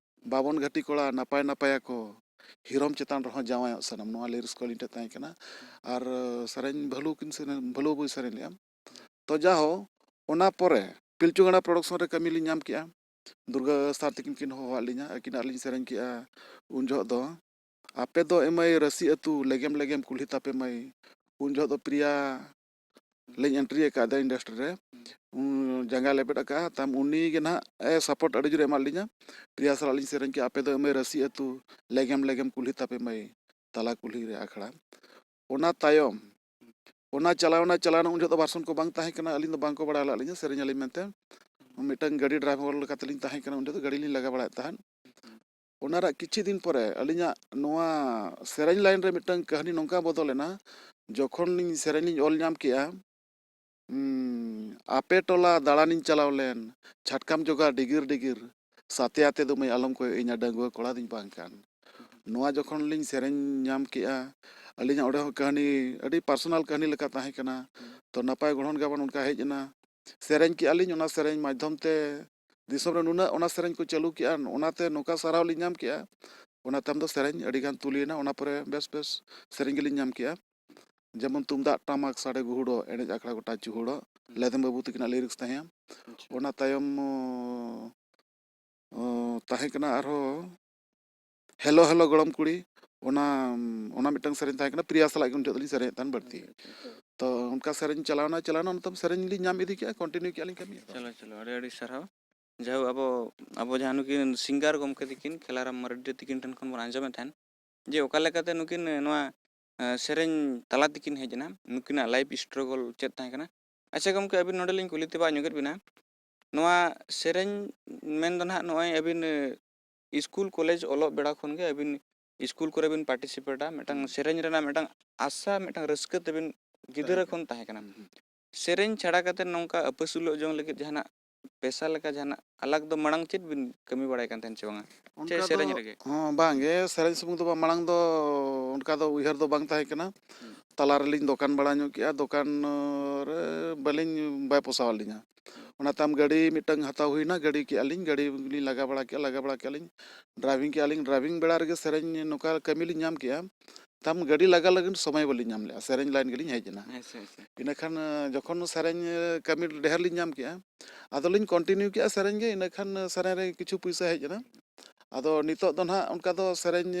ᱵᱟᱵᱚᱱ ᱜᱷᱟᱹᱴᱤ ᱠᱚᱲᱟ ᱱᱟᱯᱟᱭ ᱱᱟᱯᱟᱭᱟᱠᱚ, ᱦᱤᱨᱚᱢ ᱪᱮᱛᱟᱱ ᱨᱮᱦᱚᱸ ᱡᱟᱶᱟᱭᱚᱜ ᱥᱟᱱᱟᱢ, ᱱᱚᱣᱟ ᱞᱤᱨᱤᱠᱥ ᱠᱚ ᱟᱹᱞᱤᱧ ᱴᱷᱮᱱ ᱛᱟᱦᱮᱸ ᱠᱟᱱᱟ᱾ ᱟᱨ, ᱥᱮᱨᱮᱧ ᱵᱷᱟᱹᱞᱩ ᱠᱤᱱ ᱥᱮᱨᱮᱧ, ᱵᱷᱟᱹᱞᱩ ᱵᱟᱹᱵᱩᱭ ᱥᱮᱨᱮᱧ ᱞᱮᱜᱼᱟ᱾ ᱛᱚ ᱡᱟᱦᱳ, ᱚᱱᱟ ᱯᱚᱨᱮ ᱯᱤᱞᱪᱩ ᱜᱟᱲᱟ ᱯᱨᱚᱰᱟᱠᱥᱚᱱ ᱨᱮ ᱠᱟᱹᱢᱤ ᱞᱤᱧ ᱧᱟᱢ ᱠᱮᱜᱼᱟ᱾ ᱫᱩᱨᱜᱟ ᱥᱟᱨ ᱛᱤᱠᱤᱱ ᱠᱤᱱ ᱦᱚᱦᱚᱣᱟᱫ ᱞᱤᱧᱟ, ᱟᱹᱠᱤᱱᱟᱜ ᱞᱤᱧ ᱥᱮᱨᱮᱧ ᱠᱮᱜᱼᱟ ᱩᱱ ᱡᱚᱦᱚᱜ ᱫᱚ, ᱟᱯᱮ ᱫᱚ ᱮᱢᱟᱹᱭ ᱨᱟᱹᱥᱤ ᱟᱹᱛᱩ, ᱞᱮᱜᱮᱢ ᱞᱮᱜᱮᱢ ᱠᱩᱞᱦᱤ ᱛᱟᱯᱮ ᱢᱟᱹᱭ᱾ ᱩᱱ ᱡᱚᱦᱚᱜ ᱫᱚ ᱯᱨᱤᱭᱟ ᱞᱤᱧ ᱮᱱᱴᱨᱤ ᱟᱠᱟᱫᱟ ᱤᱱᱰᱟᱥᱴᱨᱤ ᱨᱮ᱾ ᱩᱱ ᱡᱟᱸᱜᱟ ᱞᱮᱵᱮᱫ ᱟᱠᱟᱫᱼᱟ, ᱛᱟᱢ ᱩᱱᱤ ᱜᱮ ᱱᱟᱦᱟᱜ ᱮ ᱥᱟᱯᱳᱨᱴ ᱟᱹᱰᱤ ᱡᱳᱨᱮ ᱮᱢᱟᱫ ᱞᱤᱧᱟ᱾ ᱯᱨᱤᱭᱟ ᱥᱟᱞᱟᱜ ᱞᱤᱧ ᱥᱮᱨᱮᱧ ᱠᱮᱜᱼᱟ, ᱟᱯᱮ ᱫᱚ ᱮᱢᱟᱹᱭ ᱨᱟᱹᱥᱤ ᱟᱹᱛᱩ, ᱞᱮᱜᱮᱢ ᱞᱮᱜᱮᱢ ᱠᱩᱞᱦᱤ ᱛᱟᱯᱮ ᱢᱟᱹᱭ, ᱛᱟᱞᱟ ᱠᱩᱞᱦᱤ ᱨᱮ ᱟᱠᱷᱲᱟ᱾ ᱚᱱᱟ ᱛᱟᱭᱚᱢ, ᱚᱱᱟ ᱪᱟᱞᱟᱣᱱᱟ, ᱪᱟᱞᱟᱣᱱᱟ, ᱩᱱ ᱡᱚᱦᱚᱜ ᱫᱚ ᱵᱷᱟᱨᱥᱚᱱ ᱠᱚ ᱵᱟᱝ ᱛᱟᱦᱮᱸ ᱠᱟᱱᱟ, ᱟᱹᱞᱤᱧ ᱫᱚ ᱵᱟᱝ ᱠᱚ ᱵᱟᱲᱟᱭ ᱞᱮᱫ ᱞᱤᱧᱟ ᱥᱮᱨᱮᱧ ᱟᱹᱞᱤᱧ ᱢᱮᱱᱛᱮ᱾ ᱢᱤᱫᱴᱟᱝ ᱜᱟᱹᱰᱤ ᱰᱨᱟᱭᱵᱷᱟᱨ ᱞᱮᱠᱟ ᱛᱮᱞᱤᱧ ᱛᱟᱦᱮᱸ ᱠᱟᱱᱟ, ᱩᱱ ᱡᱚᱦᱚᱜ ᱫᱚ ᱜᱟᱹᱰᱤ ᱞᱤᱧ ᱞᱟᱜᱟ ᱵᱟᱲᱟᱭᱮᱫ ᱛᱟᱦᱮᱸᱫ᱾ ᱚᱱᱟ ᱨᱮᱭᱟᱜ ᱠᱤᱪᱷᱩ ᱫᱤᱱ ᱯᱚᱨᱮ ᱟᱹᱞᱤᱧᱟᱜ ᱱᱚᱣᱟ ᱥᱮᱨᱮᱧ ᱞᱟᱭᱤᱱ ᱨᱮ ᱢᱤᱫᱴᱟᱝ ᱠᱟᱹᱦᱱᱤ ᱱᱚᱝᱠᱟ ᱵᱚᱫᱚᱞ ᱮᱱᱟ, ᱡᱚᱠᱷᱚᱱ ᱞᱤᱧ ᱥᱮᱨᱮᱧ ᱞᱤᱧ ᱚᱞ ᱧᱟᱢ ᱠᱮᱜᱼᱟ, ᱩᱸ, ᱟᱯᱮ ᱴᱚᱞᱟ ᱫᱟᱬᱟᱱᱤᱧ ᱪᱟᱞᱟᱣ ᱞᱮᱱ, ᱪᱷᱟᱴᱠᱟᱢ ᱡᱚᱜᱟ ᱰᱤᱜᱤᱨ ᱰᱤᱜᱤᱨ, ᱥᱟᱛᱮ ᱟᱛᱮ ᱫᱚ ᱢᱟᱹᱭ ᱟᱞᱚᱢ ᱠᱚᱭᱚᱜ ᱤᱧᱟ, ᱰᱟᱺᱜᱩᱣᱟᱹ ᱠᱚᱲᱟ ᱫᱩᱧ ᱵᱟᱝ ᱠᱟᱱ᱾ ᱱᱚᱣᱟ ᱡᱚᱠᱷᱚᱱ ᱞᱤᱧ ᱥᱮᱨᱮᱧ ᱧᱟᱢ ᱠᱮᱜᱼᱟ, ᱟᱹᱞᱤᱧᱟᱜ ᱚᱸᱰᱮ ᱦᱚᱸ ᱠᱟᱹᱦᱱᱤ, ᱟᱹᱰᱤ ᱯᱟᱨᱥᱚᱱᱟᱞ ᱠᱟᱹᱦᱱᱤ ᱞᱮᱠᱟ ᱛᱟᱦᱮᱸ ᱠᱟᱱᱟ᱾ ᱛᱚ, ᱱᱟᱯᱟᱭ ᱜᱚᱲᱦᱚᱱ ᱜᱟᱵᱟᱱ ᱚᱱᱠᱟ ᱦᱮᱡ ᱮᱱᱟ᱾ ᱥᱮᱨᱮᱧ ᱠᱮᱜᱼᱟ ᱞᱤᱧ, ᱚᱱᱟ ᱥᱮᱨᱮᱧ ᱢᱟᱫᱽᱫᱷᱚᱢ ᱛᱮ ᱫᱤᱥᱚᱢ ᱨᱮ ᱱᱩᱱᱟᱹᱜ ᱚᱱᱟ ᱥᱮᱨᱮᱧ ᱠᱚ ᱪᱟᱹᱞᱩ ᱠᱮᱜᱼᱟ, ᱚᱱᱟᱛᱮ ᱱᱚᱝᱠᱟ ᱥᱟᱨᱦᱟᱣ ᱞᱤᱧ ᱧᱟᱢ ᱠᱮᱜᱼᱟ᱾ ᱚᱱᱟ ᱛᱟᱭᱚᱢ ᱫᱚ ᱥᱮᱨᱮᱧ ᱟᱹᱰᱤ ᱜᱟᱱ ᱛᱩᱞᱤᱭᱮᱱᱟ, ᱚᱱᱟ ᱯᱚᱨᱮ ᱵᱮᱥ ᱵᱮᱥ ᱥᱮᱨᱮᱧ ᱜᱮᱞᱤᱧ ᱧᱟᱢ ᱠᱮᱜᱼᱟ᱾ ᱡᱮᱢᱚᱱ ᱛᱩᱢᱫᱟᱜ ᱴᱟᱢᱟᱠ ᱥᱟᱰᱮ ᱜᱩᱦᱩᱲᱚᱜ, ᱮᱱᱮᱡ ᱟᱠᱷᱲᱟ ᱜᱚᱴᱟ ᱪᱩᱦᱩᱲᱚᱜ, ᱦᱩᱸ᱾ ᱞᱮᱫᱮᱢ ᱵᱟᱹᱵᱩ ᱛᱟᱹᱠᱤᱱᱟᱜ ᱞᱤᱨᱤᱠᱥ ᱛᱟᱦᱮᱸ᱾ ᱟᱪᱪᱷᱟ᱾ ᱚᱱᱟ ᱛᱟᱭᱚᱢ, ᱚ, ᱚ, ᱛᱟᱦᱮᱸ ᱠᱟᱱᱟ ᱟᱨᱦᱚᱸ ᱦᱮᱞᱳ ᱦᱮᱞᱳ ᱜᱚᱲᱚᱢ ᱠᱩᱲᱤ, ᱚᱱᱟ ᱚᱱᱟ ᱢᱤᱫᱴᱟᱝ ᱥᱮᱨᱮᱧ ᱛᱟᱦᱮᱸ ᱠᱟᱱᱟ, ᱯᱨᱤᱭᱟ ᱥᱟᱞᱟᱜ ᱜᱮ ᱩᱱ ᱡᱚᱦᱚᱜ ᱫᱚᱞᱤᱧ ᱥᱮᱨᱮᱧᱮᱫ ᱛᱟᱦᱮᱱ ᱵᱟᱹᱲᱛᱤ᱾ ᱛᱚ ᱚᱱᱠᱟ ᱥᱮᱨᱮᱧ ᱪᱟᱞᱟᱣᱱᱟ, ᱪᱟᱞᱟᱣᱱᱟ, ᱚᱱᱟ ᱛᱟᱭᱚᱢ ᱥᱮᱨᱮᱧ ᱞᱤᱧ ᱧᱟᱢ ᱤᱫᱤ ᱠᱮᱜᱼᱟ, ᱠᱚᱱᱴᱤᱱᱤᱭᱩ ᱠᱮᱜᱼᱟ ᱞᱤᱧ ᱠᱟᱹᱢᱤ᱾ ᱪᱚᱞᱚ, ᱪᱚᱞᱚ, ᱟᱹᱰᱤ ᱟᱹᱰᱤ ᱥᱟᱨᱦᱟᱣ᱾ ᱡᱟᱭᱦᱳᱠ, ᱟᱵᱚ ᱟᱵᱚ ᱡᱟᱦᱟᱸ ᱱᱩᱠᱤᱱ ᱥᱤᱝᱜᱟᱨ ᱜᱚᱢᱠᱮ ᱛᱟᱹᱠᱤᱱ, ᱠᱷᱮᱞᱟᱨᱟᱢ ᱢᱟᱨᱰᱤ ᱛᱟᱹᱠᱤᱱ ᱴᱷᱮᱱ ᱠᱷᱚᱱ ᱵᱚᱱ ᱟᱸᱡᱚᱢᱮᱫ ᱛᱟᱦᱮᱱ ᱡᱮ ᱚᱠᱟ ᱞᱮᱠᱟᱛᱮ ᱱᱩᱠᱤᱱ ᱱᱚᱣᱟ ᱥᱮᱨᱮᱧ ᱛᱟᱞᱟ ᱛᱮᱠᱤᱱ ᱦᱮᱡ ᱮᱱᱟ, ᱱᱩᱠᱤᱱᱟᱜ ᱞᱟᱭᱤᱯᱷ ᱥᱴᱨᱟᱜᱚᱞ ᱪᱮᱫ ᱛᱟᱦᱮᱸ ᱠᱟᱱᱟ᱾ ᱟᱪᱪᱷᱟ ᱜᱚᱢᱠᱮ, ᱟᱹᱵᱤᱱ ᱱᱚᱰᱮ ᱞᱤᱧ ᱠᱩᱞᱤ ᱛᱮᱵᱟᱜ ᱧᱚᱜᱮᱫ ᱵᱤᱱᱟ, ᱱᱚᱣᱟ ᱥᱮᱨᱮᱧ ᱢᱮᱱ ᱫᱚ ᱱᱟᱦᱟᱜ ᱱᱚᱜᱼᱚᱭ ᱟᱹᱵᱤᱱ ᱤᱥᱠᱩᱞ ᱠᱚᱞᱮᱡᱽ ᱚᱞᱚᱜ ᱵᱮᱲᱟ ᱠᱷᱚᱱ ᱜᱮ ᱟᱹᱵᱤᱱ ᱤᱥᱠᱩᱞ ᱠᱚᱨᱮ ᱵᱤᱱ ᱯᱟᱨᱴᱤᱥᱤᱯᱮᱴᱟ, ᱢᱤᱫᱴᱟᱝ ᱦᱩᱸ᱾ ᱥᱮᱨᱮᱧ ᱨᱮᱱᱟᱜ ᱢᱤᱫᱴᱟᱝ ᱟᱥᱟ, ᱢᱤᱫᱴᱟᱝ ᱨᱟᱹᱥᱠᱟᱹ ᱛᱟᱹᱵᱤᱱ ᱜᱤᱫᱽᱨᱟᱹ ᱛᱟᱦᱮᱸ ᱠᱷᱚᱱ ᱠᱟᱱᱟ᱾ ᱛᱟᱦᱮᱸ ᱠᱟᱱᱟ᱾ ᱦᱩᱸ, ᱦᱩᱸ᱾ ᱥᱮᱨᱮᱧ ᱪᱷᱟᱲᱟ ᱠᱟᱛᱮ ᱱᱚᱝᱠᱟ ᱟᱹᱯᱟᱹᱥᱩᱞᱚᱜ ᱡᱚᱝ ᱞᱟᱹᱜᱤᱫ ᱡᱟᱦᱟᱱᱟᱜ ᱯᱮᱥᱟ ᱞᱮᱠᱟ ᱡᱟᱦᱟᱱᱟᱜ ᱟᱞᱟᱜᱽ ᱫᱚ ᱢᱟᱲᱟᱝ ᱪᱮᱫ ᱵᱤᱱ ᱠᱟᱹᱢᱤ ᱵᱟᱲᱟᱭ ᱠᱟᱱ ᱛᱟᱦᱮᱱ ᱪᱮ ᱵᱟᱝᱟ? ᱪᱮ ᱚᱱᱠᱟ ᱥᱮᱨᱮᱧ ᱫᱚ, ᱨᱮᱜᱮ? ᱦᱚᱸ, ᱵᱟᱝ ᱜᱮ, ᱥᱮᱨᱮᱧ ᱥᱩᱢᱩᱝ ᱫᱚ ᱵᱟᱝ, ᱢᱟᱲᱟᱝ ᱫᱚ ᱚᱱᱠᱟ ᱫᱚ ᱩᱭᱦᱟᱹᱨ ᱫᱚ ᱵᱟᱝ ᱛᱟᱦᱮᱸ ᱠᱟᱱᱟ᱾ ᱦᱩᱸ᱾ ᱛᱟᱞᱟ ᱨᱮᱞᱤᱧ ᱫᱚᱠᱟᱱ ᱵᱟᱲᱟ ᱧᱚᱜ ᱠᱮᱜᱼᱟ, ᱫᱚᱠᱟᱱ ᱨᱮ ᱵᱟᱹᱞᱤᱧ, ᱵᱟᱭ ᱯᱚᱥᱟᱣᱟᱫ ᱞᱤᱧᱟ᱾ ᱚᱱᱟ ᱛᱟᱭᱚᱢ ᱜᱟᱹᱰᱤ ᱢᱤᱫᱴᱟᱝ ᱦᱟᱛᱟᱣ ᱦᱩᱭᱱᱟ, ᱜᱟᱹᱰᱤ ᱠᱮᱜᱼᱟ ᱞᱤᱧ, ᱜᱟᱹᱰᱤ ᱞᱤᱧ ᱞᱟᱜᱟ ᱵᱟᱲᱟ ᱠᱮᱜᱼᱟ, ᱞᱟᱜᱟ ᱵᱟᱲᱟ ᱠᱮᱜᱼᱟ ᱞᱤᱧ, ᱰᱨᱟᱭᱵᱷᱤᱝ ᱠᱮᱜᱼᱟ ᱞᱤᱧ, ᱰᱨᱟᱭᱵᱷᱤᱝ ᱵᱮᱲᱟ ᱨᱮᱜᱮ ᱥᱮᱨᱮᱧ ᱱᱚᱝᱠᱟ ᱠᱟᱹᱢᱤ ᱞᱤᱧ ᱧᱟᱢ ᱠᱮᱜᱼᱟ, ᱛᱟᱭᱚᱢ ᱜᱟᱹᱰᱤ ᱞᱟᱜᱟ ᱞᱟᱹᱜᱤᱫ ᱥᱚᱢᱚᱭ ᱵᱟᱹᱞᱤᱧ ᱧᱟᱢ ᱞᱮᱜᱼᱟ, ᱥᱮᱨᱮᱧ ᱞᱟᱭᱤᱱ ᱜᱮᱞᱤᱧ ᱦᱮᱡ ᱮᱱᱟ᱾ ᱟᱪᱪᱷᱟ, ᱟᱪᱪᱷᱟ᱾ ᱤᱱᱟᱹ ᱠᱷᱟᱱ, ᱡᱚᱠᱷᱚᱱ ᱥᱮᱨᱮᱧ ᱠᱟᱹᱢᱤ ᱰᱷᱮᱨ ᱞᱤᱧ ᱧᱟᱢ ᱠᱮᱜᱼᱟ, ᱟᱫᱚᱞᱤᱧ ᱠᱚᱱᱴᱤᱱᱤᱭᱩ ᱠᱮᱜᱼᱟ ᱥᱮᱨᱮᱧ ᱜᱮ, ᱤᱱᱟᱹ ᱠᱷᱟᱱ ᱥᱮᱨᱮᱧ ᱨᱮ ᱠᱤᱪᱷᱩ ᱯᱩᱭᱥᱟᱹ ᱦᱮᱡ ᱮᱱᱟ᱾ ᱟᱫᱚ ᱱᱤᱛᱚᱜ ᱫᱚ ᱱᱟᱦᱟᱜ ᱚᱱᱠᱟ ᱫᱚ ᱥᱮᱨᱮᱧ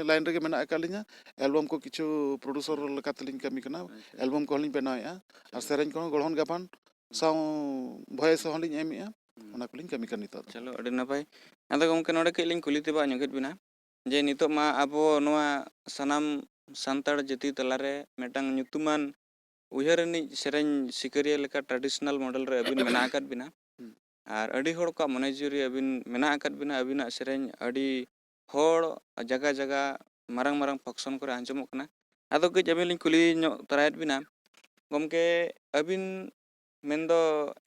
ᱞᱟᱭᱤᱱ ᱨᱮᱜᱮ ᱢᱮᱱᱟᱜ ᱟᱠᱟᱫ ᱞᱤᱧᱟ᱾ ᱮᱞᱵᱟᱢ ᱠᱚ ᱠᱤᱪᱷᱩ ᱯᱨᱚᱰᱩᱥᱚᱨ ᱞᱮᱠᱟᱛᱮᱞᱤᱧ ᱠᱟᱹᱢᱤ ᱠᱟᱱᱟ, ᱟᱪᱪᱷᱟ᱾ ᱮᱞᱵᱟᱢ ᱠᱚᱦᱚᱸ ᱞᱤᱧ ᱵᱮᱱᱟᱣᱮᱫᱼᱟ, ᱟᱨ ᱟᱪᱪᱷᱟ᱾ ᱥᱮᱨᱮᱧ ᱠᱚᱦᱚᱸ ᱜᱚᱲᱦᱚᱱ ᱜᱟᱵᱟᱱ ᱦᱩᱸ᱾ ᱥᱟᱶ ᱵᱷᱚᱭᱮᱥ ᱦᱚᱸᱞᱤᱧ ᱮᱢᱮᱫᱼᱟ, ᱦᱩᱸ᱾ ᱚᱱᱟ ᱠᱚᱞᱤᱧ ᱠᱟᱹᱢᱤ ᱠᱟᱱᱟ ᱱᱤᱛᱚᱜ ᱫᱚ᱾ ᱪᱚᱞᱚ, ᱟᱹᱰᱤ ᱱᱟᱯᱟᱭ᱾ ᱟᱫᱚ ᱜᱚᱢᱠᱮ, ᱱᱚᱰᱮ ᱠᱟᱹᱡ ᱞᱤᱧ ᱠᱩᱞᱤ ᱛᱮᱵᱟᱜ ᱧᱚᱜᱮᱫ ᱵᱤᱱᱟ ᱡᱮ ᱱᱤᱛᱚᱜ ᱢᱟ ᱟᱵᱚ ᱱᱚᱣᱟ ᱥᱟᱱᱟᱢ ᱥᱟᱱᱛᱟᱲ ᱡᱟᱹᱛᱤ ᱛᱟᱞᱟᱨᱮ ᱢᱤᱫᱴᱟᱝ ᱧᱩᱛᱩᱢᱟᱱ ᱩᱭᱦᱟᱹᱨ ᱟᱹᱱᱤᱡ ᱥᱮᱨᱮᱧ ᱥᱤᱠᱟᱹᱨᱤᱭᱟᱹ ᱞᱮᱠᱟ traditional model ᱨᱮ ᱟᱹᱵᱤᱱ ᱢᱮᱱᱟᱜ ᱟᱠᱟᱫ ᱵᱤᱱᱟ᱾ ᱦᱩᱸ᱾ ᱟᱨ ᱟᱹᱰᱤ ᱦᱚᱲ ᱠᱚᱣᱟᱜ ᱢᱚᱱᱮ ᱡᱤᱣᱤ ᱨᱮ ᱟᱹᱵᱤᱱ ᱢᱮᱱᱟᱜ ᱟᱠᱟᱫ ᱵᱤᱱᱟ, ᱟᱹᱵᱤᱱᱟᱜ ᱥᱮᱨᱮᱧ ᱟᱹᱰᱤ ᱦᱚᱲ ᱡᱟᱭᱜᱟ ᱡᱟᱭᱜᱟ ᱢᱟᱨᱟᱝ ᱢᱟᱨᱟᱝ function ᱠᱚᱨᱮ ᱟᱸᱡᱚᱢᱚᱜ ᱠᱟᱱᱟ᱾ ᱟᱫᱚ ᱠᱟᱹᱡ ᱟᱹᱵᱤᱱ ᱞᱤᱧ ᱠᱩᱞᱤ ᱧᱚᱜ ᱛᱚᱨᱟᱭᱮᱫ ᱵᱤᱱᱟ, ᱜᱚᱢᱠᱮ, ᱟᱹᱵᱤᱱ ᱢᱮᱱᱫᱚ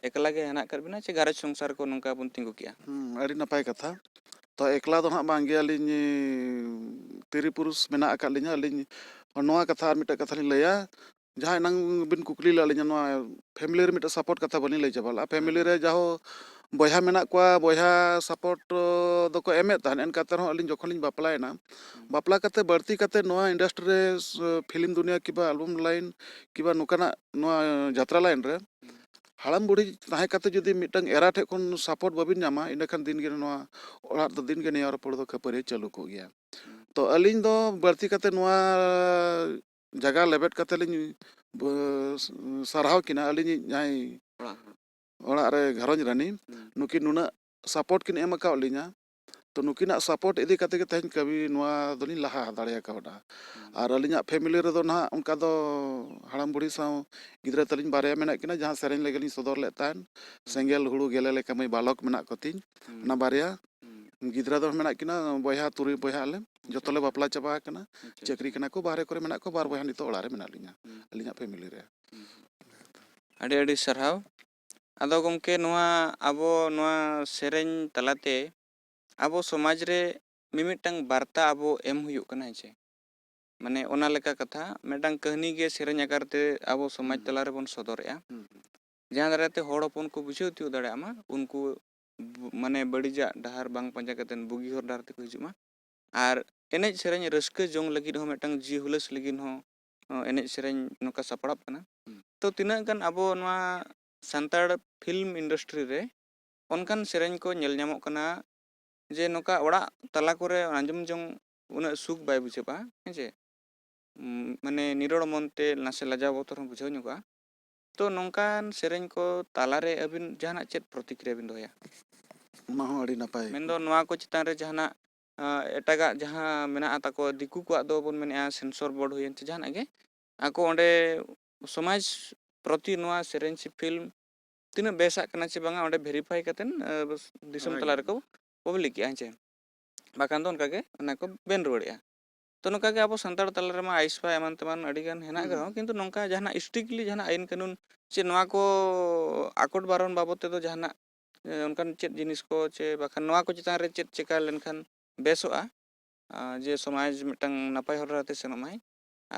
ᱮᱠᱞᱟ ᱜᱮ ᱦᱮᱱᱟᱜ ᱟᱠᱟᱫ ᱵᱤᱱᱟ ᱪᱮ ᱜᱷᱟᱨᱚᱸᱡᱽ ᱥᱚᱝᱥᱟᱨ ᱠᱚ ᱱᱚᱝᱠᱟ ᱵᱚᱱ ᱛᱤᱸᱜᱩ ᱠᱮᱜᱼᱟ? ᱦᱩᱸ, ᱟᱹᱰᱤ ᱱᱟᱯᱟᱭ ᱠᱟᱛᱷᱟ᱾ ᱛᱚ ᱮᱠᱞᱟ ᱫᱚ ᱦᱟᱸᱜ ᱵᱟᱝ ᱜᱮ, ᱟᱹᱞᱤᱧ, ᱮ, ᱛᱤᱨᱤ ᱯᱩᱨᱩᱥ ᱢᱮᱱᱟᱜ ᱟᱠᱟᱫ ᱞᱤᱧᱟ᱾ ᱟᱹᱞᱤᱧ ᱱᱚᱣᱟ ᱠᱟᱛᱷᱟ ᱟᱨ ᱢᱤᱫᱴᱮᱡ ᱠᱟᱛᱷᱟ ᱞᱤᱧ ᱞᱟᱹᱭᱟ, ᱡᱟᱦᱟᱸ ᱮᱱᱟᱝ ᱵᱤᱱ ᱠᱩᱠᱞᱤ ᱞᱮᱫ ᱞᱤᱧᱟ, ᱱᱚᱣᱟ family ᱨᱮ ᱢᱤᱫᱴᱮᱡ support ᱠᱟᱛᱷᱟ ᱵᱟᱹᱞᱤᱧ ᱞᱟᱹᱭ ᱪᱟᱵᱟ ᱞᱮᱫᱼᱟ᱾ family ᱦᱮᱸ᱾ ᱨᱮ ᱡᱟᱦᱳ ᱵᱚᱭᱦᱟ ᱢᱮᱱᱟᱜ ᱠᱚᱣᱟ, ᱵᱚᱭᱦᱟ support ᱫᱚᱠᱚ ᱮᱢᱮᱫ ᱛᱟᱦᱮᱸᱫ, ᱮᱱ ᱠᱟᱛᱮ ᱨᱮᱦᱚᱸ ᱟᱹᱞᱤᱧ ᱡᱚᱠᱷᱚᱱ ᱞᱤᱧ ᱵᱟᱯᱞᱟᱭᱮᱱᱟ, ᱦᱩᱸ᱾ ᱵᱟᱯᱞᱟ ᱠᱟᱛᱮ ᱵᱟᱹᱲᱛᱤ ᱠᱟᱛᱮ ᱱᱚᱣᱟ industry ᱨᱮ, ᱥ-, film ᱫᱩᱱᱤᱭᱟᱹ ᱠᱤᱵᱟ album line ᱠᱤᱵᱟ ᱱᱚᱝᱠᱟᱱᱟᱜ ᱱᱚᱣᱟ ᱡᱟᱛᱨᱟ line ᱨᱮ ᱦᱩᱸ᱾ ᱦᱟᱲᱟᱢ ᱵᱩᱲᱦᱤ ᱛᱟᱦᱮᱸ ᱠᱟᱛᱮ ᱡᱩᱫᱤ ᱢᱤᱫᱴᱟᱝ ᱮᱨᱟ ᱴᱷᱮᱡ ᱠᱷᱚᱱ support ᱵᱟᱵᱤᱱ ᱧᱟᱢᱟ, ᱤᱱᱟᱹᱠᱷᱟᱱ ᱫᱤᱱ ᱜᱮ ᱱᱚᱣᱟ ᱚᱲᱟᱜ ᱨᱮᱫᱚ ᱫᱤᱱ ᱜᱮ ᱱᱮᱭᱟᱣ ᱨᱚᱯᱚᱲ ᱫᱚ ᱠᱷᱟᱹᱯᱟᱹᱨᱤ ᱪᱟᱹᱞᱩ ᱠᱚᱜ ᱜᱮᱭᱟ᱾ ᱦᱩᱸ᱾ ᱛᱚ ᱟᱹᱞᱤᱧ ᱫᱚ ᱵᱟᱹᱲᱛᱤ ᱠᱟᱛᱮ ᱱᱚᱣᱟ ᱡᱟᱭᱜᱟ ᱞᱮᱵᱮᱫ ᱠᱟᱛᱮ ᱞᱤᱧ ᱵ-, ᱥᱟᱨᱦᱟᱣ ᱠᱤᱱᱟ ᱟᱹᱞᱤᱧᱤᱡ ᱡᱟᱦᱟᱸᱭ ᱚᱲᱟᱜ ᱦᱚᱲ᱾ ᱚᱲᱟᱜ ᱨᱮ ᱜᱷᱟᱨᱚᱸᱡᱽ ᱨᱟᱹᱱᱤ᱾ ᱦᱩᱸ᱾ ᱱᱩᱠᱤᱱ ᱱᱩᱱᱟᱹᱜ ᱥᱟᱯᱳᱨᱴ ᱠᱤᱱ ᱮᱢ ᱟᱠᱟᱣᱟᱫ ᱞᱤᱧᱟ᱾ ᱛᱚ ᱱᱩᱠᱤᱱᱟᱜ ᱥᱟᱯᱳᱨᱴ ᱤᱫᱤ ᱠᱟᱛᱮ ᱜᱮ ᱛᱮᱦᱮᱧ ᱠᱟᱹᱢᱤ ᱱᱚᱣᱟ ᱫᱚᱞᱤᱧ ᱞᱟᱦᱟ ᱫᱟᱲᱮ ᱠᱟᱣᱫᱟ᱾ ᱦᱩᱸ᱾ ᱟᱨ ᱟᱹᱞᱤᱧᱟᱜ ᱯᱷᱮᱢᱤᱞᱤ ᱨᱮᱫᱚ ᱱᱟᱦᱟᱜ ᱚᱱᱠᱟ ᱫᱚ ᱦᱟᱲᱟᱢ ᱵᱩᱲᱦᱤ ᱥᱟᱶ ᱜᱤᱫᱽᱨᱟᱹ ᱛᱟᱹᱞᱤᱧ ᱵᱟᱨᱭᱟ ᱢᱮᱱᱟᱜ ᱠᱤᱱᱟ, ᱡᱟᱦᱟᱸ ᱥᱮᱨᱮᱧ ᱞᱟᱹᱜᱤᱫ ᱞᱤᱧ ᱥᱚᱫᱚᱨ ᱞᱮᱫ ᱛᱟᱦᱮᱸᱫ, ᱦᱩᱸ᱾ ᱥᱮᱸᱜᱮᱞ ᱦᱩᱲᱩ ᱜᱮᱞᱮ ᱞᱮ ᱠᱟᱹᱢᱤ ᱵᱟᱞᱚᱠ ᱢᱮᱱᱟᱜ ᱠᱚᱛᱤᱧ᱾ ᱦᱩᱸ᱾ ᱚᱱᱟ ᱵᱟᱨᱭᱟ ᱦᱩᱸ᱾ ᱜᱤᱫᱽᱨᱟᱹ ᱫᱚ ᱢᱮᱱᱟᱜ ᱠᱤᱱᱟ, ᱵᱚᱭᱦᱟ ᱛᱩᱨᱩᱭ ᱵᱚᱭᱦᱟ ᱟᱞᱮ, ᱡᱚᱛᱚ ᱞᱮ ᱵᱟᱯᱞᱟ ᱪᱟᱵᱟ ᱟᱠᱟᱱᱟ᱾ ᱟᱪᱪᱷᱟ, ᱪᱟᱹᱠᱨᱤ ᱟᱪᱪᱷᱟ᱾ ᱠᱟᱱᱟ ᱠᱚ ᱵᱟᱦᱨᱮ ᱠᱚᱨᱮ ᱢᱮᱱᱟᱜ ᱠᱚᱣᱟ, ᱵᱟᱨ ᱵᱚᱭᱦᱟ ᱱᱤᱛᱚᱜ ᱚᱲᱟᱜ ᱨᱮ ᱢᱮᱱᱟᱜ ᱞᱤᱧᱟ, ᱦᱩᱸ᱾ ᱟᱹᱞᱤᱧᱟᱜ ᱯᱷᱮᱢᱤᱞᱤ ᱨᱮ᱾ ᱦᱩᱸ᱾ ᱟᱹᱰᱤ ᱟᱹᱰᱤ ᱥᱟᱨᱦᱟᱣ᱾ ᱟᱫᱚ ᱜᱚᱢᱠᱮ, ᱱᱚᱣᱟ ᱟᱵᱚ ᱱᱚᱣᱟ ᱥᱮᱨᱮᱧ ᱛᱟᱞᱟᱛᱮ ᱟᱵᱚ ᱥᱚᱢᱟᱡᱽ ᱨᱮ ᱢᱤᱢᱤᱫᱴᱟᱝ ᱵᱟᱨᱛᱟ ᱟᱵᱚ ᱮᱢ ᱦᱩᱭᱩᱜ ᱠᱟᱱᱟ, ᱦᱮᱸ ᱪᱮ? ᱢᱟᱱᱮ ᱚᱱᱟ ᱞᱮᱠᱟ ᱠᱟᱛᱷᱟ, ᱢᱤᱫᱴᱟᱝ ᱠᱟᱹᱦᱱᱤ ᱜᱮ ᱥᱮᱨᱮᱧ ᱟᱠᱟᱨ ᱛᱮ ᱟᱵᱚ ᱥᱚᱢᱟᱡᱽ ᱦᱩᱸ, ᱦᱩᱸ᱾ ᱛᱟᱞᱟ ᱨᱮᱵᱚᱱ ᱥᱚᱫᱚᱨᱮᱜᱼᱟ᱾ ᱦᱩᱸ, ᱦᱩᱸ᱾ ᱡᱟᱦᱟᱸ ᱫᱟᱨᱟᱭ ᱛᱮ ᱦᱚᱲ ᱦᱚᱯᱚᱱ ᱠᱚ ᱵᱩᱡᱷᱟᱹᱣ ᱛᱤᱭᱳᱜ ᱫᱟᱲᱮᱭᱟᱜ ᱢᱟ, ᱩᱱᱠᱩ ᱵᱩ-, ᱢᱟᱱᱮ ᱵᱟᱹᱲᱤᱡᱟᱜ ᱰᱟᱦᱟᱨ ᱵᱟᱝ ᱯᱟᱸᱡᱟ ᱠᱟᱛᱮᱫ ᱵᱩᱜᱤ ᱦᱚᱨ ᱰᱟᱦᱟᱨ ᱛᱮᱠᱚ ᱦᱤᱡᱩᱜ ᱢᱟ᱾ ᱟᱨ ᱮᱱᱮᱡ ᱥᱮᱨᱮᱧ ᱨᱟᱹᱥᱠᱟᱹ ᱡᱚᱝ ᱞᱟᱹᱜᱤᱫ ᱦᱚᱸ, ᱢᱤᱫᱴᱟᱝ ᱡᱤᱣᱤ ᱦᱩᱞᱟᱹᱥ ᱞᱟᱹᱜᱤᱫ ᱦᱚᱸ, ᱚ, ᱮᱱᱮᱡ ᱥᱮᱨᱮᱧ ᱱᱚᱝᱠᱟ ᱥᱟᱯᱲᱟᱜ ᱠᱟᱱᱟ᱾ ᱦᱩᱸ᱾ ᱛᱚ ᱛᱤᱱᱟᱹᱜ ᱜᱟᱱ ᱟᱵᱚ ᱱᱚᱣᱟ ᱥᱟᱱᱛᱟᱲ ᱯᱷᱤᱞᱢ ᱤᱱᱰᱟᱥᱴᱨᱤ ᱨᱮ ᱚᱱᱠᱟᱱ ᱥᱮᱨᱮᱧ ᱠᱚ ᱧᱮᱞ ᱧᱟᱢᱚᱜ ᱠᱟᱱᱟ ᱡᱮ ᱱᱚᱝᱠᱟ ᱚᱲᱟᱜ ᱛᱟᱞᱟ ᱠᱚᱨᱮ ᱟᱸᱡᱚᱢ ᱡᱚᱝ ᱩᱱᱟᱹᱜ ᱥᱩᱠ ᱵᱟᱭ ᱵᱩᱡᱷᱟᱹᱜᱼᱟ, ᱦᱮᱸ ᱪᱮ? ᱩᱢ, ᱢᱟᱱᱮ ᱱᱤᱨᱚᱲ ᱢᱚᱱᱛᱮ ᱱᱟᱥᱮ ᱞᱟᱡᱟᱣ ᱵᱚᱛᱚᱨ ᱦᱚᱸ ᱵᱩᱡᱷᱟᱹᱣ ᱧᱚᱜᱚᱜᱼᱟ᱾ ᱛᱚ ᱱᱚᱝᱠᱟᱱ ᱥᱮᱨᱮᱧ ᱠᱚ ᱛᱟᱞᱟᱨᱮ ᱟᱹᱵᱤᱱ ᱡᱟᱦᱟᱱᱟᱜ ᱪᱮᱫ ᱯᱨᱚᱛᱤᱠᱨᱤᱭᱟ ᱵᱤᱱ ᱫᱚᱦᱚᱭᱟ? ᱚᱱᱟ ᱦᱚᱸ ᱟᱹᱰᱤ ᱱᱟᱯᱟᱭ᱾ ᱢᱮᱱᱫᱚ ᱱᱚᱣᱟ ᱠᱚ ᱪᱮᱛᱟᱱ ᱨᱮ ᱡᱟᱦᱟᱱᱟᱜ, ᱟ, ᱮᱴᱟᱜᱟᱜ ᱡᱟᱦᱟᱸ ᱢᱮᱱᱟᱜᱼᱟ ᱛᱟᱠᱚ, ᱫᱤᱠᱩ ᱠᱚᱣᱟᱜ ᱫᱚᱵᱚᱱ ᱢᱮᱱᱮᱜᱼᱟ ᱥᱮᱱᱥᱚᱨ ᱵᱳᱨᱰ ᱦᱩᱭᱮᱱ ᱪᱮ ᱡᱟᱦᱟᱱᱟᱜ ᱜᱮ, ᱟᱠᱚ ᱚᱸᱰᱮ ᱥᱚᱢᱟᱡᱽ ᱯᱨᱚᱛᱤ ᱱᱚᱣᱟ ᱥᱮᱨᱮᱧ ᱥᱮ ᱯᱷᱤᱞᱢ ᱛᱤᱱᱟᱹᱜ ᱵᱮᱥᱟᱜ ᱠᱟᱱᱟ ᱪᱮ ᱵᱟᱝᱟ, ᱚᱸᱰᱮ ᱵᱷᱮᱨᱤᱯᱷᱟᱭ ᱠᱟᱛᱮᱫ, ᱟ, ᱵᱟᱥ ᱫᱤᱥᱚᱢ ᱦᱳᱭ, ᱛᱟᱞᱟ ᱦᱳᱭ᱾ ᱨᱮᱠᱚ ᱯᱟᱵᱽᱞᱤᱠᱮᱜᱼᱟ, ᱦᱮᱸ ᱪᱮ? ᱵᱟᱠᱷᱟᱱ ᱫᱚ ᱚᱱᱠᱟ ᱜᱮ ᱚᱱᱟ ᱠᱚ ᱵᱮᱱ ᱨᱩᱣᱟᱹᱲᱮᱜᱼᱟ᱾ ᱛᱚ ᱱᱚᱝᱠᱟ ᱜᱮ ᱟᱵᱚ ᱥᱟᱱᱛᱟᱲ ᱛᱟᱞᱟ ᱨᱮᱢᱟ ᱟᱭᱤᱥᱯᱟ ᱮᱢᱟᱱ ᱛᱮᱢᱟᱱ ᱟᱹᱰᱤ ᱜᱟᱱ ᱦᱮᱱᱟᱜ ᱦᱩᱸ, ᱨᱮᱦᱚᱸ, ᱦᱩᱸ᱾ ᱠᱤᱱᱛᱩ ᱱᱚᱝᱠᱟ ᱡᱟᱦᱟᱱᱟᱜ strictly ᱡᱟᱦᱟᱱᱟᱜ ᱟᱹᱭᱤᱱ ᱠᱟᱹᱱᱩᱱ ᱪᱮ ᱱᱚᱣᱟ ᱠᱚ ᱟᱠᱚᱴ ᱵᱟᱨᱚᱱ ᱵᱟᱵᱚᱫ ᱛᱮᱫᱚ ᱡᱟᱦᱟᱱᱟᱜ, ᱮ, ᱚᱱᱠᱟᱱ ᱪᱮᱫ ᱡᱤᱱᱤᱥ ᱠᱚ ᱪᱮ ᱵᱟᱠᱷᱟᱱ ᱱᱚᱣᱟ ᱠᱚ ᱪᱮᱛᱟᱱ ᱨᱮ ᱪᱮᱫ ᱪᱮᱠᱟ ᱞᱮᱱᱠᱷᱟᱱ ᱵᱮᱥᱚᱜᱼᱟ, ᱟ, ᱡᱮ ᱥᱚᱢᱟᱡᱽ ᱢᱤᱫᱴᱟᱝ ᱱᱟᱯᱟᱭ ᱦᱚᱨ ᱰᱟᱦᱟᱨ ᱛᱮ ᱥᱮᱱᱚᱜ ᱢᱟᱭ?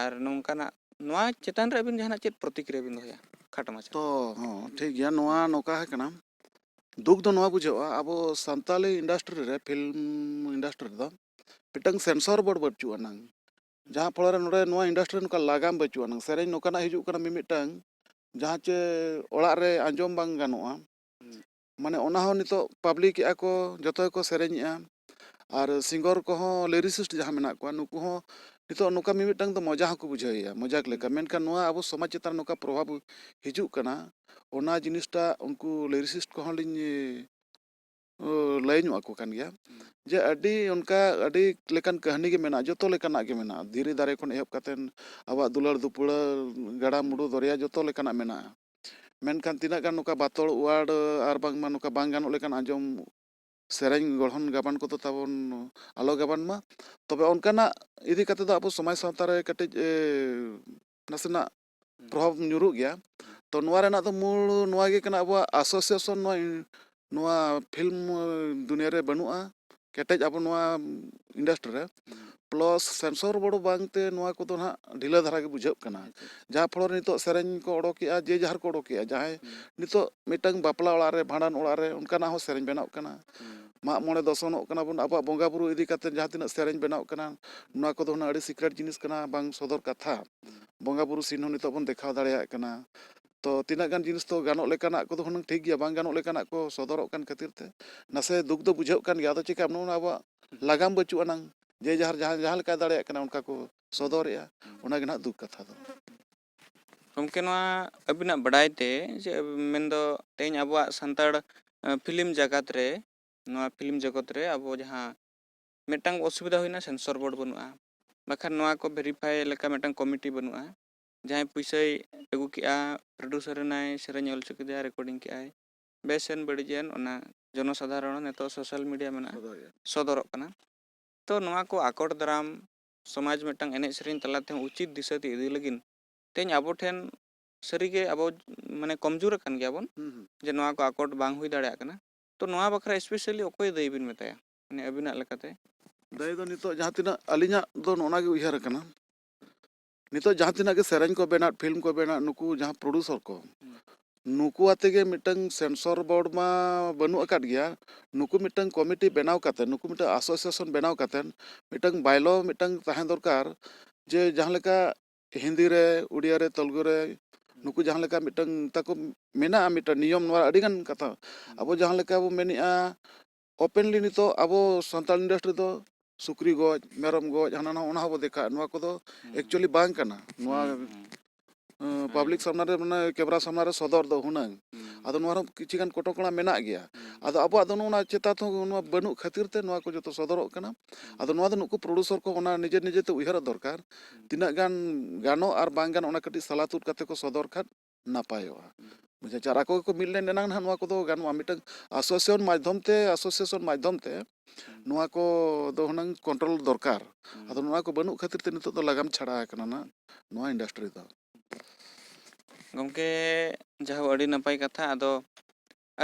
ᱟᱨ ᱱᱚᱝᱠᱟᱱᱟᱜ ᱱᱚᱣᱟ ᱪᱮᱛᱟᱱ ᱨᱮ ᱟᱹᱵᱤᱱ ᱡᱟᱦᱟᱱᱟᱜ ᱪᱮᱫ ᱯᱨᱚᱛᱤᱠᱨᱤᱭᱟ ᱵᱤᱱ ᱫᱚᱦᱚᱭᱟ? ᱠᱷᱟᱴᱚ ᱢᱟᱪᱷᱟ᱾ ᱛᱚ, ᱦᱚᱸ, ᱴᱷᱤᱠ ᱜᱮᱭᱟ᱾ ᱱᱚᱣᱟ ᱦᱩᱸ᱾ ᱱᱚᱝᱠᱟ ᱠᱟᱱᱟ, ᱫᱩᱠ ᱫᱚ ᱱᱚᱣᱟ ᱵᱩᱡᱷᱟᱹᱜᱼᱟ, ᱟᱵᱚ ᱥᱟᱱᱛᱟᱞᱤ ᱤᱱᱰᱟᱥᱴᱨᱤ ᱨᱮ, ᱯᱷᱤᱞᱢ ᱤᱱᱰᱟᱥᱴᱨᱤ ᱨᱮᱫᱚ ᱢᱤᱫᱴᱟᱝ ᱥᱮᱱᱥᱚᱨ ᱵᱳᱨᱰ ᱵᱟᱹᱪᱩᱜ ᱟᱱᱟᱝ᱾ ᱡᱟᱦᱟᱸ ᱯᱷᱚᱞᱚ ᱨᱮ ᱱᱚᱰᱮ ᱱᱚᱣᱟ ᱤᱱᱰᱟᱥᱴᱨᱤ ᱨᱮ ᱱᱚᱝᱠᱟ ᱞᱟᱜᱟᱢ ᱵᱟᱹᱪᱩᱜ ᱟᱱᱟᱝ᱾ ᱥᱮᱨᱮᱧ ᱱᱚᱝᱠᱟᱱᱟᱜ ᱦᱤᱡᱩᱜ ᱠᱟᱱᱟ ᱢᱤᱢᱤᱫᱴᱟᱝ, ᱡᱟᱦᱟᱸ ᱪᱮ ᱚᱲᱟᱜ ᱨᱮ ᱟᱸᱡᱚᱢ ᱵᱟᱝ ᱜᱟᱱᱚᱜᱼᱟ᱾ ᱦᱩᱸ᱾ ᱢᱟᱱᱮ ᱚᱱᱟ ᱦᱚᱸ ᱱᱤᱛᱚᱜ ᱯᱟᱵᱽᱞᱤᱠ ᱮᱜᱼᱟ ᱠᱚ, ᱡᱚᱛᱚ ᱜᱮᱠᱚ ᱥᱮᱨᱮᱧᱮᱜᱼᱟ᱾ ᱟᱨ ᱥᱤᱝᱜᱚᱨ ᱠᱚᱦᱚᱸ, ᱞᱤᱨᱤᱥᱤᱥᱴ ᱡᱟᱦᱟᱸ ᱢᱮᱱᱟᱜ ᱠᱚᱣᱟ, ᱱᱩᱠᱩ ᱦᱚᱸ ᱱᱤᱛᱚᱜ ᱱᱚᱝᱠᱟ ᱢᱤᱢᱤᱫᱴᱟᱝ ᱫᱚ ᱢᱚᱡᱟ ᱦᱚᱸᱠᱚ ᱵᱩᱡᱷᱟᱹᱣᱮᱭᱟ, ᱢᱚᱡᱟᱠ ᱞᱮᱠᱟ᱾ ᱢᱮᱱᱠᱷᱟᱱ ᱱᱚᱣᱟ ᱟᱵᱚ ᱥᱚᱢᱟᱡᱽ ᱪᱮᱛᱟᱱ ᱨᱮ ᱱᱚᱝᱠᱟ ᱯᱨᱚᱵᱷᱟᱵᱽ ᱦᱤᱡᱩᱜ ᱠᱟᱱᱟ, ᱚᱱᱟ ᱡᱤᱱᱤᱥᱴᱟ ᱩᱱᱠᱩ ᱞᱤᱨᱤᱥᱤᱥᱴ ᱠᱚᱦᱚᱸ ᱞᱤᱧ ᱞᱟᱹᱭ ᱧᱚᱜ ᱟᱠᱚ ᱠᱟᱱ ᱜᱮᱭᱟ᱾ ᱡᱮ ᱟᱹᱰᱤ ᱚᱱᱠᱟ, ᱟᱹᱰᱤ ᱞᱮᱠᱟᱱ ᱠᱟᱹᱦᱱᱤ ᱜᱮ ᱢᱮᱱᱟᱜᱼᱟ, ᱡᱚᱛᱚ ᱞᱮᱠᱟᱱᱟᱜ ᱜᱮ ᱢᱮᱱᱟᱜᱼᱟ, ᱫᱷᱤᱨᱤ ᱫᱟᱨᱮ ᱠᱷᱚᱱ ᱮᱦᱚᱵ ᱠᱟᱛᱮᱫ ᱟᱵᱚᱣᱟᱜ ᱫᱩᱞᱟᱹᱲ ᱫᱩᱯᱩᱞᱟᱹᱲ, ᱜᱟᱰᱟ ᱢᱩᱰᱩ ᱫᱚᱨᱭᱟ, ᱡᱚᱛᱚ ᱞᱮᱠᱟᱱᱟᱜ ᱢᱮᱱᱟᱜᱼᱟ᱾ ᱢᱮᱱᱠᱷᱟᱱ ᱛᱤᱱᱟᱹᱜ ᱜᱟᱱ ᱱᱚᱝᱠᱟ ᱵᱟᱛᱚᱲ ᱚᱣᱟᱨᱰ ᱟᱨ ᱵᱟᱝᱢᱟ ᱱᱚᱝᱠᱟ ᱵᱟᱝ ᱜᱟᱱᱚᱜ ᱞᱮᱠᱟᱱ ᱟᱸᱡᱚᱢ ᱥᱮᱨᱮᱧ ᱜᱚᱲᱦᱚᱱ ᱜᱟᱵᱟᱱ ᱠᱚᱫᱚ ᱛᱟᱵᱚᱱ ᱟᱞᱚ ᱜᱟᱵᱟᱱ ᱢᱟ᱾ ᱛᱚᱵᱮ ᱚᱱᱠᱟᱱᱟᱜ ᱤᱫᱤ ᱠᱟᱛᱮ ᱫᱚ ᱟᱵᱚ ᱥᱚᱢᱟᱡᱽ ᱥᱟᱶᱛᱟ ᱨᱮ ᱠᱟᱹᱴᱤᱡ, ᱮ, ᱱᱟᱥᱮᱱᱟᱜ ᱯᱨᱚᱵᱷᱟᱵᱽ ᱧᱩᱨᱩᱜ ᱜᱮᱭᱟ᱾ ᱛᱚ ᱱᱚᱣᱟ ᱨᱮᱱᱟᱜ ᱫᱚ ᱢᱩᱞ ᱱᱚᱣᱟ ᱜᱮ ᱠᱟᱱᱟ, ᱟᱵᱚᱣᱟᱜ ᱮᱥᱳᱥᱤᱭᱮᱥᱚᱱ ᱱᱚᱣᱟ, ᱱᱚᱣᱟ ᱯᱷᱤᱞᱢ ᱫᱩᱱᱤᱭᱟᱹ ᱨᱮ ᱵᱟᱹᱱᱩᱜᱼᱟ ᱠᱮᱴᱮᱡ ᱟᱵᱚ ᱱᱚᱣᱟ ᱤᱱᱰᱟᱥᱴᱨᱤ ᱨᱮ᱾ ᱯᱞᱟᱥ ᱥᱮᱱᱥᱚᱨ ᱵᱳᱨᱰ ᱵᱟᱝᱛᱮ ᱱᱚᱣᱟ ᱠᱚᱫᱚ ᱱᱟᱦᱟᱜ ᱰᱷᱤᱞᱟᱹ ᱫᱷᱟᱨᱟ ᱜᱮ ᱵᱩᱡᱷᱟᱹᱜ ᱠᱟᱱᱟ᱾ ᱟᱪᱪᱷᱟ, ᱟᱪᱪᱷᱟ᱾ ᱡᱟᱦᱟᱸ ᱯᱷᱚᱞᱚ ᱨᱮ ᱱᱤᱛᱚᱜ ᱥᱮᱨᱮᱧ ᱠᱚ ᱚᱰᱚᱠᱮᱜᱼᱟ, ᱡᱮ ᱡᱟᱦᱟᱨ ᱠᱚ ᱚᱰᱚᱠᱮᱜᱼᱟ, ᱡᱟᱦᱟᱸᱭ ᱦᱩᱸ᱾ ᱱᱤᱛᱚᱜ ᱢᱤᱫᱴᱟᱝ ᱵᱟᱯᱞᱟ ᱚᱲᱟᱜ ᱨᱮ, ᱵᱷᱟᱸᱰᱟᱱ ᱚᱲᱟᱜ ᱨᱮ ᱚᱱᱠᱟᱱᱟᱜ ᱦᱚᱸ ᱥᱮᱨᱮᱧ ᱵᱮᱱᱟᱣ ᱠᱟᱱᱟ᱾ ᱦᱩᱸ᱾ ᱢᱟᱜ ᱢᱚᱬᱮ ᱫᱚᱥᱚᱱᱚᱜ ᱠᱟᱱᱟ ᱵᱚᱱ, ᱟᱵᱚᱣᱟᱜ ᱵᱚᱸᱜᱟ ᱵᱩᱨᱩ ᱤᱫᱤ ᱠᱟᱛᱮ ᱡᱟᱦᱟᱸ ᱛᱤᱱᱟᱹᱜ ᱥᱮᱨᱮᱧ ᱵᱮᱱᱟᱣ ᱠᱟᱱᱟ, ᱱᱚᱣᱟ ᱠᱚᱫᱚ ᱦᱩᱱᱟᱹᱝ ᱟᱹᱰᱤ ᱥᱤᱠᱨᱮᱴ ᱡᱤᱱᱤᱥ ᱠᱟᱱᱟ, ᱵᱟᱝ ᱥᱚᱫᱚᱨ ᱠᱟᱛᱷᱟ᱾ ᱦᱩᱸ᱾ ᱵᱚᱸᱜᱟ ᱵᱩᱨᱩ ᱥᱤᱱ ᱦᱚᱸ ᱱᱤᱛᱚᱜ ᱵᱚᱱ ᱫᱮᱠᱷᱟᱣ ᱫᱟᱲᱮᱭᱟᱜ ᱠᱟᱱᱟ᱾ ᱛᱚ ᱛᱤᱱᱟᱹᱜ ᱜᱟᱱ ᱡᱤᱱᱤᱥ ᱫᱚ ᱜᱟᱱᱚᱜ ᱞᱮᱠᱟᱱᱟᱜ ᱠᱚᱫᱚ ᱦᱩᱱᱟᱹᱝ ᱴᱷᱤᱠ ᱜᱮᱭᱟ, ᱵᱟᱝ ᱜᱟᱱᱚᱜ ᱞᱮᱠᱟᱱᱟᱜ ᱠᱚ ᱥᱚᱫᱚᱨᱚᱜ ᱠᱟᱱ ᱠᱷᱟᱹᱛᱤᱨ ᱛᱮ ᱱᱟᱥᱮ ᱫᱩᱠ ᱫᱚ ᱵᱩᱡᱷᱟᱹᱜ ᱠᱟᱱ ᱜᱮᱭᱟ᱾ ᱟᱫᱚ ᱪᱤᱠᱟᱹᱭᱟᱢ, ᱱᱚᱜᱼᱚ ᱱᱚᱣᱟ ᱟᱵᱚᱣᱟᱜ ᱞᱟᱜᱟᱢ ᱵᱟᱹᱪᱩᱜ ᱟᱱᱟᱝ, ᱡᱮ ᱡᱟᱦᱟᱸ, ᱡᱟᱦᱟᱸ, ᱡᱟᱦᱟᱸ ᱞᱮᱠᱟᱭ ᱫᱟᱲᱮᱭᱟᱜ ᱠᱟᱱᱟ ᱚᱱᱠᱟ ᱠᱚ ᱥᱚᱫᱚᱨᱮᱜᱼᱟ, ᱚᱱᱟ ᱜᱮ ᱱᱟᱦᱟᱜ ᱫᱩᱠ ᱠᱟᱛᱷᱟ ᱫᱚ᱾ ᱜᱚᱢᱠᱮ, ᱱᱚᱣᱟ ᱟᱹᱵᱤᱱᱟᱜ ᱵᱟᱰᱟᱭ ᱛᱮ, ᱡᱮ ᱢᱮᱱᱫᱚ ᱛᱮᱦᱮᱧ ᱟᱵᱚᱣᱟᱜ ᱥᱟᱱᱛᱟᱲ, ᱮ, ᱯᱷᱤᱞᱢ ᱡᱟᱠᱟᱛ ᱨᱮ, ᱱᱚᱣᱟ ᱯᱷᱤᱞᱢ ᱡᱚᱜᱚᱛ ᱨᱮ ᱟᱵᱚ ᱡᱟᱦᱟᱸ ᱢᱤᱫᱴᱟᱝ ᱚᱥᱩᱵᱤᱫᱷᱟ ᱦᱩᱭᱱᱟ, ᱥᱮᱱᱥᱚᱨ ᱵᱳᱨᱰ ᱵᱟᱹᱱᱩᱜᱼᱟ, ᱵᱟᱠᱷᱟᱱ ᱱᱚᱣᱟ ᱠᱚ ᱵᱷᱮᱨᱤᱯᱷᱟᱭ ᱞᱮᱠᱟ ᱢᱤᱫᱴᱟᱝ ᱠᱚᱢᱤᱴᱤ ᱵᱟᱹᱱᱩᱜᱼᱟ᱾ ᱡᱟᱦᱟᱸᱭ ᱯᱩᱭᱥᱟᱹᱭ ᱟᱹᱜᱩ ᱠᱮᱜᱼᱟ, ᱯᱨᱚᱰᱩᱥᱟᱨ ᱮᱱᱟᱭ, ᱥᱮᱨᱮᱧ ᱚᱞ ᱦᱚᱪᱚ ᱠᱮᱫᱮᱭᱟ, ᱨᱮᱠᱚᱨᱰᱤᱝ ᱠᱮᱜᱼᱟᱭ, ᱵᱮᱥ ᱮᱱ ᱵᱟᱹᱲᱤᱡ ᱮᱱ, ᱚᱱᱟ ᱡᱚᱱᱚ ᱥᱟᱫᱷᱟᱨᱚᱱ ᱱᱤᱛᱚᱜ ᱥᱳᱥᱟᱞ ᱢᱤᱰᱤᱭᱟ ᱢᱮᱱᱟᱜᱼᱟ, ᱥᱚᱫᱚᱨᱮᱜᱼᱟ᱾ ᱥᱚᱫᱚᱨᱚᱜ ᱠᱟᱱᱟ᱾ ᱛᱚ ᱱᱚᱣᱟ ᱠᱚ ᱟᱠᱚᱴ ᱫᱟᱨᱟᱢ, ᱥᱚᱢᱟᱡᱽ ᱢᱤᱫᱴᱟᱝ ᱮᱱᱮᱡ ᱥᱮᱨᱮᱧ ᱛᱟᱞᱟᱛᱮ ᱩᱪᱤᱛ ᱫᱤᱥᱟᱹ ᱛᱮ ᱤᱫᱤ ᱞᱟᱹᱜᱤᱫ ᱛᱮᱦᱮᱧ ᱟᱵᱚ ᱴᱷᱮᱱ ᱥᱟᱹᱨᱤᱜᱮ ᱟᱵᱚ, ᱢᱟᱱᱮ, ᱠᱚᱢᱡᱳᱨ ᱟᱠᱟᱱ ᱜᱮᱭᱟ ᱵᱚᱱ, ᱦᱩᱸ, ᱦᱩᱸ᱾ ᱡᱮ ᱱᱚᱣᱟ ᱠᱚ ᱟᱠᱚᱴ ᱵᱟᱝ ᱦᱩᱭ ᱫᱟᱲᱮᱭᱟᱜ ᱠᱟᱱᱟ᱾ ᱛᱚ ᱱᱚᱣᱟ ᱵᱟᱠᱷᱨᱟ specially ᱚᱠᱚᱭ ᱫᱟᱹᱭᱤ ᱵᱤᱱ ᱢᱮᱛᱟᱭᱟ, ᱢᱟᱱᱮ, ᱟᱹᱵᱤᱱᱟᱜ ᱞᱮᱠᱟᱛᱮ? ᱫᱟᱹᱭᱤ ᱫᱚ ᱱᱤᱛᱚᱜ ᱡᱟᱦᱟᱸ ᱛᱤᱱᱟᱹᱜ ᱟᱹᱞᱤᱧᱟᱜ ᱫᱚ ᱱᱚᱜᱼᱚ ᱱᱟ ᱜᱮ ᱩᱭᱦᱟᱹᱨ ᱟᱠᱟᱱᱟ, ᱱᱤᱛᱚᱜ ᱡᱟᱦᱟᱸ ᱛᱤᱱᱟᱹᱜ ᱜᱮ ᱥᱮᱨᱮᱧ ᱠᱚ ᱵᱮᱱᱟᱣ, ᱯᱷᱤᱞᱢ ᱠᱚ ᱵᱮᱱᱟᱣ, ᱱᱩᱠᱩ ᱡᱟᱦᱟᱸ ᱯᱨᱚᱰᱩᱥᱟᱨ ᱠᱚ, ᱦᱩᱸ᱾ ᱱᱩᱠᱩ ᱟᱛᱮ ᱜᱮ ᱢᱤᱫᱴᱟᱝ ᱥᱮᱱᱥᱚᱨ ᱵᱳᱨᱰ ᱢᱟ ᱵᱟᱹᱱᱩᱜ ᱟᱠᱟᱫ ᱜᱮᱭᱟ, ᱱᱩᱠᱩ ᱢᱤᱫᱴᱟᱝ ᱠᱚᱢᱤᱴᱤ ᱵᱮᱱᱟᱣ ᱠᱟᱛᱮ, ᱱᱩᱠᱩ ᱢᱤᱫᱴᱟᱝ ᱮᱥᱳᱥᱤᱭᱮᱥᱚᱱ ᱵᱮᱱᱟᱣ ᱠᱟᱛᱮ, ᱢᱤᱫᱴᱟᱝ ᱵᱟᱭᱞᱚ ᱢᱤᱫᱴᱟᱝ ᱛᱟᱦᱮᱸ ᱫᱚᱨᱠᱟᱨ, ᱡᱮ ᱡᱟᱦᱟᱸ ᱞᱮᱠᱟ ᱦᱤᱱᱫᱤ ᱨᱮ, ᱩᱲᱤᱭᱟ ᱨᱮ, ᱛᱮᱞᱜᱩ ᱨᱮ, ᱱᱩᱠᱩ ᱡᱟᱦᱟᱸ ᱞᱮᱠᱟ ᱢᱤᱫᱴᱟᱝ ᱛᱟᱠᱚ ᱢᱮᱱᱟᱜᱼᱟ ᱢᱤᱫᱴᱟᱝ ᱱᱤᱭᱚᱢ, ᱱᱚᱣᱟ ᱟᱹᱰᱤᱜᱟᱱ ᱠᱟᱛᱷᱟ᱾ ᱟᱵᱚ ᱡᱟᱦᱟᱸ ᱞᱮᱠᱟ ᱵᱚ ᱢᱮᱱᱮᱜᱼᱟ, openly ᱱᱤᱛᱚᱜ ᱟᱵᱚ ᱥᱟᱱᱛᱟᱲ industry ᱫᱚ ᱥᱩᱠᱨᱤ ᱜᱚᱡ, ᱢᱮᱨᱚᱢ ᱜᱚᱡ, ᱦᱟᱱᱟ ᱱᱟᱣᱟ, ᱚᱱᱟ ᱦᱚᱸᱵᱚ ᱫᱮᱠᱷᱟᱜᱼᱟ᱾ ᱱᱚᱣᱟ ᱠᱚᱫᱚ ᱦᱩᱸ᱾ Actually ᱵᱟᱝ ᱠᱟᱱᱟ᱾ ᱱᱚᱣᱟ, ᱦᱩᱸ, ᱦᱩᱸ᱾ ᱟᱸ, ᱦᱮᱸ᱾ Public ᱥᱟᱢᱱᱟ ᱨᱮ, ᱢᱟᱱᱮ, camera ᱥᱟᱢᱱᱟ ᱨᱮ ᱥᱚᱫᱚᱨ ᱫᱚ ᱦᱩᱱᱟᱹᱝ᱾ ᱦᱩᱸ᱾ ᱟᱫᱚ ᱱᱚᱣᱟ ᱨᱮᱦᱚᱸ ᱠᱤᱪᱷᱤ ᱜᱟᱱ ᱠᱚᱴᱚᱠᱚᱬᱟ ᱢᱮᱱᱟᱜ ᱜᱮᱭᱟ᱾ ᱦᱩᱸ᱾ ᱟᱫᱚ ᱟᱵᱚᱣᱟᱜ ᱫᱚ ᱱᱚᱜᱼᱚ ᱱᱚᱣᱟ ᱪᱮᱛᱟ ᱛᱮᱦᱚᱸ ᱱᱚᱣᱟ ᱵᱟᱹᱱᱩᱜ ᱠᱷᱟᱹᱛᱤᱨ ᱛᱮ ᱱᱚᱣᱟ ᱠᱚ ᱡᱚᱛᱚ ᱥᱚᱫᱚᱨᱚᱜ ᱠᱟᱱᱟ᱾ ᱦᱩᱸ᱾ ᱟᱫᱚ ᱱᱚᱣᱟ ᱫᱚ ᱱᱩᱠᱩ producer ᱠᱚ ᱚᱱᱟ ᱱᱤᱡᱮᱨ ᱱᱤᱡᱮ ᱛᱮ ᱩᱭᱦᱟᱹᱨᱚᱜ ᱫᱚᱨᱠᱟᱨ᱾ ᱦᱩᱸ᱾ ᱛᱤᱱᱟᱹᱜ ᱜᱟᱱ ᱜᱟᱱᱚᱜ ᱟᱨ ᱵᱟᱝ ᱜᱟᱱᱚᱜ, ᱚᱱᱟ ᱠᱟᱹᱴᱤᱡ ᱥᱟᱞᱟ ᱛᱩᱫ ᱠᱟᱛᱮ ᱠᱚ ᱥᱚᱫᱚᱨ ᱠᱷᱟᱱ ᱱᱟᱯᱟᱭᱚᱜᱼᱟ᱾ ᱦᱩᱸ᱾ ᱵᱩᱡᱷᱟᱹᱣ? ᱟᱨ ᱟᱠᱚ ᱜᱮᱠᱚ ᱢᱤᱫ ᱞᱮᱱ ᱮᱱᱟᱝ ᱱᱟᱦᱟᱜ ᱱᱚᱣᱟ ᱠᱚᱫᱚ ᱜᱟᱱᱚᱜᱼᱟ᱾ ᱢᱤᱫᱴᱟᱝ association ᱢᱟᱫᱽᱫᱷᱚᱢ ᱛᱮ, association ᱢᱟᱫᱽᱫᱷᱚᱢ ᱛᱮ ᱦᱩᱸ᱾ ᱱᱚᱣᱟ ᱠᱚ ᱫᱚ ᱦᱩᱱᱟᱹᱝ control ᱫᱚᱨᱠᱟᱨ᱾ ᱦᱩᱸ᱾ ᱟᱫᱚ ᱱᱚᱣᱟ ᱠᱚ ᱵᱟᱹᱱᱩᱜ ᱠᱷᱟᱹᱛᱤᱨ ᱛᱮ ᱱᱤᱛᱚᱜ ᱫᱚ ᱞᱟᱜᱟᱢ ᱪᱷᱟᱲᱟ ᱟᱠᱟᱱᱟ ᱱᱟᱜ ᱱᱚᱣᱟ industry ᱫᱚ᱾ ᱜᱚᱢᱠᱮ, ᱡᱟᱦᱳ, ᱟᱹᱰᱤ ᱱᱟᱯᱟᱭ ᱠᱟᱛᱷᱟ᱾ ᱟᱫᱚ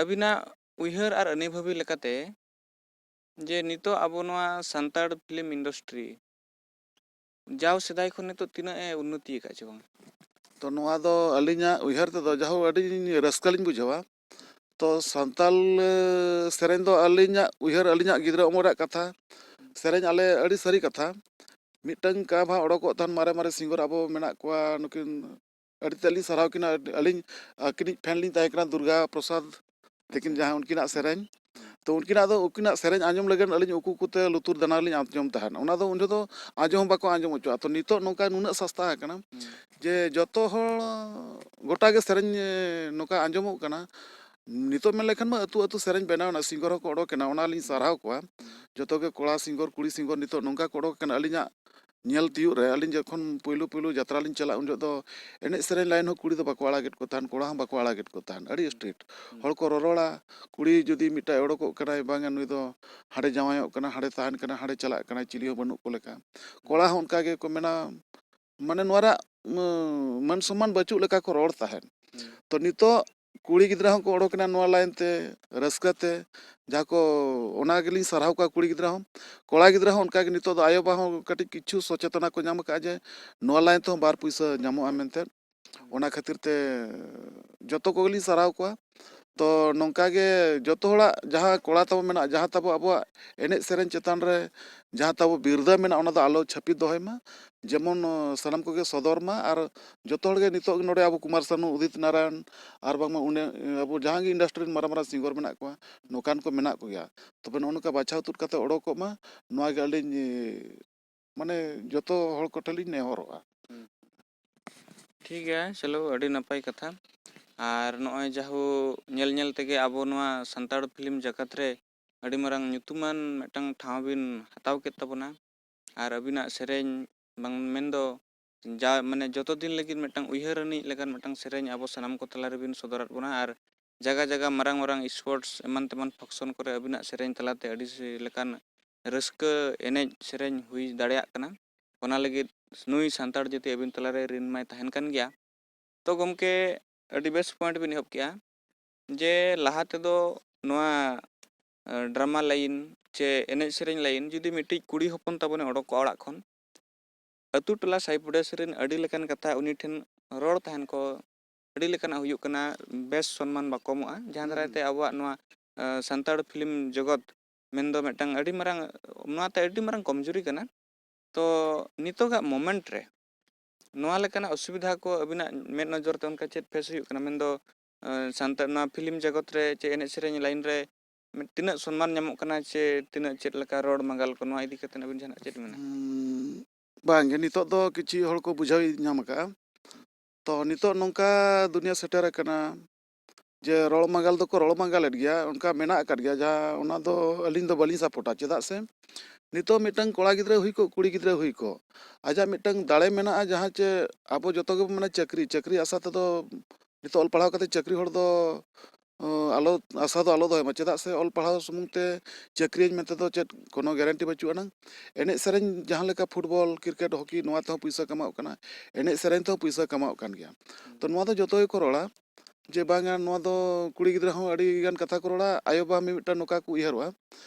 ᱟᱹᱵᱤᱱᱟᱜ ᱩᱭᱦᱟᱹᱨ ᱟᱨ ᱟᱹᱱᱟᱹᱭᱵᱷᱟᱹᱵᱤ ᱞᱮᱠᱟᱛᱮ ᱡᱮ ᱱᱤᱛᱚᱜ ᱟᱵᱚ ᱱᱚᱣᱟ ᱥᱟᱱᱛᱟᱲ film industry ᱡᱟᱣ ᱥᱮᱫᱟᱭ ᱠᱷᱚᱱ ᱱᱤᱛᱚᱜ ᱛᱤᱱᱟᱹᱜ ᱮ ᱩᱱᱱᱚᱛᱤ ᱟᱠᱟᱫ ᱪᱮ ᱵᱟᱝ? ᱛᱚ, ᱱᱚᱣᱟ ᱫᱚ ᱟᱹᱞᱤᱧᱟᱜ ᱩᱭᱦᱟᱹᱨ ᱛᱮᱫᱚ ᱡᱟᱦᱳ ᱟᱹᱰᱤ ᱨᱟᱹᱥᱠᱟᱹ ᱞᱤᱧ ᱵᱩᱡᱷᱟᱹᱣᱟ᱾ ᱛᱚ, ᱥᱟᱱᱛᱟᱲ, ᱮ, ᱥᱮᱨᱮᱧ ᱫᱚ ᱟᱹᱞᱤᱧᱟᱜ ᱩᱭᱦᱟᱹᱨ, ᱟᱹᱞᱤᱧᱟᱜ ᱜᱤᱫᱽᱨᱟᱹ ᱩᱢᱮᱨᱟᱜ ᱠᱟᱛᱷᱟ, ᱥᱮᱨᱮᱧ ᱟᱞᱮ ᱟᱹᱰᱤ ᱥᱟᱹᱨᱤ ᱠᱟᱛᱷᱟ, ᱢᱤᱫᱴᱟᱝ ᱠᱟ ᱵᱷᱟ ᱚᱰᱚᱠᱚᱜ ᱛᱟᱦᱮᱱ ᱢᱟᱨᱮ ᱢᱟᱨᱮ singer ᱟᱵᱚ ᱢᱮᱱᱟᱜ ᱠᱚᱣᱟ, ᱱᱩᱠᱤᱱ ᱟᱹᱰᱤ ᱛᱮᱫ ᱞᱤᱧ ᱥᱟᱨᱦᱟᱣ ᱠᱤᱱᱟ᱾ ᱟᱹᱞᱤᱧ ᱟᱹᱠᱤᱱᱤᱡ fan ᱞᱤᱧ ᱛᱟᱦᱮᱸ ᱠᱟᱱᱟ, ᱫᱩᱨᱜᱟ ᱯᱨᱚᱥᱟᱫᱽ ᱛᱟᱹᱠᱤᱱ, ᱟᱪᱪᱷᱟ᱾ ᱡᱟᱦᱟᱸ ᱩᱱᱠᱤᱱᱟᱜ ᱥᱮᱨᱮᱧ᱾ ᱛᱚ, ᱩᱱᱠᱤᱱᱟᱜ ᱫᱚ, ᱩᱱᱠᱤᱱᱟᱜ ᱥᱮᱨᱮᱧ ᱟᱸᱡᱚᱢ ᱞᱟᱹᱜᱤᱫ ᱟᱹᱞᱤᱧ ᱩᱠᱩ ᱩᱠᱩᱛᱮ ᱞᱩᱛᱩᱨ ᱫᱟᱱᱟ ᱞᱤᱧ ᱟᱸᱡᱚᱢ ᱛᱟᱦᱮᱸᱫ᱾ ᱚᱱᱟ ᱫᱚ ᱩᱱ ᱡᱚᱦᱚᱜ ᱫᱚ ᱟᱸᱡᱚᱢ ᱦᱚᱸ ᱵᱟᱠᱚ ᱟᱸᱡᱚᱢ ᱦᱚᱪᱚᱣᱟᱜᱼᱟ᱾ ᱛᱚ, ᱱᱤᱛᱚᱜ ᱱᱚᱝᱠᱟ ᱱᱩᱱᱟᱹᱜ ᱥᱟᱥᱛᱟ ᱟᱠᱟᱱᱟ ᱦᱩᱸ᱾ ᱡᱮ ᱡᱚᱛᱚ ᱦᱚᱲ ᱜᱚᱴᱟ ᱜᱮ ᱥᱮᱨᱮᱧ, ᱮ, ᱱᱚᱝᱠᱟ ᱟᱸᱡᱚᱢᱚᱜ ᱠᱟᱱᱟ᱾ ᱱᱤᱛᱚᱜ ᱢᱮᱱ ᱞᱮᱠᱷᱟᱱ ᱢᱟ ᱟᱹᱛᱩ ᱟᱹᱛᱩ ᱥᱮᱨᱮᱧ ᱵᱮᱱᱟᱣ ᱮᱱᱟ, singer ᱦᱚᱸᱠᱚ ᱚᱰᱚᱠ ᱮᱱᱟ, ᱚᱱᱟ ᱞᱤᱧ ᱥᱟᱨᱦᱟᱣ ᱠᱚᱣᱟ᱾ ᱦᱩᱸ᱾ ᱡᱚᱛᱚ ᱜᱮ ᱠᱚᱲᱟ singer, ᱠᱩᱲᱤ singer ᱱᱤᱛᱚᱜ ᱱᱚᱝᱠᱟ ᱠᱚ ᱚᱰᱚᱠ ᱟᱠᱟᱱᱟ᱾ ᱟᱹᱞᱤᱧᱟᱜ ᱧᱮᱞ ᱛᱤᱭᱳᱜ ᱨᱮ, ᱟᱹᱞᱤᱧ ᱡᱚᱠᱷᱚᱱ ᱯᱩᱭᱞᱩ ᱯᱩᱭᱞᱩ ᱡᱟᱛᱨᱟ ᱞᱤᱧ ᱪᱟᱞᱟᱜ, ᱩᱱ ᱡᱚᱦᱚᱜ ᱫᱚ ᱮᱱᱮᱡ ᱥᱮᱨᱮᱧ line ᱦᱚᱸ ᱠᱩᱲᱤ ᱫᱚ ᱵᱟᱠᱚ ᱟᱲᱟᱜᱮᱫ ᱠᱚ ᱛᱟᱦᱮᱱ, ᱠᱚᱲᱟ ᱦᱚᱸ ᱵᱟᱠᱚ ᱟᱲᱟᱜᱮᱫ ᱠᱚ ᱛᱟᱦᱮᱱ, ᱟᱹᱰᱤ strict᱾ ᱦᱩᱸ᱾ ᱦᱚᱲ ᱠᱚ ᱨᱚᱨᱚᱲᱟ, ᱠᱩᱲᱤ ᱡᱩᱫᱤ ᱢᱤᱫᱴᱟᱝ ᱚᱰᱚᱠᱚᱜ ᱠᱟᱱᱟᱭ, ᱵᱟᱝᱟ ᱱᱩᱭ ᱫᱚ ᱦᱟᱸᱰᱮ ᱡᱟᱶᱟᱭᱚᱜ ᱠᱟᱱᱟ, ᱦᱟᱸᱰᱮ ᱛᱟᱦᱮᱱ ᱠᱟᱱᱟ, ᱦᱟᱸᱰᱮ ᱪᱟᱞᱟᱜ ᱠᱟᱱᱟᱭ, ᱪᱤᱞᱤ ᱦᱚᱸ ᱵᱟᱹᱱᱩᱜ ᱠᱚ ᱞᱮᱠᱟ᱾ ᱦᱩᱸ᱾ ᱠᱚᱲᱟ ᱦᱚᱸ ᱚᱱᱠᱟ ᱜᱮᱠᱚ ᱢᱮᱱᱟ, ᱢᱟᱱᱮ ᱱᱚᱣᱟ ᱨᱮᱭᱟᱜ, ᱩᱸ, ᱢᱟᱹᱱ ᱥᱚᱢᱢᱟᱱ ᱵᱟᱹᱪᱩᱜ ᱞᱮᱠᱟ ᱠᱚ ᱨᱚᱲ ᱛᱟᱦᱮᱸᱫ᱾ ᱦᱩᱸ᱾ ᱛᱚ ᱱᱤᱛᱚᱜ ᱠᱩᱲᱤ ᱜᱤᱫᱽᱨᱟᱹ ᱦᱚᱸᱠᱚ ᱚᱰᱚᱠ ᱮᱱᱟ ᱱᱚᱣᱟ line ᱛᱮ, ᱨᱟᱹᱥᱠᱟᱹ ᱛᱮ, ᱡᱟᱦᱟᱸ ᱠᱚ ᱚᱱᱟ ᱜᱮᱞᱤᱧ ᱥᱟᱨᱦᱟᱣ ᱠᱚᱣᱟ ᱠᱩᱲᱤ ᱜᱤᱫᱽᱨᱟᱹ ᱦᱚᱸ᱾ ᱠᱚᱲᱟ ᱜᱤᱫᱽᱨᱟᱹ ᱦᱚᱸ ᱚᱱᱠᱟ ᱜᱮ ᱱᱤᱛᱚᱜ ᱫᱚ ᱟᱭᱳᱼᱵᱟᱵᱟ ᱦᱚᱸ ᱠᱟᱹᱴᱤᱡ ᱠᱤᱪᱷᱩ ᱥᱚᱪᱮᱛᱚᱱᱟ ᱠᱚ ᱧᱟᱢ ᱟᱠᱟᱫᱼᱟ ᱡᱮ ᱱᱚᱣᱟ line ᱛᱮᱦᱚᱸ ᱵᱟᱨ ᱯᱩᱭᱥᱟᱹ ᱧᱟᱢᱚᱜᱼᱟ ᱢᱮᱱᱛᱮ᱾ ᱚᱱᱟ ᱠᱷᱟᱹᱛᱤᱨ ᱛᱮ ᱡᱚᱛᱚ ᱠᱚᱜᱮᱞᱤᱧ ᱥᱟᱨᱦᱟᱣ ᱠᱚᱣᱟ᱾ ᱛᱚ ᱱᱚᱝᱠᱟ ᱜᱮ ᱡᱚᱛᱚ ᱦᱚᱲᱟᱜ ᱡᱟᱦᱟᱸ ᱠᱚᱲᱟ ᱛᱟᱵᱚ ᱢᱮᱱᱟᱜ, ᱡᱟᱦᱟᱸ ᱛᱟᱵᱚ ᱟᱵᱚᱣᱟᱜ ᱮᱱᱮᱡ ᱥᱮᱨᱮᱧ ᱪᱮᱛᱟᱱ ᱨᱮ ᱡᱟᱦᱟᱸ ᱛᱟᱵᱚ ᱵᱤᱨᱫᱟᱹ ᱢᱮᱱᱟᱜ, ᱚᱱᱟ ᱫᱚ ᱟᱞᱚ ᱪᱷᱟᱹᱯᱤ ᱫᱚᱦᱚᱭ ᱢᱟ᱾ ᱡᱮᱢᱚᱱ, ᱚ, ᱥᱟᱱᱟᱢ ᱠᱚᱜᱮ ᱥᱚᱫᱚᱨ ᱢᱟ᱾ ᱟᱨ ᱡᱚᱛᱚ ᱦᱚᱲ ᱜᱮ ᱱᱤᱛᱚᱜ ᱱᱚᱰᱮ ᱟᱵᱚ ᱠᱩᱢᱟᱨ ᱥᱟᱱᱩ, ᱩᱫᱤᱛ ᱱᱟᱨᱟᱭᱚᱱ, ᱟᱨ ᱵᱟᱝᱢᱟ ᱩᱱᱤ, ᱟᱵᱚ ᱡᱟᱦᱟᱸ ᱜᱮ industry ᱨᱮᱱ ᱢᱟᱨᱟᱝ ᱢᱟᱨᱟᱝ singer ᱢᱮᱱᱟᱜ ᱠᱚᱣᱟ, ᱱᱚᱝᱠᱟᱱ ᱠᱚ ᱢᱮᱱᱟᱜ ᱠᱚᱜᱮᱭᱟ᱾ ᱛᱚᱵᱮ ᱱᱚᱜᱼᱚ ᱱᱚᱝᱠᱟ ᱵᱟᱪᱷᱟᱣ ᱛᱩᱫ ᱠᱟᱛᱮ ᱚᱰᱚᱠᱚᱜ ᱢᱟ, ᱱᱚᱣᱟ ᱜᱮ ᱟᱹᱞᱤᱧ, ᱢᱟᱱᱮ, ᱡᱚᱛᱚ ᱦᱚᱲ ᱠᱚᱴᱷᱮᱱ ᱞᱤᱧ ᱱᱮᱦᱚᱨᱚᱜᱼᱟ᱾ ᱴᱷᱤᱠ ᱜᱮᱭᱟ, ᱪᱚᱞᱚ, ᱟᱹᱰᱤ ᱱᱟᱯᱟᱭ ᱠᱟᱛᱷᱟ᱾ ᱟᱨ ᱱᱚᱜᱼᱚᱭ ᱡᱟᱦᱳ ᱧᱮᱞ ᱧᱮᱞ ᱛᱮᱜᱮ ᱟᱵᱚ ᱱᱚᱣᱟ ᱥᱟᱱᱛᱟᱲ film ᱡᱟᱠᱟᱛ ᱨᱮ ᱟᱹᱰᱤ ᱢᱟᱨᱟᱝ ᱧᱩᱛᱩᱢᱟᱱ ᱢᱤᱫᱴᱟᱝ ᱴᱷᱟᱶ ᱵᱤᱱ ᱦᱟᱛᱟᱣ ᱠᱮᱫ ᱛᱟᱵᱚᱱᱟ᱾ ᱟᱨ ᱟᱹᱵᱤᱱᱟᱜ ᱥᱮᱨᱮᱧ, ᱵᱟᱝ ᱢᱮᱱᱫᱚ ᱡᱟ, ᱢᱟᱱᱮ, ᱡᱚᱛᱚ ᱫᱤᱱ ᱞᱟᱹᱜᱤᱫ ᱢᱤᱫᱴᱟᱝ ᱩᱭᱦᱟᱹᱨ ᱟᱹᱱᱤᱡ ᱞᱮᱠᱟᱱ ᱢᱤᱫᱴᱟᱝ ᱥᱮᱨᱮᱧ ᱟᱵᱚ ᱥᱟᱱᱟᱢ ᱠᱚ ᱛᱟᱞᱟ ᱨᱮᱵᱤᱱ ᱥᱚᱫᱚᱨᱟᱫ ᱵᱚᱱᱟ᱾ ᱟᱨ ᱡᱟᱭᱜᱟ ᱡᱟᱭᱜᱟ, ᱢᱟᱨᱟᱝ ᱢᱟᱨᱟᱝ sports ᱮᱢᱟᱱ ᱛᱮᱢᱟᱱ function ᱠᱚᱨᱮ ᱟᱹᱵᱤᱱᱟᱜ ᱥᱮᱨᱮᱧ ᱛᱟᱞᱟᱛᱮ ᱟᱹᱰᱤ ᱞᱮᱠᱟᱱ ᱨᱟᱹᱥᱠᱟᱹ ᱮᱱᱮᱡ ᱥᱮᱨᱮᱧ ᱦᱩᱭ ᱫᱟᱲᱮᱭᱟᱜ ᱠᱟᱱᱟ᱾ ᱚᱱᱟ ᱞᱟᱹᱜᱤᱫ ᱱᱩᱭ ᱥᱟᱱᱛᱟᱲ ᱡᱟᱹᱛᱤ ᱟᱹᱵᱤᱱ ᱛᱟᱞᱟᱨᱮ ᱨᱤᱱ ᱢᱟᱭ ᱛᱟᱦᱮᱱ ᱠᱟᱱ ᱜᱮᱭᱟ᱾ ᱛᱚ ᱜᱚᱢᱠᱮ, ᱟᱹᱰᱤ ᱵᱮᱥ point ᱵᱤᱱ ᱮᱦᱚᱵ ᱠᱮᱜᱼᱟ ᱡᱮ ᱞᱟᱦᱟ ᱛᱮᱫᱚ ᱱᱚᱣᱟ, ᱮ, drama line ᱪᱮ ᱮᱱᱮᱡ ᱥᱮᱨᱮᱧ line ᱡᱩᱫᱤ ᱢᱤᱫᱴᱤᱡ ᱠᱩᱲᱤ ᱦᱚᱯᱚᱱ ᱛᱟᱵᱚᱱᱮ ᱚᱰᱚᱠ ᱠᱚᱜᱼᱟ ᱚᱲᱟᱜ ᱠᱷᱚᱱ, ᱟᱹᱛᱩ ᱴᱚᱞᱟ ᱥᱟᱭ ᱯᱩᱲᱟᱹᱥᱤ ᱨᱮᱱ ᱟᱹᱰᱤ ᱞᱮᱠᱟᱱ ᱠᱟᱛᱷᱟ ᱩᱱᱤ ᱴᱷᱮᱱ ᱨᱚᱲ ᱛᱟᱦᱮᱱ ᱠᱚ, ᱟᱹᱰᱤ ᱞᱮᱠᱟᱱᱟᱜ ᱦᱩᱭᱩᱜ ᱠᱟᱱᱟ, ᱵᱮᱥ ᱥᱚᱱᱢᱟᱱ ᱵᱟᱠᱚ ᱮᱢᱚᱜᱼᱟ, ᱡᱟᱦᱟᱸ ᱫᱟᱨᱟᱭ ᱛᱮ ᱟᱵᱚᱣᱟᱜ ᱱᱚᱣᱟ, ᱮ, ᱥᱟᱱᱛᱟᱲ film ᱡᱚᱜᱚᱛ ᱢᱮᱱᱫᱚ ᱢᱤᱫᱴᱟᱝ ᱟᱹᱰᱤ ᱢᱟᱨᱟᱝ, ᱱᱚᱣᱟᱛᱮ ᱟᱹᱰᱤ ᱢᱟᱨᱟᱝ ᱠᱚᱢᱡᱩᱨᱤ ᱠᱟᱱᱟ᱾ ᱛᱚ ᱱᱤᱛᱚᱜᱟᱜ moment ᱨᱮ ᱱᱚᱣᱟ ᱞᱮᱠᱟᱱᱟᱜ ᱚᱥᱩᱵᱤᱫᱷᱟ ᱠᱚ ᱟᱹᱵᱤᱱᱟᱜ ᱢᱮᱫ ᱱᱚᱡᱚᱨ ᱛᱮ ᱚᱱᱠᱟ ᱪᱮᱫ face ᱦᱩᱭᱩᱜ ᱠᱟᱱᱟ? ᱢᱮᱱᱫᱚ, ᱮ, ᱥᱟᱱᱛᱟᱲ ᱱᱚᱣᱟ film ᱡᱚᱜᱚᱛ ᱨᱮ ᱪᱮ ᱮᱱᱮᱡ ᱥᱮᱨᱮᱧ line ᱨᱮ ᱢᱤᱫ, ᱛᱤᱱᱟᱹᱜ ᱥᱚᱱᱢᱟᱱ ᱧᱟᱢᱚᱜ ᱠᱟᱱᱟ ᱪᱮ ᱛᱤᱱᱟᱹᱜ ᱪᱮᱫ ᱞᱮᱠᱟ ᱨᱚᱲ ᱢᱟᱸᱜᱟᱞ ᱠᱚ, ᱱᱚᱣᱟ ᱤᱫᱤ ᱠᱟᱛᱮ ᱟᱹᱵᱤᱱ ᱡᱟᱦᱟᱱᱟᱜ ᱪᱮᱫ ᱢᱮᱱᱟ? ᱩᱸ, ᱵᱟᱝᱜᱮ, ᱱᱤᱛᱚᱜ ᱫᱚ ᱠᱤᱪᱷᱩ ᱦᱚᱲ ᱠᱚ ᱵᱩᱡᱷᱟᱹᱣ ᱧᱟᱢ ᱟᱠᱟᱫᱼᱟ᱾ ᱛᱚ ᱱᱤᱛᱚᱜ ᱱᱚᱝᱠᱟ ᱫᱩᱱᱤᱭᱟᱹ ᱥᱮᱴᱮᱨ ᱟᱠᱟᱱᱟ ᱡᱮ ᱨᱚᱲ ᱢᱟᱸᱜᱟᱞ ᱫᱚᱠᱚ ᱨᱚᱲ ᱢᱟᱸᱜᱟᱞᱮᱫ ᱜᱮᱭᱟ, ᱚᱱᱠᱟ ᱢᱮᱱᱟᱜ ᱟᱠᱟᱫ ᱜᱮᱭᱟ, ᱡᱟᱦᱟᱸ, ᱚᱱᱟ ᱫᱚ ᱟᱹᱞᱤᱧ ᱫᱚ ᱵᱟᱹᱞᱤᱧ ᱥᱟᱯᱳᱨᱴᱟ᱾ ᱪᱮᱫᱟᱜ ᱥᱮ ᱱᱤᱛᱚᱜ ᱢᱤᱫᱴᱟᱝ ᱠᱚᱲᱟ ᱜᱤᱫᱽᱨᱟᱹ ᱦᱩᱭ ᱠᱚᱜ, ᱠᱩᱲᱤ ᱜᱤᱫᱽᱨᱟᱹ ᱦᱩᱭ ᱠᱚᱜ, ᱟᱡᱟᱜ ᱢᱤᱫᱴᱟᱝ ᱫᱟᱲᱮ ᱢᱮᱱᱟᱜᱼᱟ, ᱡᱟᱦᱟᱸ ᱪᱮ ᱟᱵᱚ ᱡᱚᱛᱚ ᱜᱮᱵᱚᱱ ᱢᱮᱱᱟ ᱪᱟᱹᱠᱨᱤ, ᱪᱟᱹᱠᱨᱤ ᱟᱥᱟ ᱛᱮᱫᱚ ᱱᱤᱛᱚᱜ ᱚᱞ ᱯᱟᱲᱦᱟᱣ ᱠᱟᱛᱮ ᱪᱟᱹᱠᱨᱤ ᱦᱚᱲ ᱫᱚ, ᱚ, ᱟᱞᱚ, ᱟᱥᱟ ᱫᱚ ᱟᱞᱚ ᱫᱚᱦᱚᱭ ᱢᱟ᱾ ᱪᱮᱫᱟᱜ ᱥᱮ ᱚᱞ ᱯᱟᱲᱦᱟᱣ ᱥᱩᱢᱩᱝ ᱛᱮ ᱪᱟᱹᱠᱨᱤᱭᱟᱹᱧ ᱢᱮᱱᱛᱮ ᱫᱚ ᱪᱮᱫ ᱠᱳᱱᱳ guarantee ᱵᱟᱹᱪᱩᱜ ᱟᱱᱟᱝ᱾ ᱮᱱᱮᱡ ᱥᱮᱨᱮᱧ ᱡᱟᱦᱟᱸ ᱞᱮᱠᱟ football, cricket, hockey, ᱱᱚᱣᱟ ᱛᱮᱦᱚᱸ ᱯᱩᱭᱥᱟᱹ ᱠᱟᱢᱟᱣᱜ ᱠᱟᱱᱟ, ᱮᱱᱮᱡ ᱥᱮᱨᱮᱧ ᱛᱮᱦᱚᱸ ᱯᱩᱭᱥᱟᱹ ᱠᱟᱢᱟᱣᱜ ᱠᱟᱱ ᱜᱮᱭᱟ᱾ ᱛᱚ ᱱᱚᱣᱟ ᱫᱚ ᱡᱚᱛᱚ ᱜᱮᱠᱚ ᱨᱚᱲᱟ᱾ ᱡᱮ ᱵᱟᱝᱟ, ᱱᱚᱣᱟ ᱫᱚ ᱠᱩᱲᱤ ᱜᱤᱫᱽᱨᱟᱹ ᱦᱚᱸ ᱟᱹᱰᱤ ᱜᱟᱱ ᱠᱟᱛᱷᱟ ᱠᱚ ᱨᱚᱲᱟ, ᱟᱭᱳ ᱵᱟᱵᱟ ᱢᱤᱢᱤᱫᱴᱟᱝ ᱱᱚᱝᱠᱟ ᱠᱚ ᱩᱭᱦᱟᱹᱨᱚᱜᱼᱟ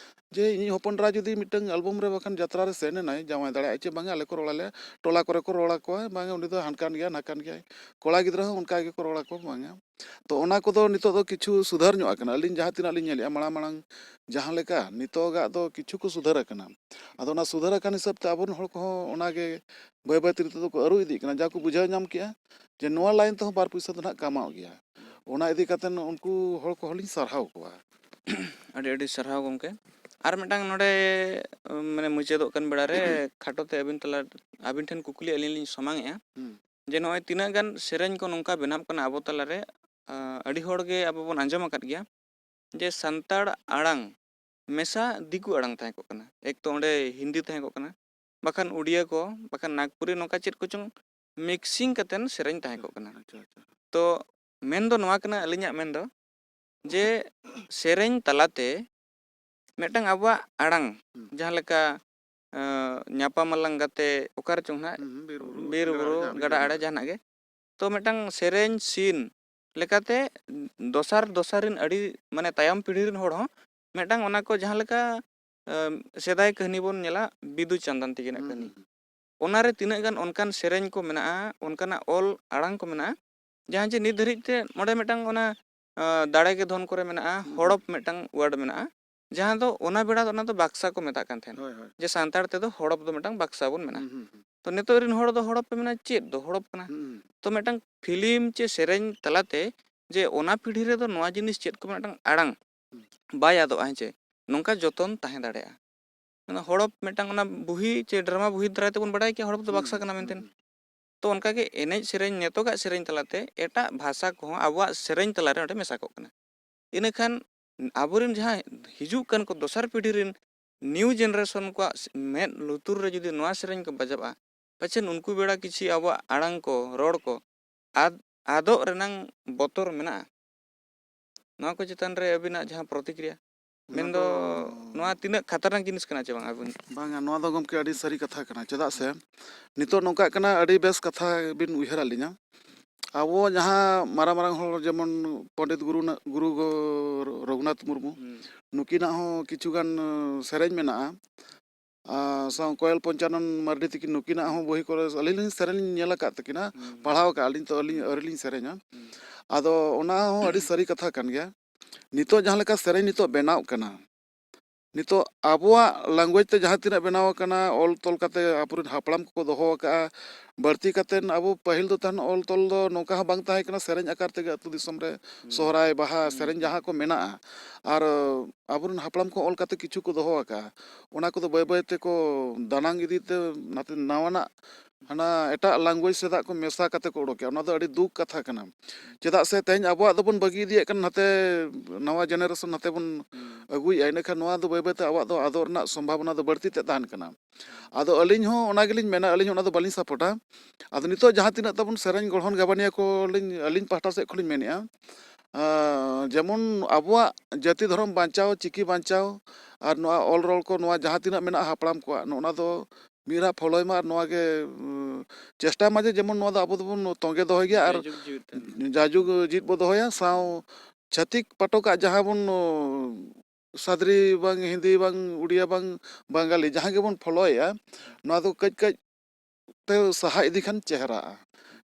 ᱡᱮ ᱤᱧᱤᱡ ᱦᱚᱯᱚᱱ ᱮᱨᱟ ᱡᱩᱫᱤ ᱢᱤᱫᱴᱟᱝ ᱟᱞᱵᱚᱢ ᱨᱮ ᱵᱟᱠᱷᱟᱱ ᱡᱟᱛᱨᱟ ᱨᱮ ᱥᱮᱱ ᱮᱱᱟᱭ, ᱡᱟᱶᱟᱭ ᱫᱟᱲᱮᱭᱟᱜᱼᱟᱭ ᱪᱮ ᱵᱟᱝᱟ, ᱟᱞᱮ ᱠᱚ ᱨᱚᱲ ᱟᱞᱮᱭᱟ, ᱴᱚᱞᱟ ᱠᱚᱨᱮ ᱠᱚ ᱨᱚᱲ ᱟᱠᱚᱣᱟ, ᱵᱟᱝᱟ ᱩᱱᱤ ᱫᱚ ᱦᱟᱱᱠᱟᱱ ᱜᱮᱭᱟ, ᱱᱟᱠᱟᱱ ᱜᱮᱭᱟᱭ᱾ ᱠᱚᱲᱟ ᱜᱤᱫᱽᱨᱟᱹ ᱦᱚᱸ ᱚᱱᱠᱟ ᱜᱮᱠᱚ ᱨᱚᱲ ᱟᱠᱚᱣᱟ, ᱵᱟᱝᱟ᱾ ᱛᱚ ᱚᱱᱟ ᱠᱚᱫᱚ ᱱᱤᱛᱚᱜ ᱫᱚ ᱠᱤᱪᱷᱩ ᱥᱩᱫᱷᱟᱹᱨ ᱧᱚᱜ ᱟᱠᱟᱱᱟ᱾ ᱟᱹᱞᱤᱧ ᱡᱟᱦᱟᱸ ᱛᱤᱱᱟᱹᱜ ᱞᱤᱧ ᱧᱮᱞᱮᱜᱼᱟ, ᱢᱟᱲᱟᱝ ᱢᱟᱲᱟᱝ ᱡᱟᱦᱟᱸ ᱞᱮᱠᱟ, ᱱᱤᱛᱚᱜᱟᱜ ᱫᱚ ᱠᱤᱪᱷᱩ ᱠᱚ ᱥᱩᱫᱷᱟᱹᱨ ᱟᱠᱟᱱᱟ᱾ ᱟᱫᱚ ᱚᱱᱟ ᱥᱩᱫᱷᱟᱹᱨ ᱟᱠᱟᱱ ᱦᱤᱥᱟᱹᱵ ᱛᱮ ᱟᱵᱚᱨᱮᱱ ᱦᱚᱲ ᱠᱚᱦᱚᱸ ᱚᱱᱟᱜᱮ ᱵᱟᱹᱭ ᱵᱟᱹᱭ ᱛᱮ ᱱᱤᱛᱚᱜ ᱫᱚᱠᱚ ᱟᱹᱨᱩ ᱤᱫᱤᱜ ᱠᱟᱱᱟ, ᱡᱟ ᱠᱚ ᱵᱩᱡᱷᱟᱹᱣ ᱧᱟᱢ ᱠᱮᱜᱼᱟ ᱡᱮ ᱱᱚᱣᱟ line ᱛᱮᱦᱚᱸ ᱵᱟᱨ ᱯᱩᱭᱥᱟᱹ ᱫᱚ ᱱᱟᱦᱟᱜ ᱠᱟᱢᱟᱣ ᱜᱮᱭᱟ᱾ ᱚᱱᱟ ᱤᱫᱤ ᱠᱟᱛᱮ ᱩᱱᱠᱩ ᱦᱚᱲ ᱠᱚᱦᱚᱸ ᱞᱤᱧ ᱥᱟᱨᱦᱟᱣ ᱠᱚᱣᱟ᱾ ᱟᱹᱰᱤ ᱟᱹᱰᱤ ᱥᱟᱨᱦᱟᱣ ᱜᱚᱢᱠᱮ᱾ ᱟᱨ ᱢᱤᱫᱴᱟᱝ ᱱᱚᱰᱮ, ᱩᱢ, ᱢᱟᱱᱮ ᱢᱩᱪᱟᱹᱫᱚᱜ ᱠᱟᱱ ᱵᱮᱲᱟ ᱨᱮ ᱠᱷᱟᱴᱚ ᱛᱮ ᱟᱹᱵᱤᱱ ᱛᱟᱞᱟ, ᱟᱹᱵᱤᱱ ᱴᱷᱮᱱ ᱠᱩᱠᱞᱤ ᱟᱹᱞᱤᱧ ᱞᱤᱧ ᱥᱟᱢᱟᱝ ᱮᱜᱼᱟ᱾ ᱦᱩᱸ᱾ ᱡᱮ ᱱᱚᱜᱼᱚᱭ ᱛᱤᱱᱟᱹᱜ ᱜᱟᱱ ᱥᱮᱨᱮᱧ ᱠᱚ ᱱᱚᱝᱠᱟ ᱵᱮᱱᱟᱜ ᱠᱟᱱᱟ ᱟᱵᱚ ᱛᱟᱞᱟᱨᱮ, ᱟ, ᱟᱹᱰᱤ ᱦᱚᱲ ᱜᱮ ᱟᱵᱚ ᱵᱚᱱ ᱟᱸᱡᱚᱢ ᱟᱠᱟᱫ ᱜᱮᱭᱟ ᱡᱮ ᱥᱟᱱᱛᱟᱲ ᱟᱲᱟᱝ ᱢᱮᱥᱟ ᱫᱤᱠᱩ ᱟᱲᱟᱝ ᱛᱟᱦᱮᱸ ᱠᱚᱜ ᱠᱟᱱᱟ, ᱮᱠ ᱛᱚ ᱚᱸᱰᱮ ᱦᱤᱱᱫᱤ ᱛᱟᱦᱮᱸ ᱠᱚᱜ ᱠᱟᱱᱟ, ᱵᱟᱠᱷᱟᱱ ᱩᱰᱤᱭᱟ ᱠᱚ, ᱵᱟᱠᱷᱟᱱ ᱱᱟᱜᱽᱯᱩᱨᱤ, ᱱᱚᱝᱠᱟ ᱪᱮᱫ ᱠᱚᱪᱚᱝ mixing ᱠᱟᱛᱮᱱ ᱥᱮᱨᱮᱧ ᱛᱟᱦᱮᱸ ᱠᱚᱜ ᱠᱟᱱᱟ᱾ ᱟᱪᱪᱷᱟ, ᱟᱪᱪᱷᱟ᱾ ᱛᱚ ᱢᱮᱱ ᱫᱚ ᱱᱚᱣᱟ ᱠᱟᱱᱟ, ᱟᱹᱞᱤᱧᱟᱜ ᱢᱮᱱ ᱫᱚ ᱡᱮ ᱥᱮᱨᱮᱧ ᱛᱟᱞᱟᱛᱮ ᱢᱤᱫᱴᱟᱝ ᱟᱵᱚᱣᱟᱜ ᱟᱲᱟᱝ, ᱦᱩᱸ᱾ ᱡᱟᱦᱟᱸ ᱞᱮᱠᱟ, ᱟᱸ, ᱧᱟᱯᱟᱢ ᱟᱞᱟᱝ ᱜᱟᱛᱮ ᱚᱠᱟ ᱨᱮᱪᱚᱝ ᱱᱟᱦᱟᱜ, ᱦᱩᱸ, ᱦᱩᱸ, ᱵᱤᱨ ᱵᱩᱨᱩ, ᱵᱤᱨ ᱵᱩᱨᱩ, ᱜᱟᱰᱟ ᱜᱟᱰᱟ ᱟᱲᱮ ᱟᱲᱮ ᱡᱟᱦᱟᱱᱟᱜ ᱜᱮ᱾ ᱛᱚ ᱢᱤᱫᱴᱟᱝ ᱥᱮᱨᱮᱧ scene ᱞᱮᱠᱟᱛᱮ ᱫᱚᱥᱟᱨ, ᱫᱚᱥᱟᱨ ᱨᱤᱱ ᱟᱹᱰᱤ, ᱢᱟᱱᱮ, ᱛᱟᱭᱚᱢ ᱯᱤᱲᱦᱤ ᱨᱤᱱ ᱦᱚᱲ ᱦᱚᱸ ᱢᱤᱫᱴᱟᱝ ᱚᱱᱟ ᱠᱚ ᱡᱟᱦᱟᱸ ᱞᱮᱠᱟ, ᱟᱸ, ᱥᱮᱫᱟᱭ ᱠᱟᱹᱦᱱᱤ ᱵᱚᱱ ᱧᱮᱞᱟ, ᱵᱤᱫᱩ ᱪᱟᱸᱫᱟᱱ ᱛᱤᱠᱤᱱᱟᱜ ᱦᱩᱸ, ᱠᱟᱹᱦᱱᱤ᱾ ᱦᱩᱸ, ᱦᱩᱸ᱾ ᱚᱱᱟᱨᱮ ᱛᱤᱱᱟᱹᱜ ᱜᱟᱱ ᱚᱱᱠᱟᱱ ᱥᱮᱨᱮᱧ ᱠᱚ ᱢᱮᱱᱟᱜᱼᱟ, ᱚᱱᱠᱟᱱᱟᱜ ᱚᱞ ᱟᱲᱟᱝ ᱠᱚ ᱢᱮᱱᱟᱜᱼᱟ, ᱡᱟᱦᱟᱸ ᱡᱮ ᱱᱤᱛ ᱫᱷᱟᱹᱨᱤᱡ ᱛᱮ ᱚᱸᱰᱮ ᱢᱤᱫᱴᱟᱝ ᱚᱱᱟ, ᱟᱸ, ᱫᱟᱲᱮ ᱜᱮ ᱫᱷᱚᱱ ᱠᱚᱨᱮ ᱢᱮᱱᱟᱜᱼᱟ, ᱦᱩᱸ, ᱦᱩᱸ᱾ ᱦᱚᱲᱚᱯ ᱢᱤᱫᱴᱟᱝ word ᱢᱮᱱᱟᱜᱼᱟ, ᱡᱟᱦᱟᱸ ᱫᱚ ᱚᱱᱟ ᱵᱮᱲᱟ ᱫᱚ ᱚᱱᱟ ᱫᱚ ᱵᱟᱠᱥᱟ ᱠᱚ ᱢᱮᱛᱟᱜ ᱠᱟᱱ ᱛᱟᱦᱮᱸᱫ᱾ ᱦᱳᱭ, ᱦᱳᱭ᱾ ᱡᱮ ᱥᱟᱱᱛᱟᱲ ᱛᱮᱫᱚ ᱦᱚᱲᱚᱯ ᱫᱚ ᱢᱤᱫᱴᱟᱝ ᱵᱟᱠᱥᱟ ᱵᱚᱱ ᱢᱮᱱᱟ᱾ ᱦᱩᱸ, ᱦᱩᱸ, ᱦᱩᱸ᱾ ᱛᱚ ᱱᱤᱛᱚᱜ ᱨᱤᱱ ᱦᱚᱲ ᱫᱚ ᱦᱚᱲᱚᱯ ᱯᱮ ᱢᱮᱱᱟ, ᱪᱮᱫ ᱫᱚ ᱦᱚᱲᱚᱯ ᱠᱟᱱᱟ? ᱦᱩᱸ, ᱦᱩᱸ᱾ ᱛᱚ ᱢᱤᱫᱴᱟᱝ film ᱪᱮ ᱥᱮᱨᱮᱧ ᱛᱟᱞᱟᱛᱮ ᱡᱮ ᱚᱱᱟ ᱯᱤᱲᱦᱤ ᱨᱮᱫᱚ ᱱᱚᱣᱟ ᱡᱤᱱᱤᱥ ᱪᱮᱫ ᱠᱚ ᱢᱤᱫᱴᱟᱝ ᱟᱲᱟᱝ ᱦᱩᱸ᱾ ᱵᱟᱭ ᱟᱫᱚᱜᱼᱟ, ᱦᱮᱸ ᱪᱮ? ᱱᱚᱝᱠᱟ ᱡᱚᱛᱚᱱ ᱛᱟᱦᱮᱸ ᱫᱟᱲᱮᱭᱟᱜᱼᱟ᱾ ᱚᱱᱟ ᱦᱚᱲᱚᱯ ᱢᱤᱫᱴᱟᱝ ᱚᱱᱟ ᱵᱩᱦᱤ ᱪᱮ drama ᱵᱩᱦᱤ ᱫᱟᱨᱟᱭ ᱛᱮᱵᱚᱱ ᱵᱟᱲᱟᱭ ᱠᱮᱭᱟ ᱦᱚᱲᱚᱯ ᱫᱚ ᱦᱩᱸ, ᱵᱟᱠᱥᱟ ᱦᱩᱸ, ᱠᱟᱱᱟ ᱦᱩᱸ, ᱢᱮᱱᱛᱮ᱾ ᱦᱩᱸ᱾ ᱛᱚ ᱚᱱᱠᱟᱜᱮ ᱮᱱᱮᱡ ᱥᱮᱨᱮᱧ, ᱱᱤᱛᱚᱜᱟᱜ ᱥᱮᱨᱮᱧ ᱛᱟᱞᱟᱛᱮ ᱮᱴᱟᱜ ᱵᱷᱟᱥᱟ ᱠᱚᱦᱚᱸ ᱟᱵᱚᱣᱟᱜ ᱥᱮᱨᱮᱧ ᱛᱟᱞᱟᱨᱮ ᱚᱸᱰᱮ ᱢᱮᱥᱟ ᱠᱚᱜ ᱠᱟᱱᱟ᱾ ᱤᱱᱟᱹᱠᱷᱟᱱ ᱟᱵᱚᱨᱮᱱ ᱡᱟᱦᱟᱸ ᱦᱤᱡᱩᱜ ᱠᱟᱱ ᱠᱚ ᱫᱚᱥᱟᱨ ᱯᱤᱲᱦᱤ ᱨᱮᱱ new generation ᱠᱚᱣᱟᱜ ᱢᱮᱫ ᱞᱩᱛᱩᱨ ᱨᱮ ᱡᱩᱫᱤ ᱱᱚᱣᱟ ᱥᱮᱨᱮᱧ ᱠᱚ ᱵᱟᱡᱟᱜᱼᱟ, ᱯᱟᱪᱮᱫ ᱩᱱᱠᱩ ᱵᱮᱲᱟ ᱠᱤᱪᱷᱤ ᱟᱵᱚᱣᱟᱜ ᱟᱲᱟᱝ ᱠᱚ, ᱨᱚᱲ ᱠᱚ ᱟᱫ, ᱟᱫᱚᱜ ᱨᱮᱱᱟᱝ ᱵᱚᱛᱚᱨ ᱢᱮᱱᱟᱜᱼᱟ᱾ ᱱᱚᱣᱟ ᱠᱚ ᱪᱮᱛᱟᱱ ᱨᱮ ᱟᱹᱵᱤᱱᱟᱜ ᱡᱟᱦᱟᱸ ᱯᱨᱚᱛᱤᱠᱨᱤᱭᱟ, ᱚᱱᱟ ᱢᱮᱱᱫᱚ ᱫᱚ ᱱᱚᱣᱟ ᱛᱤᱱᱟᱹᱜ ᱠᱷᱟᱛᱟᱨᱱᱟᱠ ᱡᱤᱱᱤᱥ ᱠᱟᱱᱟ ᱪᱮ ᱵᱟᱝ ᱟᱹᱵᱤᱱ? ᱵᱟᱝᱟ, ᱱᱚᱣᱟ ᱫᱚ ᱜᱚᱢᱠᱮ ᱟᱹᱰᱤ ᱥᱟᱹᱨᱤ ᱠᱟᱛᱷᱟ ᱠᱟᱱᱟ᱾ ᱪᱮᱫᱟᱜ ᱥᱮ ᱱᱤᱛᱚᱜ ᱱᱚᱝᱠᱟᱜ ᱠᱟᱱᱟ, ᱟᱹᱰᱤ ᱵᱮᱥ ᱠᱟᱛᱷᱟ ᱵᱤᱱ ᱩᱭᱦᱟᱹᱨᱟᱫ ᱞᱤᱧᱟ᱾ ᱟᱵᱚ ᱡᱟᱦᱟᱸ ᱢᱟᱨᱟᱝ ᱢᱟᱨᱟᱝ ᱦᱚᱲ, ᱡᱮᱢᱚᱱ ᱯᱚᱱᱰᱤᱛ ᱜᱩᱨᱩᱱᱟ-, ᱜᱩᱨᱩ ᱜᱚ-, ᱨᱚᱜᱷᱩᱱᱟᱛᱷ ᱢᱩᱨᱢᱩ, ᱦᱩᱸ᱾ ᱱᱩᱠᱤᱱᱟᱜ ᱦᱚᱸ ᱠᱤᱪᱷᱩ ᱜᱟᱱ, ᱟᱸ, ᱥᱮᱨᱮᱧ ᱢᱮᱱᱟᱜᱼᱟ᱾ ᱟᱨ ᱥᱟᱶ ᱠᱚᱭᱮᱞ ᱯᱚᱧᱪᱟᱱᱚᱱ ᱢᱟᱨᱰᱤ ᱛᱤᱠᱤᱱ, ᱱᱩᱠᱤᱱᱟᱜ ᱦᱚᱸ ᱵᱚᱦᱤ ᱠᱚᱨᱮ ᱟᱹᱞᱤᱧ ᱞᱤᱧ ᱥᱮᱨᱮᱧ ᱧᱮᱞ ᱟᱠᱟᱫ ᱛᱟᱹᱠᱤᱱᱟ, ᱦᱩᱸ᱾ ᱯᱟᱲᱦᱟᱣ ᱟᱠᱟᱫᱼᱟ ᱞᱤᱧ, ᱛᱚ ᱟᱹᱞᱤᱧ ᱦᱩᱸ᱾ ᱟᱹᱣᱨᱤ ᱞᱤᱧ ᱥᱮᱨᱮᱧᱟ᱾ ᱦᱩᱸ᱾ ᱟᱫᱚ ᱚᱱᱟ ᱦᱚᱸ ᱟᱹᱰᱤ ᱥᱟᱹᱨᱤ ᱠᱟᱛᱷᱟ ᱠᱟᱱ ᱜᱮᱭᱟ᱾ ᱱᱤᱛᱚᱜ ᱡᱟᱦᱟᱸ ᱞᱮᱠᱟ ᱥᱮᱨᱮᱧ ᱱᱤᱛᱚᱜ ᱵᱮᱱᱟᱣᱜ ᱠᱟᱱᱟ, ᱱᱤᱛᱚᱜ ᱟᱵᱚᱣᱟᱜ language ᱛᱮ ᱡᱟᱦᱟᱸ ᱛᱤᱱᱟᱹᱜ ᱵᱮᱱᱟᱣ ᱟᱠᱟᱱᱟ, ᱚᱞ ᱛᱚᱞ ᱠᱟᱛᱮ ᱟᱵᱚᱨᱮᱱ ᱦᱟᱯᱲᱟᱢ ᱠᱚᱠᱚ ᱫᱚᱦᱚ ᱟᱠᱟᱫᱼᱟ᱾ ᱵᱟᱹᱲᱛᱤ ᱠᱟᱛᱮ ᱟᱵᱚ ᱯᱟᱹᱦᱤᱞ ᱫᱚ ᱛᱟᱦᱮᱱ ᱚᱞ ᱛᱚᱞ ᱫᱚ ᱱᱚᱝᱠᱟ ᱦᱚᱸ ᱵᱟᱝ ᱛᱟᱦᱮᱸ ᱠᱟᱱᱟ, ᱥᱮᱨᱮᱧ ᱟᱠᱟᱨ ᱛᱮᱜᱮ ᱟᱹᱛᱩ ᱫᱤᱥᱚᱢ ᱨᱮ ᱦᱩᱸ᱾ ᱥᱚᱦᱨᱟᱭ, ᱵᱟᱦᱟ, ᱦᱩᱸ, ᱥᱮᱨᱮᱧ ᱦᱩᱸ᱾ ᱡᱟᱦᱟᱸ ᱠᱚ ᱢᱮᱱᱟᱜᱼᱟ, ᱟᱨ ᱟᱵᱚᱨᱮᱱ ᱦᱟᱯᱲᱟᱢ ᱠᱚ ᱚᱞ ᱠᱟᱛᱮ ᱠᱤᱪᱷᱩ ᱠᱚ ᱫᱚᱦᱚ ᱟᱠᱟᱫᱼᱟ, ᱚᱱᱟ ᱠᱚᱫᱚ ᱵᱟᱹᱭ ᱵᱟᱹᱭ ᱛᱮᱠᱚ ᱫᱟᱱᱟᱝ ᱤᱫᱤ ᱛᱮ ᱱᱟᱛᱮ ᱱᱟᱣᱟᱱᱟᱜ ᱦᱟᱱᱟ ᱮᱴᱟᱜ language ᱥᱮᱫᱟᱜ ᱠᱚ ᱢᱮᱥᱟ ᱠᱟᱛᱮ ᱠᱚ ᱚᱰᱚᱠᱮᱜᱼᱟ᱾ ᱚᱱᱟ ᱫᱚ ᱟᱹᱰᱤ ᱫᱩᱠ ᱠᱟᱛᱷᱟ ᱠᱟᱱᱟ᱾ ᱪᱮᱫᱟᱜ ᱥᱮ ᱛᱮᱦᱮᱧ ᱟᱵᱚᱣᱟᱜ ᱫᱚᱵᱚᱱ ᱵᱟᱹᱜᱤ ᱤᱫᱤᱭᱮᱫ ᱠᱟᱱᱟ, ᱱᱟᱛᱮ ᱱᱟᱣᱟ generation ᱱᱟᱛᱮ ᱵᱚᱱ ᱦᱩᱸ᱾ ᱟᱹᱜᱩᱭᱮᱫᱼᱟ, ᱤᱱᱟᱹᱠᱷᱟᱱ ᱱᱚᱣᱟ ᱫᱚ ᱵᱟᱹᱭ ᱵᱟᱹᱭᱛᱮ ᱟᱵᱚᱣᱟᱜ ᱫᱚ ᱟᱫᱚᱜ ᱨᱮᱱᱟᱜ ᱥᱚᱢᱵᱷᱟᱵᱚᱱᱟ ᱫᱚ ᱵᱟᱹᱲᱛᱤ ᱛᱮ ᱛᱟᱦᱮᱱ ᱠᱟᱱᱟ᱾ ᱟᱫᱚ ᱟᱹᱞᱤᱧ ᱦᱚᱸ ᱚᱱᱟ ᱜᱮᱞᱤᱧ ᱢᱮᱱᱟ, ᱟᱹᱞᱤᱧ ᱦᱚᱸ ᱚᱱᱟ ᱫᱚ ᱵᱟᱹᱞᱤᱧ ᱥᱟᱯᱳᱨᱴᱟ᱾ ᱟᱫᱚ ᱱᱤᱛᱚᱜ ᱡᱟᱦᱟᱸ ᱛᱤᱱᱟᱹᱜ ᱛᱟᱵᱚᱱ ᱥᱮᱨᱮᱧ ᱜᱚᱲᱦᱚᱱ ᱜᱟᱵᱟᱱᱤᱭᱟᱹ ᱠᱚ ᱞᱤᱧ, ᱟᱹᱞᱤᱧ ᱯᱟᱦᱴᱟ ᱥᱮᱫ ᱠᱷᱚᱱ ᱞᱤᱧ ᱢᱮᱱᱮᱫᱼᱟ, ᱟᱸ, ᱡᱮᱢᱚᱱ ᱟᱵᱚᱣᱟᱜ ᱡᱟᱹᱛᱤ ᱫᱷᱚᱨᱚᱢ ᱵᱟᱧᱪᱟᱣ, ᱪᱤᱠᱤ ᱵᱟᱧᱪᱟᱣ, ᱟᱨ ᱱᱚᱣᱟ ᱚᱞ ᱨᱚᱲ ᱠᱚ, ᱱᱚᱣᱟ ᱡᱟᱦᱟᱸ ᱛᱤᱱᱟᱹᱜ ᱢᱮᱱᱟᱜᱼᱟ ᱦᱟᱯᱲᱟᱢ ᱠᱚᱣᱟᱜ, ᱱᱚᱜᱼᱚ ᱱᱟ ᱫᱚ ᱢᱤᱫ ᱫᱷᱟᱣ ᱯᱷᱚᱞᱚᱭ ᱢᱟ, ᱟᱨ ᱱᱚᱣᱟ ᱜᱮ, ᱩᱸ, ᱪᱮᱥᱴᱟᱭ ᱢᱟ ᱡᱮ ᱡᱮᱢᱚᱱ ᱱᱚᱣᱟ ᱫᱚ ᱟᱵᱚ ᱫᱚᱵᱚᱱ ᱛᱚᱸᱜᱮ ᱫᱚᱦᱚᱭ ᱜᱮᱭᱟ ᱟᱨ ᱡᱟᱭᱡᱩᱜᱽ ᱡᱤᱣᱤᱫ ᱛᱟᱦᱮᱱ ᱢᱟ᱾ ᱡᱟᱭᱡᱩᱜᱽ ᱡᱤᱣᱤᱫ ᱵᱚ ᱫᱚᱦᱚᱭᱟ᱾ ᱥᱟᱶ ᱪᱷᱟᱹᱛᱤᱠ ᱯᱟᱴᱚᱠᱟᱜ ᱡᱟᱦᱟᱸ ᱵᱚᱱ, ᱩᱸ, ᱥᱟᱫᱽᱨᱤ ᱵᱟᱝ ᱦᱤᱱᱫᱤ ᱵᱟᱝ ᱩᱲᱤᱭᱟ ᱵᱟᱝ ᱵᱟᱝᱜᱟᱞᱤ ᱡᱟᱦᱟᱸ ᱜᱮᱵᱚᱱ ᱯᱷᱚᱞᱚᱭᱮᱫᱼᱟ, ᱱᱚᱣᱟ ᱫᱚ ᱠᱟᱹᱡ ᱠᱟᱹᱡ ᱛᱮ ᱥᱟᱦᱟ ᱤᱫᱤ ᱠᱷᱟᱱ ᱪᱮᱦᱨᱟᱜᱼᱟ᱾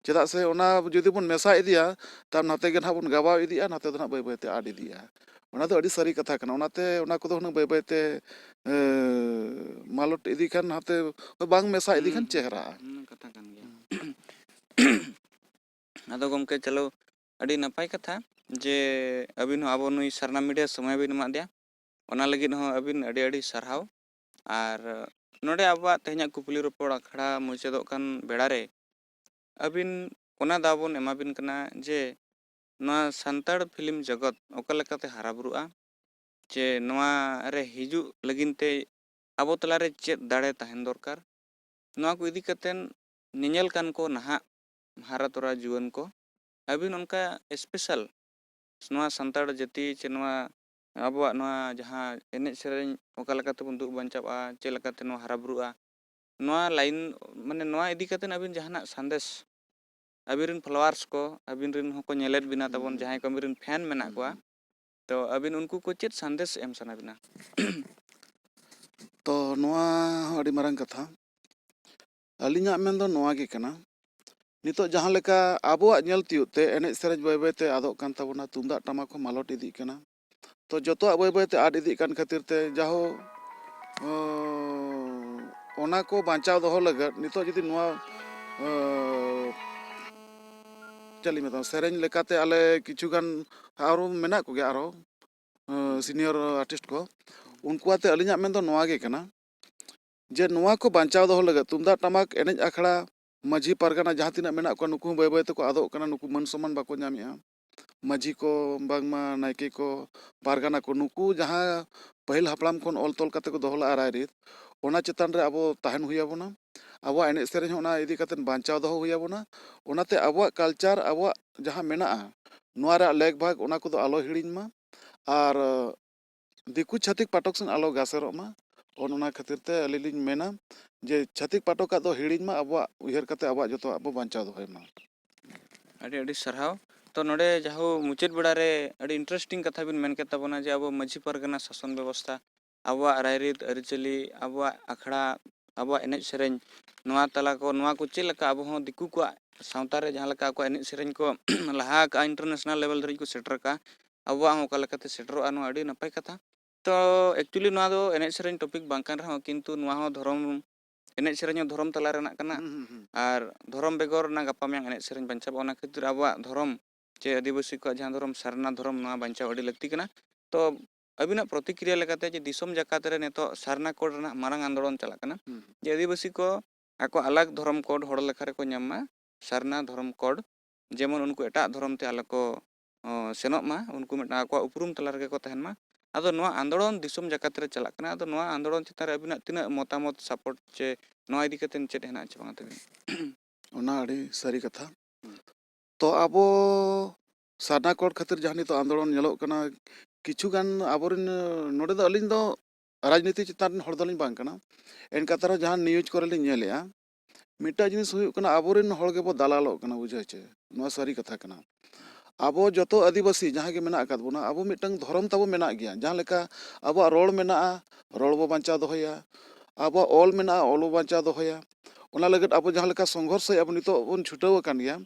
ᱪᱮᱫᱟᱜ ᱥᱮ ᱚᱱᱟ ᱡᱩᱫᱤ ᱵᱚᱱ ᱢᱮᱥᱟ ᱤᱫᱤᱭᱟ, ᱛᱟᱦᱞᱮ ᱱᱟᱛᱮ ᱜᱮ ᱱᱟᱦᱟᱜ ᱵᱚᱱ ᱜᱟᱵᱟᱣ ᱤᱫᱤᱜᱼᱟ, ᱱᱟᱛᱮ ᱫᱚ ᱱᱟᱦᱟᱜ ᱵᱟᱹᱭ ᱵᱟᱹᱭ ᱛᱮ ᱟᱫ ᱤᱫᱤᱜᱼᱟ᱾ ᱚᱱᱟ ᱫᱚ ᱟᱹᱰᱤ ᱥᱟᱹᱨᱤ ᱠᱟᱛᱷᱟ ᱠᱟᱱᱟ᱾ ᱚᱱᱟᱛᱮ ᱚᱱᱟ ᱠᱚᱫᱚ ᱦᱩᱱᱟᱹᱝ ᱵᱟᱹᱭ ᱵᱟᱹᱭ ᱛᱮ, ᱮᱸ, ᱢᱟᱞᱚᱴ ᱤᱫᱤ ᱠᱷᱟᱱ ᱱᱟᱛᱮ ᱵᱟᱝ ᱢᱮᱥᱟ ᱤᱫᱤ ᱦᱩᱸ, ᱠᱷᱟᱱ ᱦᱩᱸ᱾ ᱪᱮᱦᱨᱟᱜᱼᱟ᱾ ᱦᱩᱸ, ᱠᱟᱛᱷᱟ ᱠᱟᱱ ᱜᱮᱭᱟ᱾ ᱦᱩᱸ᱾ ᱟᱫᱚ ᱜᱚᱢᱠᱮ, ᱪᱚᱞᱚ, ᱟᱹᱰᱤ ᱱᱟᱯᱟᱭ ᱠᱟᱛᱷᱟ ᱡᱮ ᱟᱹᱵᱤᱱ ᱦᱚᱸ ᱟᱵᱚ ᱱᱩᱭ ᱥᱟᱨᱱᱟ ᱢᱤᱰᱤᱭᱟ ᱥᱚᱢᱚᱭ ᱵᱤᱱ ᱮᱢᱟᱫ ᱫᱮᱭᱟ, ᱚᱱᱟ ᱞᱟᱹᱜᱤᱫ ᱦᱚᱸ ᱟᱹᱵᱤᱱ ᱟᱹᱰᱤ ᱟᱹᱰᱤ ᱥᱟᱨᱦᱟᱣ᱾ ᱟᱨ ᱱᱚᱰᱮ ᱟᱵᱚᱣᱟᱜ ᱛᱮᱦᱮᱧᱟᱜ ᱠᱩᱠᱞᱤ ᱨᱚᱯᱚᱲ ᱟᱠᱷᱲᱟ ᱢᱩᱪᱟᱹᱫᱚᱜ ᱠᱟᱱ ᱵᱮᱲᱟ ᱨᱮ ᱟᱹᱵᱤᱱ ᱚᱱᱟ ᱫᱟᱣ ᱵᱚᱱ ᱮᱢᱟᱵᱤᱱ ᱠᱟᱱᱟ ᱡᱮ ᱱᱚᱣᱟ ᱥᱟᱱᱛᱟᱲ ᱯᱷᱤᱞᱢ ᱡᱚᱜᱚᱛ ᱚᱠᱟ ᱞᱮᱠᱟᱛᱮ ᱦᱟᱨᱟ ᱵᱩᱨᱩᱜᱼᱟ, ᱪᱮ ᱱᱚᱣᱟ ᱨᱮ ᱦᱤᱡᱩᱜ ᱞᱟᱹᱜᱤᱫ ᱛᱮ ᱟᱵᱚ ᱛᱟᱞᱟᱨᱮ ᱪᱮᱫ ᱫᱟᱲᱮ ᱛᱟᱦᱮᱱ ᱫᱚᱨᱠᱟᱨ, ᱱᱚᱣᱟ ᱠᱚ ᱤᱫᱤ ᱠᱟᱛᱮᱱ ᱧᱮᱧᱮᱞ ᱠᱟᱱ ᱠᱚ ᱱᱟᱦᱟᱜ ᱦᱟᱨᱟ ᱛᱚᱨᱟ ᱡᱩᱣᱟᱹᱱ ᱠᱚ, ᱟᱹᱵᱤᱱ ᱚᱱᱠᱟ special ᱱᱚᱣᱟ ᱥᱟᱱᱛᱟᱲ ᱡᱟᱹᱛᱤ ᱪᱮ ᱱᱚᱣᱟ ᱟᱵᱚᱣᱟᱜ ᱱᱚᱣᱟ ᱡᱟᱦᱟᱸ ᱮᱱᱮᱡ ᱥᱮᱨᱮᱧ ᱚᱠᱟ ᱞᱮᱠᱟ ᱛᱮᱵᱚᱱ ᱫᱩᱜ ᱵᱟᱧᱪᱟᱣᱜᱼᱟ, ᱪᱮᱫ ᱞᱮᱠᱟᱛᱮ ᱱᱚᱣᱟ ᱦᱟᱨᱟ ᱵᱩᱨᱩᱜᱼᱟ, ᱱᱚᱣᱟ line, ᱢᱟᱱᱮ, ᱱᱚᱣᱟ ᱤᱫᱤ ᱠᱟᱛᱮ ᱟᱹᱵᱤᱱ ᱡᱟᱦᱟᱱᱟᱜ ᱥᱟᱸᱫᱮᱥ ᱟᱹᱵᱤᱱ ᱨᱮᱱ ᱯᱷᱚᱞᱳᱣᱟᱨᱥ ᱠᱚ ᱟᱹᱵᱤᱱ ᱨᱮᱱ ᱦᱚᱸᱠᱚ ᱧᱮᱞᱮᱫ ᱵᱤᱱᱟ ᱛᱟᱵᱚᱱ, ᱦᱩᱸ, ᱡᱟᱦᱟᱸᱭ ᱠᱚ ᱟᱹᱵᱤᱱ ᱨᱮᱱ ᱯᱷᱮᱱ ᱢᱮᱱᱟᱜ ᱠᱚᱣᱟ, ᱦᱩᱸ᱾ ᱛᱚ ᱟᱹᱵᱤᱱ ᱩᱱᱠᱩ ᱠᱚ ᱪᱮᱫ ᱥᱟᱸᱫᱮᱥ ᱮᱢ ᱥᱟᱱᱟ ᱵᱤᱱᱟ? ᱛᱚ ᱱᱚᱣᱟ ᱦᱚᱸ ᱟᱹᱰᱤ ᱢᱟᱨᱟᱝ ᱠᱟᱛᱷᱟ᱾ ᱟᱹᱞᱤᱧᱟᱜ ᱢᱮᱱ ᱫᱚ ᱱᱚᱣᱟ ᱜᱮ ᱠᱟᱱᱟ, ᱱᱤᱛᱚᱜ ᱡᱟᱦᱟᱸ ᱞᱮᱠᱟ ᱟᱵᱚᱣᱟᱜ ᱧᱮᱞ ᱛᱤᱭᱳᱜ ᱛᱮ ᱮᱱᱮᱡ ᱥᱮᱨᱮᱧ ᱵᱟᱹᱭ ᱵᱟᱹᱭ ᱛᱮ ᱟᱫᱚᱜ ᱠᱟᱱ ᱛᱟᱵᱚᱱᱟ, ᱛᱩᱢᱫᱟᱜ ᱴᱟᱢᱟᱠ ᱦᱚᱸ ᱢᱟᱞᱚᱴ ᱤᱫᱤᱜ ᱠᱟᱱᱟ᱾ ᱛᱚ ᱡᱚᱛᱚᱣᱟᱜ ᱵᱟᱹᱭ ᱵᱟᱹᱭ ᱛᱮ ᱟᱫ ᱤᱫᱤᱜ ᱠᱟᱱ ᱠᱷᱟᱹᱛᱤᱨ ᱛᱮ ᱡᱟᱦᱳ, ᱚᱸ, ᱚᱱᱟ ᱠᱚ ᱵᱟᱧᱪᱟᱣ ᱫᱚᱦᱚ ᱞᱟᱹᱜᱤᱫ ᱱᱤᱛᱚᱜ ᱡᱩᱫᱤ ᱱᱚᱣᱟ, ᱚᱸ, ᱪᱮᱫ ᱞᱤᱧ ᱢᱮᱛᱟᱢᱟ, ᱥᱮᱨᱮᱧ ᱞᱮᱠᱟᱛᱮ ᱟᱞᱮ ᱠᱤᱪᱷᱩ ᱜᱟᱱ ᱟᱨᱚ ᱢᱮᱱᱟᱜ ᱠᱚᱜᱮᱭᱟ ᱟᱨᱚ, ᱚᱸ, ᱥᱤᱱᱤᱭᱚᱨ ᱟᱨᱴᱤᱥᱴ ᱠᱚ, ᱩᱱᱠᱩ ᱟᱛᱮ ᱟᱹᱞᱤᱧᱟᱜ ᱢᱮᱱ ᱫᱚ ᱱᱚᱣᱟ ᱜᱮ ᱠᱟᱱᱟ ᱡᱮ ᱱᱚᱣᱟ ᱠᱚ ᱵᱟᱧᱪᱟᱣ ᱫᱚᱦᱚ ᱞᱟᱹᱜᱤᱫ ᱛᱩᱢᱫᱟᱜ ᱴᱟᱢᱟᱠ, ᱮᱱᱮᱡ ᱟᱠᱷᱲᱟ, ᱢᱟᱹᱡᱷᱤ ᱯᱟᱨᱜᱟᱱᱟ ᱡᱟᱦᱟᱸ ᱛᱤᱱᱟᱹᱜ ᱢᱮᱱᱟᱜ ᱠᱚᱣᱟ, ᱱᱩᱠᱩ ᱦᱚᱸ ᱵᱟᱹᱭ ᱵᱟᱹᱭ ᱛᱮᱠᱚ ᱟᱫᱚᱜ ᱠᱟᱱᱟ, ᱱᱩᱠᱩ ᱢᱟᱹᱱ ᱥᱚᱢᱢᱟᱱ ᱵᱟᱠᱚ ᱧᱟᱢᱮᱜᱼᱟ᱾ ᱢᱟᱹᱡᱷᱤ ᱠᱚ, ᱵᱟᱝᱢᱟ ᱱᱟᱭᱠᱮ ᱠᱚ, ᱯᱟᱨᱜᱟᱱᱟ ᱠᱚ, ᱱᱩᱠᱩ ᱡᱟᱦᱟᱸ ᱯᱟᱹᱦᱤᱞ ᱦᱟᱯᱲᱟᱢ ᱠᱷᱚᱱ ᱚᱞ ᱛᱚᱞ ᱠᱟᱛᱮ ᱠᱚ ᱫᱚᱦᱚ ᱞᱟᱜᱼᱟ ᱨᱟᱭᱨᱤᱛ, ᱚᱱᱟ ᱪᱮᱛᱟᱱ ᱨᱮ ᱟᱵᱚ ᱛᱟᱦᱮᱱ ᱦᱩᱭ ᱟᱵᱚᱱᱟ᱾ ᱟᱵᱚᱣᱟᱜ ᱮᱱᱮᱡ ᱥᱮᱨᱮᱧ ᱦᱚᱸ ᱚᱱᱟ ᱤᱫᱤ ᱠᱟᱛᱮ ᱵᱟᱧᱪᱟᱣ ᱫᱚᱦᱚ ᱦᱩᱭ ᱟᱵᱚᱱᱟ᱾ ᱚᱱᱟᱛᱮ ᱟᱵᱚᱣᱟᱜ ᱠᱟᱞᱪᱟᱨ, ᱟᱵᱚᱣᱟᱜ ᱡᱟᱦᱟᱸ ᱢᱮᱱᱟᱜᱼᱟ, ᱱᱚᱣᱟ ᱨᱮᱭᱟᱜ ᱞᱮᱠ ᱵᱷᱟᱜᱽ, ᱚᱱᱟ ᱠᱚᱫᱚ ᱟᱞᱚ ᱦᱤᱲᱤᱧ ᱢᱟ᱾ ᱟᱨ ᱫᱤᱠᱩ ᱪᱷᱟᱹᱛᱤᱠ ᱯᱟᱴᱚᱠ ᱥᱮᱱ ᱟᱞᱚ ᱜᱟᱥᱮᱨᱚᱜ ᱢᱟ᱾ ᱚᱱ ᱚᱱᱟ ᱠᱷᱟᱹᱛᱤᱨ ᱛᱮ ᱟᱹᱞᱤᱧ ᱞᱤᱧ ᱢᱮᱱᱟ ᱡᱮ ᱪᱷᱟᱹᱛᱤᱠ ᱯᱟᱴᱚᱠᱟᱜ ᱫᱚ ᱦᱤᱲᱤᱧ ᱢᱟ, ᱟᱵᱚᱣᱟᱜ ᱩᱭᱦᱟᱹᱨ ᱠᱟᱛᱮ ᱟᱵᱚᱣᱟᱜ ᱡᱚᱛᱚᱣᱟᱜ ᱵᱚ ᱵᱟᱧᱪᱟᱣ ᱫᱚᱦᱚᱭ ᱢᱟ᱾ ᱟᱹᱰᱤ ᱟᱹᱰᱤ ᱥᱟᱨᱦᱟᱣ᱾ ᱛᱚ ᱱᱚᱰᱮ ᱡᱟᱦᱳ ᱢᱩᱪᱟᱹᱫ ᱵᱮᱲᱟ ᱨᱮ ᱟᱹᱰᱤ interesting ᱠᱟᱛᱷᱟ ᱵᱤᱱ ᱢᱮᱱ ᱠᱮᱫ ᱛᱟᱵᱚᱱᱟ ᱡᱮ ᱟᱵᱚ ᱢᱟᱹᱡᱷᱤ ᱯᱟᱨᱜᱟᱱᱟ ᱥᱟᱥᱚᱱ ᱵᱮᱵᱚᱥᱛᱷᱟ, ᱟᱵᱚᱣᱟᱜ ᱨᱟᱭᱨᱤᱛ ᱟᱹᱨᱤᱪᱟᱹᱞᱤ, ᱟᱵᱚᱣᱟᱜ ᱟᱠᱷᱲᱟ, ᱟᱵᱚᱣᱟᱜ ᱮᱱᱮᱡ ᱥᱮᱨᱮᱧ, ᱱᱚᱣᱟ ᱛᱟᱞᱟ ᱠᱚ, ᱱᱚᱣᱟ ᱠᱚ ᱪᱮᱫ ᱞᱮᱠᱟ ᱟᱵᱚ ᱦᱚᱸ ᱫᱤᱠᱩ ᱠᱚᱣᱟᱜ ᱥᱟᱶᱛᱟ ᱨᱮ ᱡᱟᱦᱟᱸ ᱞᱮᱠᱟ ᱟᱠᱚᱣᱟᱜ ᱮᱱᱮᱡ ᱥᱮᱨᱮᱧ ᱠᱚ ᱞᱟᱦᱟ ᱟᱠᱟᱜᱼᱟ, international level ᱫᱷᱟᱹᱨᱤᱡ ᱠᱚ ᱥᱮᱴᱮᱨ ᱟᱠᱟᱜᱼᱟ, ᱟᱵᱚᱣᱟᱜ ᱦᱚᱸ ᱚᱠᱟ ᱞᱮᱠᱟᱛᱮ ᱥᱮᱴᱮᱨᱚᱜᱼᱟ, ᱱᱚᱣᱟ ᱟᱹᱰᱤ ᱱᱟᱯᱟᱭ ᱠᱟᱛᱷᱟ᱾ ᱛᱚ actually ᱱᱚᱣᱟ ᱫᱚ ᱮᱱᱮᱡ ᱥᱮᱨᱮᱧ topic ᱵᱟᱝ ᱠᱟᱱ ᱨᱮᱦᱚᱸ, ᱠᱤᱱᱛᱩ ᱱᱚᱣᱟ ᱦᱚᱸ ᱫᱷᱚᱨᱚᱢ, ᱮᱱᱮᱡ ᱥᱮᱨᱮᱧ ᱦᱚᱸ ᱫᱷᱚᱨᱚᱢ ᱛᱟᱞᱟ ᱨᱮᱱᱟᱜ ᱠᱟᱱᱟ᱾ ᱦᱩᱸ, ᱦᱩᱸ, ᱦᱩᱸ᱾ ᱟᱨ ᱫᱷᱚᱨᱚᱢ ᱵᱮᱜᱚᱨ ᱨᱮᱱᱟᱜ ᱜᱟᱯᱟ ᱢᱮᱭᱟᱝ ᱮᱱᱮᱡ ᱥᱮᱨᱮᱧ ᱵᱟᱧᱪᱟᱣ ᱵᱟᱝ, ᱚᱱᱟ ᱠᱷᱟᱹᱛᱤᱨ ᱟᱵᱚᱣᱟᱜ ᱫᱷᱚᱨᱚᱢ ᱪᱮ ᱟᱹᱫᱤᱵᱟᱹᱥᱤ ᱠᱚᱣᱟᱜ ᱡᱟᱦᱟᱸ ᱫᱷᱚᱨᱚᱢ ᱥᱟᱨᱱᱟ ᱫᱷᱚᱨᱚᱢ, ᱱᱚᱣᱟ ᱵᱟᱧᱪᱟᱣ ᱟᱹᱰᱤ ᱞᱟᱹᱠᱛᱤ ᱠᱟᱱᱟ᱾ ᱛᱚ ᱟᱹᱵᱤᱱᱟᱜ ᱯᱨᱚᱛᱤᱠᱨᱤᱭᱟ ᱞᱮᱠᱟᱛᱮ ᱡᱮ ᱫᱤᱥᱚᱢ ᱡᱟᱠᱟᱛ ᱨᱮ ᱱᱤᱛᱚᱜ ᱥᱟᱨᱱᱟ code ᱨᱮᱱᱟᱜ ᱢᱟᱨᱟᱝ ᱟᱱᱫᱳᱞᱚᱱ ᱪᱟᱞᱟᱜ ᱠᱟᱱᱟ, ᱦᱩᱸ᱾ ᱡᱮ ᱟᱹᱫᱤᱵᱟᱹᱥᱤ ᱠᱚ ᱟᱠᱚ ᱟᱞᱟᱜᱽ ᱫᱷᱚᱨᱚᱢ code ᱦᱚᱲ ᱞᱮᱠᱷᱟ ᱨᱮᱠᱚ ᱧᱟᱢ ᱢᱟ, ᱥᱟᱨᱱᱟ ᱫᱷᱚᱨᱚᱢ code, ᱡᱮᱢᱚᱱ ᱩᱱᱠᱩ ᱮᱴᱟᱜ ᱫᱷᱚᱨᱚᱢ ᱛᱮ ᱟᱞᱚ ᱠᱚ, ᱚ, ᱥᱮᱱᱚᱜ ᱢᱟ, ᱩᱱᱠᱩ ᱢᱤᱫᱴᱟᱝ ᱟᱠᱚᱣᱟᱜ ᱩᱯᱨᱩᱢ ᱛᱟᱞᱟ ᱨᱮᱜᱮ ᱠᱚ ᱛᱟᱦᱮᱱ ᱢᱟ᱾ ᱟᱫᱚ ᱱᱚᱣᱟ ᱟᱱᱫᱳᱞᱚᱱ ᱫᱤᱥᱚᱢ ᱡᱟᱠᱟᱛ ᱨᱮ ᱪᱟᱞᱟᱜ ᱠᱟᱱᱟ, ᱟᱫᱚ ᱱᱚᱣᱟ ᱟᱱᱫᱳᱞᱚᱱ ᱪᱮᱛᱟᱱ ᱨᱮ ᱟᱹᱵᱤᱱᱟᱜ ᱛᱤᱱᱟᱹᱜ ᱢᱚᱛᱟᱢᱚᱛ, support ᱪᱮ ᱱᱚᱣᱟ ᱤᱫᱤ ᱠᱟᱛᱮ ᱪᱮᱫ ᱦᱮᱱᱟᱜᱼᱟ ᱪᱮ ᱵᱟᱝᱟ ᱛᱟᱹᱵᱤᱱ? ᱚᱱᱟ ᱟᱹᱰᱤ ᱥᱟᱹᱨᱤ ᱠᱟᱛᱷᱟ᱾ ᱦᱩᱸ᱾ ᱛᱚ ᱟᱵᱚ ᱥᱟᱨᱱᱟ code ᱠᱷᱟᱹᱛᱤᱨ ᱡᱟᱦᱟᱸ ᱱᱤᱛᱚᱜ ᱟᱱᱫᱳᱞᱚᱱ ᱧᱮᱞᱚᱜ ᱠᱟᱱᱟ, ᱠᱤᱪᱷᱩ ᱜᱟᱱ ᱟᱵᱚᱨᱮᱱ, ᱱᱚᱰᱮ ᱫᱚ ᱟᱹᱞᱤᱧ ᱫᱚ ᱨᱟᱡᱽᱱᱤᱛᱤ ᱪᱮᱛᱟᱱ ᱨᱮᱱ ᱦᱚᱲ ᱫᱚᱞᱤᱧ ᱵᱟᱝ ᱠᱟᱱᱟ, ᱮᱱᱠᱟᱛᱮ ᱨᱮᱦᱚᱸ ᱡᱟᱦᱟᱸ news ᱠᱚᱨᱮ ᱞᱤᱧ ᱧᱮᱞᱮᱜᱼᱟ, ᱢᱤᱫᱴᱟᱝ ᱡᱤᱱᱤᱥ ᱦᱩᱭᱩᱜ ᱠᱟᱱᱟ, ᱟᱵᱚᱨᱮᱱ ᱦᱚᱲ ᱜᱮᱵᱚ ᱫᱟᱞᱟᱞᱚᱜ ᱠᱟᱱᱟ, ᱵᱩᱡᱷᱟᱹᱣ ᱪᱮ? ᱱᱚᱣᱟ ᱥᱟᱹᱨᱤ ᱠᱟᱛᱷᱟ ᱠᱟᱱᱟ᱾ ᱟᱵᱚ ᱡᱚᱛᱚ ᱟᱹᱫᱤᱵᱟᱹᱥᱤ ᱡᱟᱦᱟᱸ ᱜᱮ ᱢᱮᱱᱟᱜ ᱟᱠᱟᱫ ᱵᱚᱱᱟ, ᱟᱵᱚ ᱢᱤᱫᱴᱟᱝ ᱫᱷᱚᱨᱚᱢ ᱛᱟᱵᱚ ᱢᱮᱱᱟᱜ ᱜᱮᱭᱟ᱾ ᱡᱟᱦᱟᱸ ᱞᱮᱠᱟ ᱟᱵᱚᱣᱟᱜ ᱨᱚᱲ ᱢᱮᱱᱟᱜᱼᱟ, ᱨᱚᱲ ᱵᱚ ᱵᱟᱧᱪᱟᱣ ᱫᱚᱦᱚᱭᱟ, ᱟᱵᱚᱣᱟᱜ ᱚᱞ ᱢᱮᱱᱟᱜᱼᱟ, ᱚᱞ ᱵᱚ ᱵᱟᱧᱪᱟᱣ ᱫᱚᱦᱚᱭᱟ᱾ ᱚᱱᱟ ᱞᱟᱹᱜᱤᱫ ᱟᱵᱚ ᱡᱟᱦᱟᱸ ᱞᱮᱠᱟ ᱥᱚᱝᱜᱷᱚᱨᱥᱚ ᱟᱵᱚ ᱱᱤᱛᱚᱜ ᱵᱚᱱ ᱪᱷᱩᱴᱟᱹᱣ ᱟᱠᱟᱱ ᱜᱮᱭᱟ,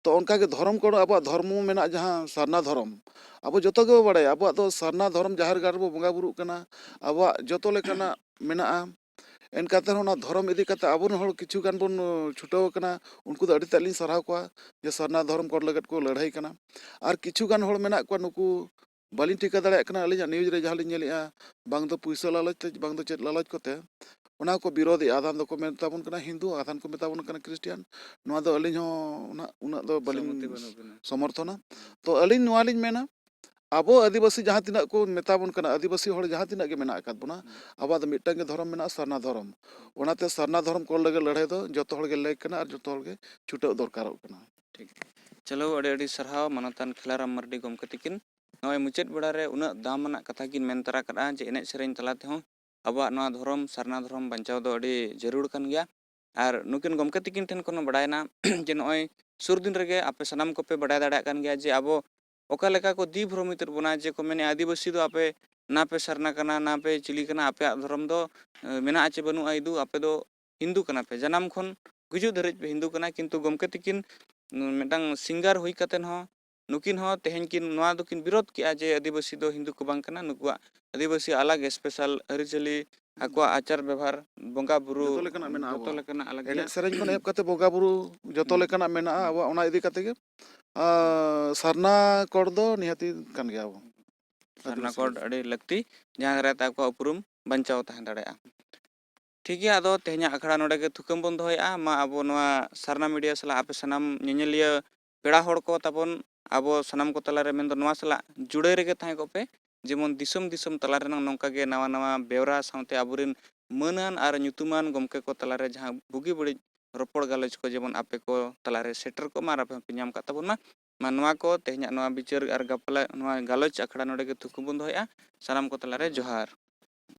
ᱛᱚ ᱚᱱᱠᱟ ᱜᱮ ᱫᱷᱚᱨᱚᱢ ᱠᱚᱲᱟ ᱟᱵᱚᱣᱟᱜ ᱫᱷᱚᱨᱢᱚ ᱢᱮᱱᱟᱜᱼᱟ, ᱡᱟᱦᱟᱸ ᱥᱟᱨᱱᱟ ᱫᱷᱚᱨᱚᱢ, ᱟᱵᱚ ᱡᱚᱛᱚ ᱜᱮᱵᱚ ᱵᱟᱲᱟᱭᱟ, ᱟᱵᱚᱣᱟᱜ ᱫᱚ ᱥᱟᱨᱱᱟ ᱫᱷᱚᱨᱚᱢ ᱡᱟᱦᱮᱨ ᱜᱟᱲ ᱨᱮᱵᱚ ᱵᱚᱸᱜᱟ ᱵᱩᱨᱩᱜ ᱠᱟᱱᱟ, ᱟᱵᱚᱣᱟᱜ ᱡᱚᱛᱚ ᱞᱮᱠᱟᱱᱟᱜ ᱢᱮᱱᱟᱜᱼᱟ᱾ ᱮᱱᱠᱟᱛᱮ ᱨᱮᱦᱚᱸ ᱚᱱᱟ ᱫᱷᱚᱨᱚᱢ ᱤᱫᱤ ᱠᱟᱛᱮ ᱟᱵᱚᱨᱮᱱ ᱦᱚᱲ ᱠᱤᱪᱷᱩ ᱜᱟᱱ ᱵᱚᱱ ᱪᱷᱩᱴᱟᱹᱣ ᱟᱠᱟᱱᱟ, ᱩᱱᱠᱩ ᱫᱚ ᱟᱹᱰᱤ ᱛᱮᱫ ᱞᱤᱧ ᱥᱟᱨᱦᱟᱣ ᱠᱚᱣᱟ ᱡᱮ ᱥᱟᱨᱱᱟ ᱫᱷᱚᱨᱚᱢ ᱠᱚᱲ ᱞᱟᱹᱜᱤᱫ ᱠᱚ ᱞᱟᱹᱲᱦᱟᱹᱭ ᱠᱟᱱᱟ᱾ ᱟᱨ ᱠᱤᱪᱷᱩ ᱜᱟᱱ ᱦᱚᱲ ᱢᱮᱱᱟᱜ ᱠᱚᱣᱟ, ᱱᱩᱠᱩ ᱵᱟᱹᱞᱤᱧ ᱴᱷᱤᱠᱟᱹ ᱫᱟᱲᱮᱭᱟᱜ ᱠᱟᱱᱟ, ᱟᱹᱞᱤᱧᱟᱜ news ᱨᱮ ᱡᱟᱦᱟᱸ ᱞᱤᱧ ᱧᱮᱞᱮᱜᱼᱟ, ᱵᱟᱝ ᱫᱚ ᱯᱩᱭᱥᱟᱹ ᱞᱟᱞᱚᱪ ᱛᱮ, ᱵᱟᱝ ᱫᱚ ᱪᱮᱫ ᱞᱟᱞᱚᱪ ᱠᱚᱛᱮ, ᱚᱱᱟ ᱠᱚ ᱵᱤᱨᱳᱫᱷᱮᱜᱼᱟ᱾ ᱟᱫᱷᱟᱱ ᱫᱚᱠᱚ ᱢᱮᱛᱟ ᱵᱚᱱ ᱠᱟᱱᱟ ᱦᱤᱱᱫᱩ, ᱟᱫᱷᱟᱱ ᱠᱚ ᱢᱮᱛᱟ ᱵᱚᱱ ᱠᱟᱱᱟ ᱠᱷᱨᱤᱥᱴᱤᱭᱟᱱ᱾ ᱱᱚᱣᱟ ᱫᱚ ᱟᱹᱞᱤᱧ ᱦᱚᱸ ᱩᱱᱟᱹᱜ, ᱩᱱᱟᱹᱜ ᱫᱚ ᱵᱟᱹᱞᱤᱧ ᱥᱚᱦᱚᱢᱚᱛᱤ ᱵᱟᱹᱱᱩᱜ ᱵᱤᱱᱟ᱾ ᱥᱚᱢᱚᱨᱛᱷᱚᱱᱟ᱾ ᱛᱚ ᱟᱹᱞᱤᱧ ᱱᱚᱣᱟ ᱞᱤᱧ ᱢᱮᱱᱟ, ᱟᱵᱚ ᱟᱹᱫᱤᱵᱟᱹᱥᱤ ᱡᱟᱦᱟᱸ ᱛᱤᱱᱟᱹᱜ ᱠᱚ ᱢᱮᱛᱟ ᱵᱚᱱ ᱠᱟᱱᱟ, ᱟᱹᱫᱤᱵᱟᱹᱥᱤ ᱦᱚᱲ ᱡᱟᱦᱟᱸ ᱛᱤᱱᱟᱹᱜ ᱜᱮ ᱢᱮᱱᱟᱜ ᱟᱠᱟᱫ ᱵᱚᱱᱟ, ᱦᱩᱸ᱾ ᱟᱵᱚᱣᱟᱜ ᱫᱚ ᱢᱤᱫᱴᱟᱝ ᱜᱮ ᱫᱷᱚᱨᱚᱢ ᱢᱮᱱᱟᱜᱼᱟ, ᱥᱟᱨᱱᱟ ᱫᱷᱚᱨᱚᱢ᱾ ᱚᱱᱟᱛᱮ ᱥᱟᱨᱱᱟ ᱫᱷᱚᱨᱚᱢ ᱠᱚᱲ ᱞᱟᱹᱜᱤᱫ ᱞᱟᱹᱲᱦᱟᱹᱭ ᱫᱚ ᱡᱚᱛᱚ ᱦᱚᱲ ᱜᱮ ᱞᱮᱠ ᱠᱟᱱᱟ ᱟᱨ ᱡᱚᱛᱚ ᱦᱚᱲ ᱜᱮ ᱪᱷᱩᱴᱟᱹᱣ ᱫᱚᱨᱠᱟᱨᱚᱜ ᱠᱟᱱᱟ᱾ ᱴᱷᱤᱠ᱾ ᱪᱚᱞᱚ, ᱟᱹᱰᱤ ᱟᱹᱰᱤ ᱥᱟᱨᱦᱟᱣ ᱢᱟᱱᱚᱛᱟᱱ ᱠᱷᱮᱞᱟᱨᱟᱢ ᱢᱟᱨᱰᱤ ᱜᱚᱢᱠᱮ ᱛᱤᱠᱤᱱ᱾ ᱱᱚᱜᱼᱚᱭ ᱢᱩᱪᱟᱹᱫ ᱵᱮᱲᱟ ᱨᱮ ᱩᱱᱟᱹᱜ ᱫᱟᱢᱟᱱᱟᱜ ᱠᱟᱛᱷᱟ ᱠᱤᱱ ᱢᱮᱱ ᱛᱟᱨᱟ ᱠᱟᱫᱼᱟ ᱡᱮ ᱮᱱᱮᱡ ᱥᱮᱨᱮᱧ ᱛᱟᱞᱟ ᱛᱮᱦᱚᱸ ᱟᱵᱚᱣᱟᱜ ᱱᱚᱣᱟ ᱫᱷᱚᱨᱚᱢ, ᱥᱟᱨᱱᱟ ᱫᱷᱚᱨᱚᱢ ᱵᱟᱧᱪᱟᱣ ᱫᱚ ᱟᱹᱰᱤ ᱡᱟᱹᱨᱩᱲ ᱠᱟᱱ ᱜᱮᱭᱟ᱾ ᱟᱨ ᱱᱩᱠᱤᱱ ᱜᱚᱢᱠᱮ ᱛᱤᱠᱤᱱ ᱴᱷᱮᱱ ᱠᱷᱚᱱ ᱦᱚᱸ ᱵᱟᱲᱟᱭᱮᱱᱟ ᱡᱮ ᱱᱚᱜᱼᱚᱭ ᱥᱩᱨ ᱫᱤᱱ ᱨᱮᱜᱮ ᱟᱯᱮ ᱥᱟᱱᱟᱢ ᱠᱚᱯᱮ ᱵᱟᱰᱟᱭ ᱫᱟᱲᱮᱭᱟᱜ ᱠᱟᱱ ᱜᱮᱭᱟ ᱡᱮ ᱟᱵᱚ ᱚᱠᱟ ᱞᱮᱠᱟ ᱠᱚ ᱫᱤᱜᱽᱵᱷᱨᱚᱢᱤᱛ ᱮᱫ ᱵᱚᱱᱟ, ᱡᱮ ᱠᱚ ᱢᱮᱱᱮᱫᱼᱟ, "ᱟᱹᱫᱤᱵᱟᱹᱥᱤ ᱫᱚ ᱟᱯᱮ ᱱᱟ ᱯᱮ ᱥᱟᱨᱱᱟ ᱠᱟᱱᱟ, ᱱᱟ ᱯᱮ ᱪᱤᱞᱤ ᱠᱟᱱᱟ, ᱟᱯᱮᱭᱟᱜ ᱫᱷᱚᱨᱚᱢ ᱫᱚ, ᱮ, ᱢᱮᱱᱟᱜᱼᱟ ᱪᱮ ᱵᱟᱹᱱᱩᱜᱼᱟ ᱤᱫᱩ, ᱟᱯᱮ ᱫᱚ ᱦᱤᱱᱫᱩ ᱠᱟᱱᱟ ᱯᱮ, ᱡᱟᱱᱟᱢ ᱠᱷᱚᱱ ᱜᱩᱡᱩᱜ ᱫᱷᱟᱹᱨᱤᱡ ᱯᱮ ᱦᱤᱱᱫᱩ ᱠᱟᱱᱟ", ᱠᱤᱱᱛᱩ ᱜᱚᱢᱠᱮ ᱛᱤᱠᱤᱱ, ᱩᱸ, ᱢᱤᱫᱴᱟᱝ singer ᱦᱩᱭ ᱠᱟᱛᱮ ᱦᱚᱸ ᱱᱩᱠᱤᱱ ᱦᱚᱸ ᱛᱮᱦᱮᱧ ᱠᱤᱱ ᱱᱚᱣᱟ ᱫᱚᱠᱤᱱ ᱵᱤᱨᱳᱫᱷ ᱠᱮᱜᱼᱟ ᱡᱮ ᱟᱹᱫᱤᱵᱟᱹᱥᱤ ᱫᱚ ᱦᱤᱱᱫᱩ ᱠᱚ ᱵᱟᱝ ᱠᱟᱱᱟ, ᱱᱩᱠᱩᱣᱟᱜ ᱟᱹᱫᱤᱵᱟᱹᱥᱤ ᱟᱞᱟᱜᱽ special ᱟᱹᱨᱤᱪᱟᱹᱞᱤ, ᱟᱠᱚᱣᱟᱜ ᱟᱪᱟᱨ ᱵᱮᱵᱷᱟᱨ, ᱵᱚᱸᱜᱟ ᱵᱩᱨᱩ, ᱡᱚᱛᱚ ᱞᱮᱠᱟᱱᱟᱜ ᱢᱮᱱᱟᱜᱼᱟ ᱡᱚᱛᱚ ᱟᱵᱚᱣᱟᱜ᱾ ᱞᱮᱠᱟᱱᱟᱜ ᱟᱞᱟᱜᱽ ᱮᱱᱮᱡ ᱜᱮᱭᱟ᱾ ᱥᱮᱨᱮᱧ ᱠᱷᱚᱱ ᱮᱦᱚᱵ ᱠᱟᱛᱮ ᱵᱚᱸᱜᱟ ᱵᱩᱨᱩ ᱡᱚᱛᱚ ᱦᱩᱸ᱾ ᱞᱮᱠᱟᱱᱟᱜ ᱢᱮᱱᱟᱜᱼᱟ ᱦᱩᱸ᱾ ᱟᱵᱚᱣᱟᱜ, ᱚᱱᱟ ᱤᱫᱤ ᱠᱟᱛᱮ ᱜᱮ᱾ ᱟᱨ ᱥᱟᱨᱱᱟ ᱠᱚᱲ ᱫᱚ ᱱᱤᱦᱟᱹᱛᱤ ᱠᱟᱱ ᱜᱮᱭᱟ ᱟᱵᱚ᱾ ᱥᱟᱨᱱᱟ ᱟᱹᱫᱤᱵᱟᱹᱥᱤ ᱠᱚᱲ ᱨᱮᱫᱚ᱾ ᱟᱹᱰᱤ ᱞᱟᱹᱠᱛᱤ, ᱡᱟᱦᱟᱸ ᱫᱟᱨᱟᱭ ᱛᱮ ᱟᱠᱚᱣᱟᱜ ᱩᱯᱨᱩᱢ ᱵᱟᱧᱪᱟᱣ ᱛᱟᱦᱮᱸ ᱫᱟᱲᱮᱭᱟᱜᱼᱟ᱾ ᱴᱷᱤᱠ ᱜᱮᱭᱟ, ᱟᱫᱚ ᱛᱮᱦᱮᱧᱟᱜ ᱟᱠᱷᱲᱟ ᱱᱚᱰᱮ ᱜᱮ ᱛᱷᱩᱠᱟᱹᱢ ᱵᱚᱱ ᱫᱚᱦᱚᱭᱮᱫᱼᱟ᱾ ᱢᱟ ᱟᱵᱚ ᱱᱚᱣᱟ ᱥᱟᱨᱱᱟ media ᱥᱟᱞᱟᱜ ᱟᱯᱮ ᱥᱟᱱᱟᱢ ᱧᱮᱧᱮᱞᱤᱭᱟᱹ ᱯᱮᱲᱟ ᱦᱚᱲ ᱠᱚ ᱛᱟᱵᱚᱱ, ᱟᱵᱚ ᱥᱟᱱᱟᱢ ᱠᱚ ᱛᱟᱞᱟᱨᱮ ᱢᱮᱱᱫᱚ ᱱᱚᱣᱟ ᱥᱟᱞᱟᱜ ᱡᱩᱲᱟᱹᱭ ᱨᱮᱜᱮ ᱛᱟᱦᱮᱸ ᱠᱚᱜ ᱯᱮ, ᱡᱮᱢᱚᱱ ᱫᱤᱥᱚᱢ ᱫᱤᱥᱚᱢ ᱛᱟᱞᱟ ᱨᱮᱱᱟᱝ ᱱᱚᱝᱠᱟ ᱜᱮ ᱱᱟᱣᱟ ᱱᱟᱣᱟ ᱵᱮᱣᱨᱟ ᱥᱟᱶᱛᱮ ᱟᱵᱚᱨᱮᱱ ᱢᱟᱹᱱᱟᱱ ᱟᱨ ᱧᱩᱛᱩᱢᱟᱱ ᱜᱚᱢᱠᱮ ᱠᱚ ᱛᱟᱞᱟᱨᱮ ᱡᱟᱦᱟᱸ ᱵᱩᱜᱤ ᱵᱟᱹᱲᱤᱡ ᱨᱚᱯᱚᱲ ᱜᱟᱞᱚᱪ ᱠᱚ ᱡᱮᱢᱚᱱ ᱟᱯᱮ ᱠᱚ ᱛᱟᱞᱟᱨᱮ ᱥᱮᱴᱮᱨ ᱠᱚᱜ ᱢᱟ ᱟᱨ ᱟᱯᱮ ᱦᱚᱸᱯᱮ ᱧᱟᱢ ᱠᱟᱜ ᱛᱟᱵᱚᱱ ᱢᱟ᱾ ᱢᱟ ᱱᱚᱣᱟ ᱠᱚ ᱛᱮᱦᱮᱧᱟᱜ ᱱᱚᱣᱟ ᱵᱤᱪᱟᱹᱨ ᱟᱨ ᱜᱟᱯᱟᱞ ᱱᱚᱣᱟ ᱜᱟᱞᱚᱪ ᱟᱠᱷᱲᱟ ᱱᱚᱰᱮ ᱜᱮ ᱛᱷᱩᱠᱩᱢ ᱵᱚᱱ ᱫᱚᱦᱚᱭᱮᱫᱼᱟ᱾ ᱥᱟᱱᱟᱢ ᱠᱚ ᱛᱟᱞᱟᱨᱮ ᱡᱚᱦᱟᱨ᱾